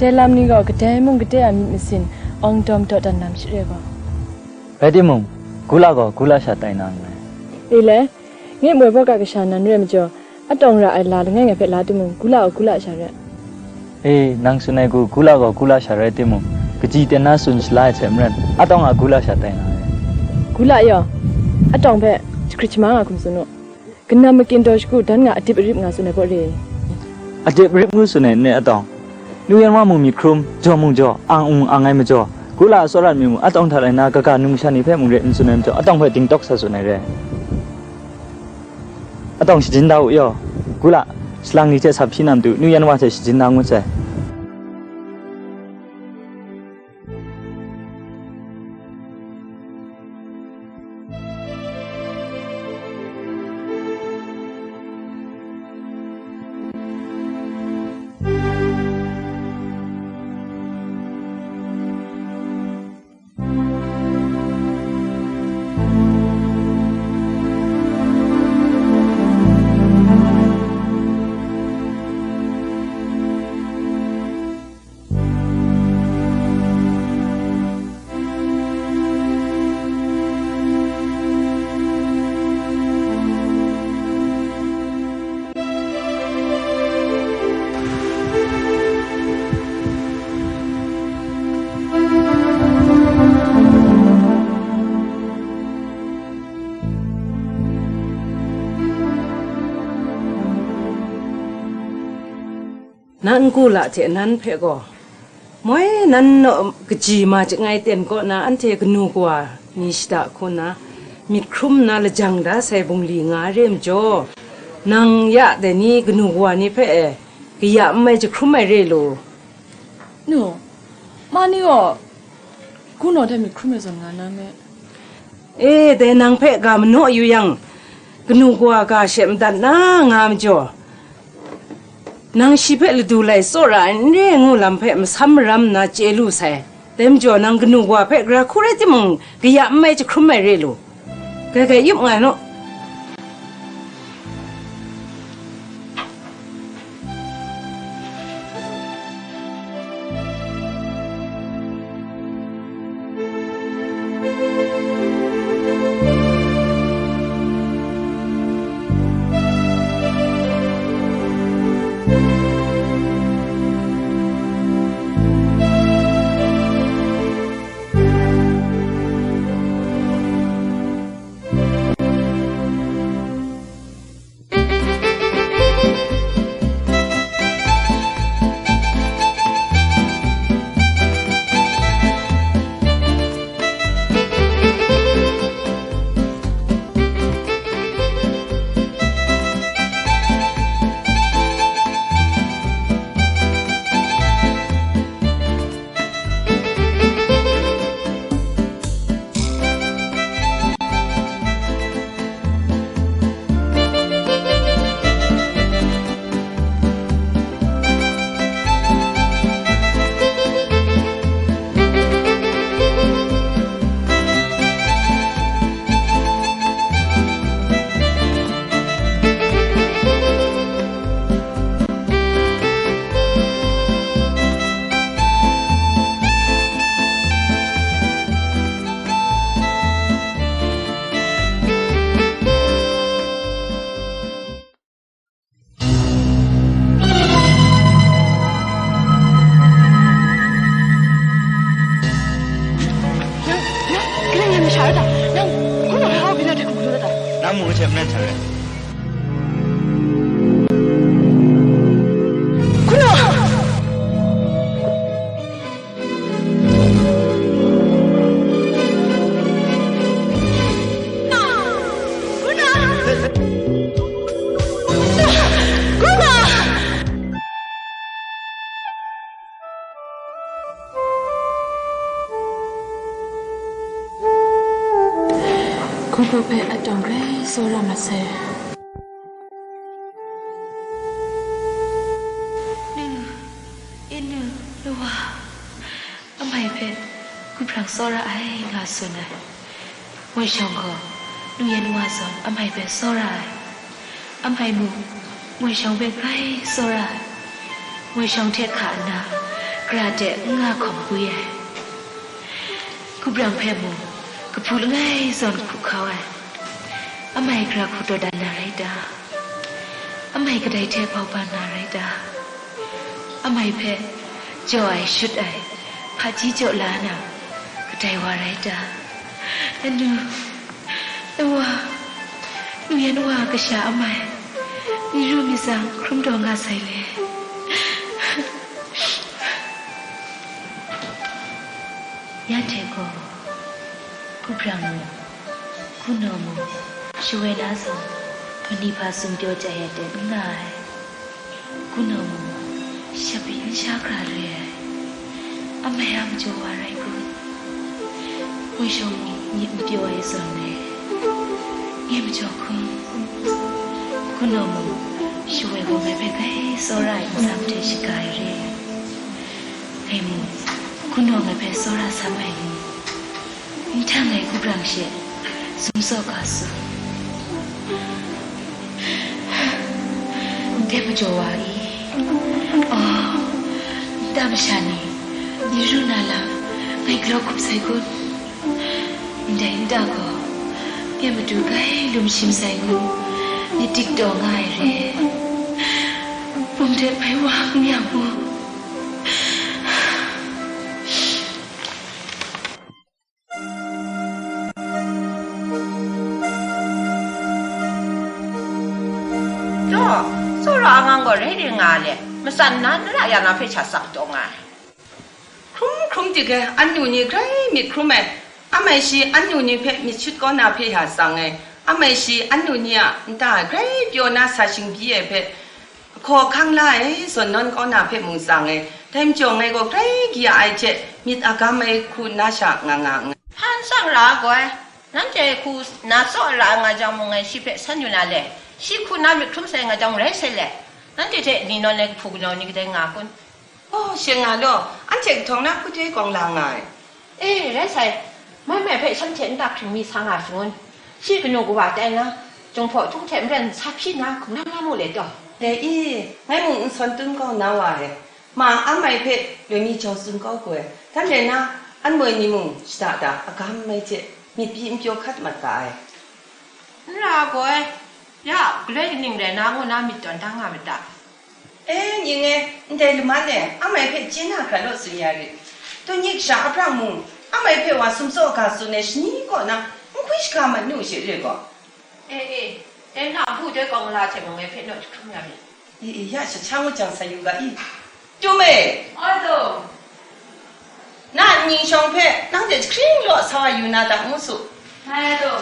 Dai lam ni gaw kadai mung kadai a myit masin, awng dawm dawdan lam she re gaw. Rai timung, Gula gaw Gula sha tai na nngai. E le, ngai moi baw ga kasha nan re majaw, atawng ra ai la langai ngai hpe la timung, Gula gaw Gula sha re. E, nang tsun ai gu, Gula gaw Gula sha rai timung, kaji ten na tsun shala ai hte maren, atawng a Gula sha tai na re. Gula yaw, atawng hpe jahkrit jahma nga hkum tsun u. Kanam makyin daw shagu dan nga adip arip nga tsun ai baw re. Adip arip ngu tsun ai n re atawng. Nu yan wa mung myit hkrum, jaw mung jaw, ang ung ang ai majaw, Gula a tsawra mi mung, atawng hta rai nna, kaga numsha ni hpe mung re n tsun ai majaw, atawng hpe dingtawk sa tsun ai re. Atawng shajin da u yaw, Gula, salang ni hte sa hpyi na matu, nu yan wa hte shajin da ngut sai. Nan Gula hte nan hpe gaw, moi nan naw kaji ma chyangai ten kaw na anhte kanu kawa ni shada hku nna, myit hkrum nna lajang da sai bungli nga re majaw, nang ya dai ni kanu kawa ni hpe e, kaya n mai jahkrum ai re lu. Nu, ma ni gaw, Gu naw hte myit hkrum ai zawn nga na me. E, dai nang hpe ga manaw yu yang, kanu kawa ga she madat na nga majaw, nang shi hpe ladu lai tsawra ai n re ngu lam hpe masam maram nna chye lu sai. Dai majaw, nang kanu kawa hpe gara hku rai timung, kaya n mai jahkrum ai re lu. Grai grai yup nga ai naw. Hkuna! Hkuna! Hkuna! Hkungga hpe a tawng grai tsawra masai. Nu, inu, lawa, amai hpe gumhprang tsawra ai nga tsun ai. Moi shawng gaw, nu yan wa zawn amai hpe tsawra ai. Amai mung, moi shawng hpe grai tsawra ai. Moi shawng hte hka nna, gara de n nga hkawm pwi ai. Gumhprang hpe mung, kahpu langai zawn hku hkau ai. Amai gara hku taw dan na rai ta? Amai kadai hte bau ban na rai ta? Amai hpe jaw ai, shut ai, hpaji jaw la na, kadai wa rai ta? Anu, lawa, nu yan wa kasha amai, myit ru myit tsang hkrum taw nga sai le. Ya hte gaw, gumhprang mung, hkunaw mung, shawoi na zawn, mani hpa tsun pyaw chya ya de n nga ai. Hkunaw mung, shapri n sha hkra re ai, amai a majaw wa rai kun? Moi shawng mung myit n pyaw ai zawn re, ngai majaw hkun? Hkunaw mung, shawoi gaw ngai hpe grai tsawra ai nsam hte shaga ai re. Ngai mung, hkunaw ngai hpe tsawra sam ai ni, nhtang ai gumhprang she sumsaw ga tsun. Ndai majaw wa i, oh, nta masha ni, myit ru na lam, ngai galaw hkup sai kun? Ndai nta gaw, ngai matu grai lum shim sai ngu, myit dik taw nga ai re. Bum hte bai wa n yang mu. Daw, tsawra a ngang gaw rai rai nga le, matsan na, na ra ya na hpe sha tsang taw nga ai. Hkrum hkrum tik e, annu ni grai myit hkrum ai. Amai shi annu ni hpe myit shut kau na hpe ya tsang ai. Amai shi annu ni a nta grai pyaw na sa shingbyi ai hpe, hkaw hkang la ai zawn nawn kau na hpe mung tsang ai. Dai majaw ngai gaw grai gaya ai hte myit a gam ai hku nna sha nga nga nngai. Hpan tsang ra ai gaw, nanhte hku na tsaw ra ai nga jang mung, ngai shi hpe san yu na le, shi hku na myit hkrum sai nga jang rai sai le, nanhte hte ni nawn ai kahpu galaw ni kadai nga kun? Oh, she nga law, anhte kahtawng na hku doi kawng la nga ai. E, rai sai, mai mai hpe shanhte nta hpring mi sa nga shangun, shi kanu kawa tai na, Jinghpaw Htung hte maren sa hpyi na hkum lam nga mu le taw? Dai i, ngai mung n sawn tun kau na wa ai. Ma, amai hpe loi mi jau tsun kau gaw ai. Dan rai na, anmoi ni mung shada da agam mai hte myit pyi n pyaw hkat mat ga ai. N ra gaw ai, ya, galoi kaning rai na ngu na myit tawn da nga myit ta? E, ning e, ndai laman e, amai hpe chye na hkra law tsun ya rit. Dawnyik sha a brang mung, amai hpe wa sumtsaw ga tsun ai shani kaw na, n hkwi shaga mat nu she re gaw. E, e, dai hna hpu doi kawng la hte mung ngai hpe naw jahkrum ya myit. E, e, ya, sha sha ngut jang sa yu ga i. Tum e! Ai dum. Na nning shawng hpe nanhte jahkring law sa wa yu na ta, ngu su. Ngai ai dum.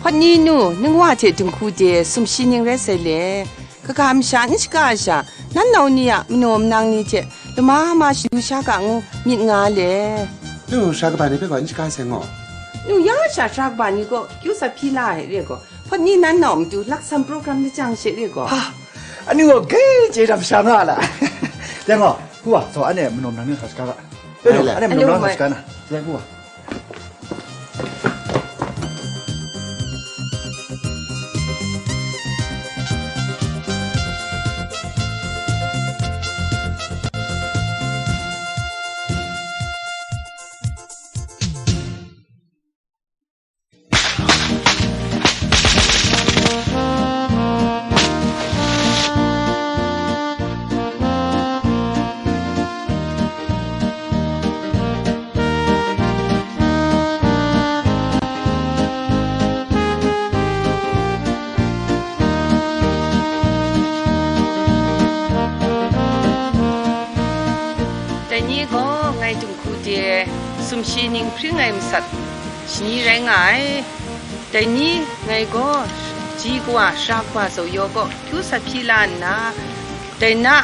Hpawt ni nu, ningwa hte dinghku de, sumshi ning rai sai le, kaga masha n shaga ai sha, nan nau ni a manaw manang ni hte lama ma shadu sha ga ngu myit nga le. Nu, sara kaba ni hpe gaw n shaga sai ngaw. Nu, ya sha sara kaba ni gaw kyu sa hpyi la ai re gaw, hpawt ni nan nau matu laksan program lajang she re gaw. Ha, anu gaw grai chye dam sha nga la. Dai gaw, hku wa, tsaw, anhte manaw manang ni sa shaga ga. Anhte manaw manang sa shaga na. Dai hku wa. Dai ni gaw ngai dinghku de sumshi ning hpring ai masat shani rai nga ai. Dai ni ngai gaw ji kawa, sara kawa zaw yaw kaw kyu sa hpyi la nna, dai na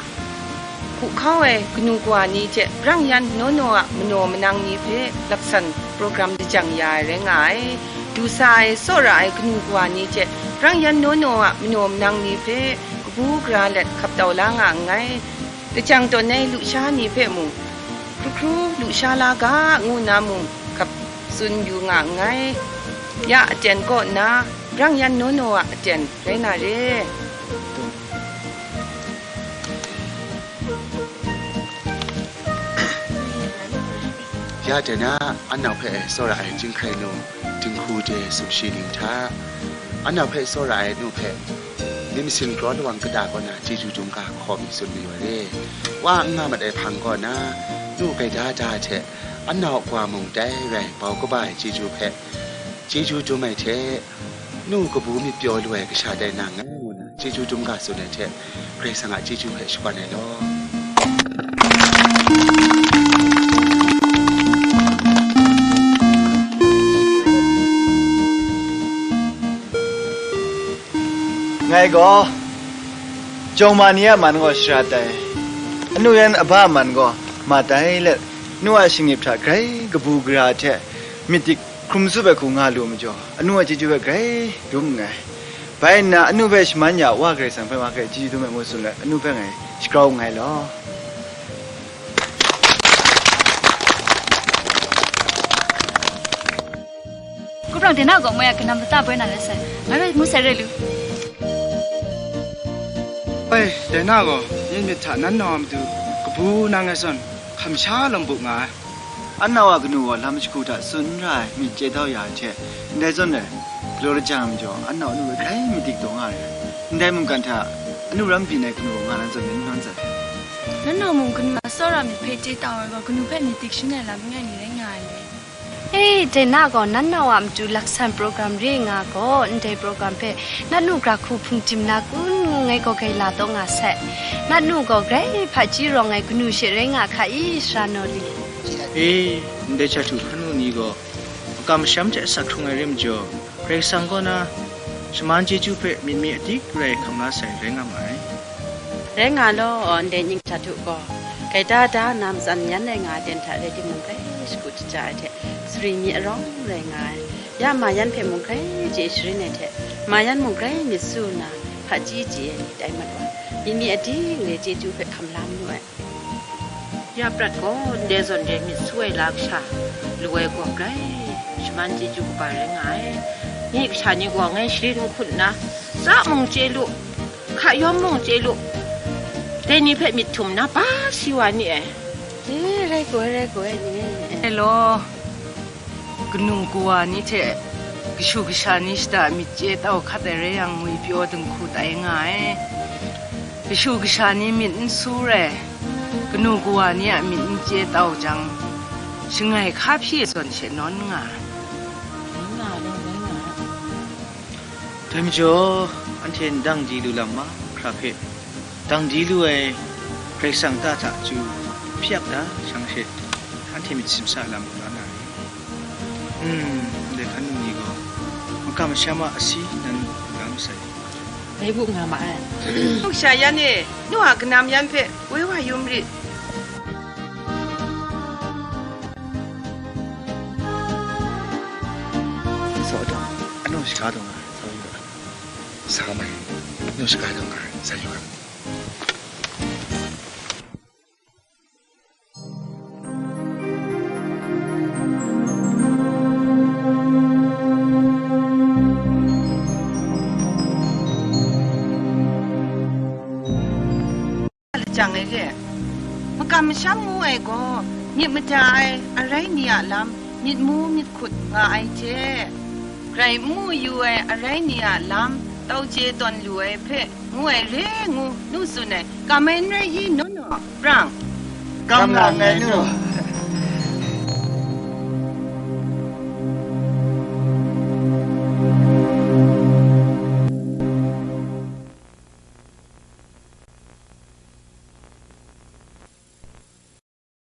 hku hkau ai kanu kawa ni hte brang yan naw naw a manaw manang ni hpe laksan program lajang ya ai rai nga ai. Du sa ai, tsawra ai kanu kawa ni hte brang yan naw naw a manaw manang ni hpe kabu gara let hkap tau la nga nngai. Lajang tawn ai lusha ni hpe mung, hkru hkru lusha la ga ngu nna mung hkap tsun yu nga nngai. Ya aten kaw nna, brang yan naw naw a aten rai na re. Ya dai na, an nau hpe tsawra ai chyinghkrai nu, dinghku de sumshi ning hta, an nau hpe tsawra ai nu hpe, ni masin kraw lawang kata kaw na chyeju dum ga hkaw mi tsun mayu ai re. Wa n nga mat ai hpang kaw na, nu gaida da hte, an nau kawa mung dai rai bau kaba ai chyeju hpe, chyeju dum ai hte, nu kabu myit pyaw lu ai kasha tai na nngai ngu na, chyeju dum ga tsun ai hte, Karai Kasang a chyeju hpe shakawn ai law. Ngai gaw, jawng ma ni a man gaw shara tai, anu yan aba a man gaw ma tai let, nu a shingnip hta grai kabu gara hte myit dik hkrum tsup ai hku nga lu majaw, anu a chyeju hpe grai dum nngai. Bai nna, anu hpe shaman ya Wa Karai Kasang hpe ma hkrai chyeju dum ai ngu tsun let, anu hpe ngai shagrau nngai law. Kuprang, dai na gaw moi a kanam lata boi na rai sai, ngai rai ngu sai rai lu. Oi, dai na gaw, yin myit hta nan nau a matu kabu nang ai zawn, hkam sha lawm bu nga ai. An nau a kanu gaw lam shagu hta tsun n ra ai myit chye tau ya ai hte, ndai zawn e, galaw lajang ai majaw, an nau anu hpe grai myit dik taw nga ai. Ndai mungkan hta anu ram byin ai kanu gaw nga na zawn myit n nawn zawn. Nan nau mung kanu a tsawra myit hpe chye tau ai gaw, kanu hpe myit dik shin ai lam langai mi rai nga ai le. E, dai na gaw, nan nau a matu laksan program re nga gaw, ndai program hpe nat nu gra hku hpung tim na kun ngu ngai gaw grai la taw nga sai. Nat nu gaw grai hpaji rawng ai kanu she rai nga hka i, sara naw li? E, ndai jahtu hkan nu ni gaw makam masham hte asak hkrung ai re majaw, Karai Kasang kaw na shaman chyeju hpe myit mi adik rai hkam la sai rai nga ma ai. Rai nga law, ndai ning jahtu gaw, gaida da nna matsan mayan ai nga ai ten hta rai timung, grai shagu shaja ai hte, sari mi arawng rai nga ai. Ya ma yan hpe mung grai chye sharin ai hte, ma yan mung grai myit su nna, hpaji chye ai ni tai mat wa, myit mi adik re chyeju hpe hkam la manu ai. Ya prat gaw, ndai zawn re myit su ai la kasha lu ai gaw grai shaman chyeju kaba rai nga ai. Ni kasha ni gaw ngai sharin n hkut nna, tsa mung chye lu, hka yawm mung chye lu, dai ni hpe myit htum nna ba si wa ni ai. E, rai gaw ai, rai gaw ai, ni e. Hello. Kanu kawa ni hte kashu kasha ni shada myit chye tau hkat ai rai yang, ngwipyaw dinghku tai nga ai. Kashu kasha ni myit n su rai, kanu kawa ni a myit n chye tau jang, shangai hka hpyi zawn she nawn nga ai. Dai majaw, anhte ndang di lu lam mahkra hpe, dang di lu ai Karai Kasang ta hta chyu hpyak da, shang she, anhte Hte myit simsa lam hkra na re. Hmm, ndai hkan ni gaw, makam masham a asi nan hkra masai. Dai bu nga ma ai. Muk sha yan e, nu a kanam yan hpe woi wa yum rit. Sa dang, anu shaka dang nga, sa yu ga. Sa mai, anu shaka dang nga, sa yu ga. Lajang ai re, makam masham ngu ai gaw, myit mada ai arai ni a lam, myit mu myit hkut nga ai hte, grai n mu yu ai arai ni a lam, tau chye tawn lu ai hpe, ngu ai re ngu, nu tsun ai, kam ai n rai i, no no, prang. Kam lang ai nu.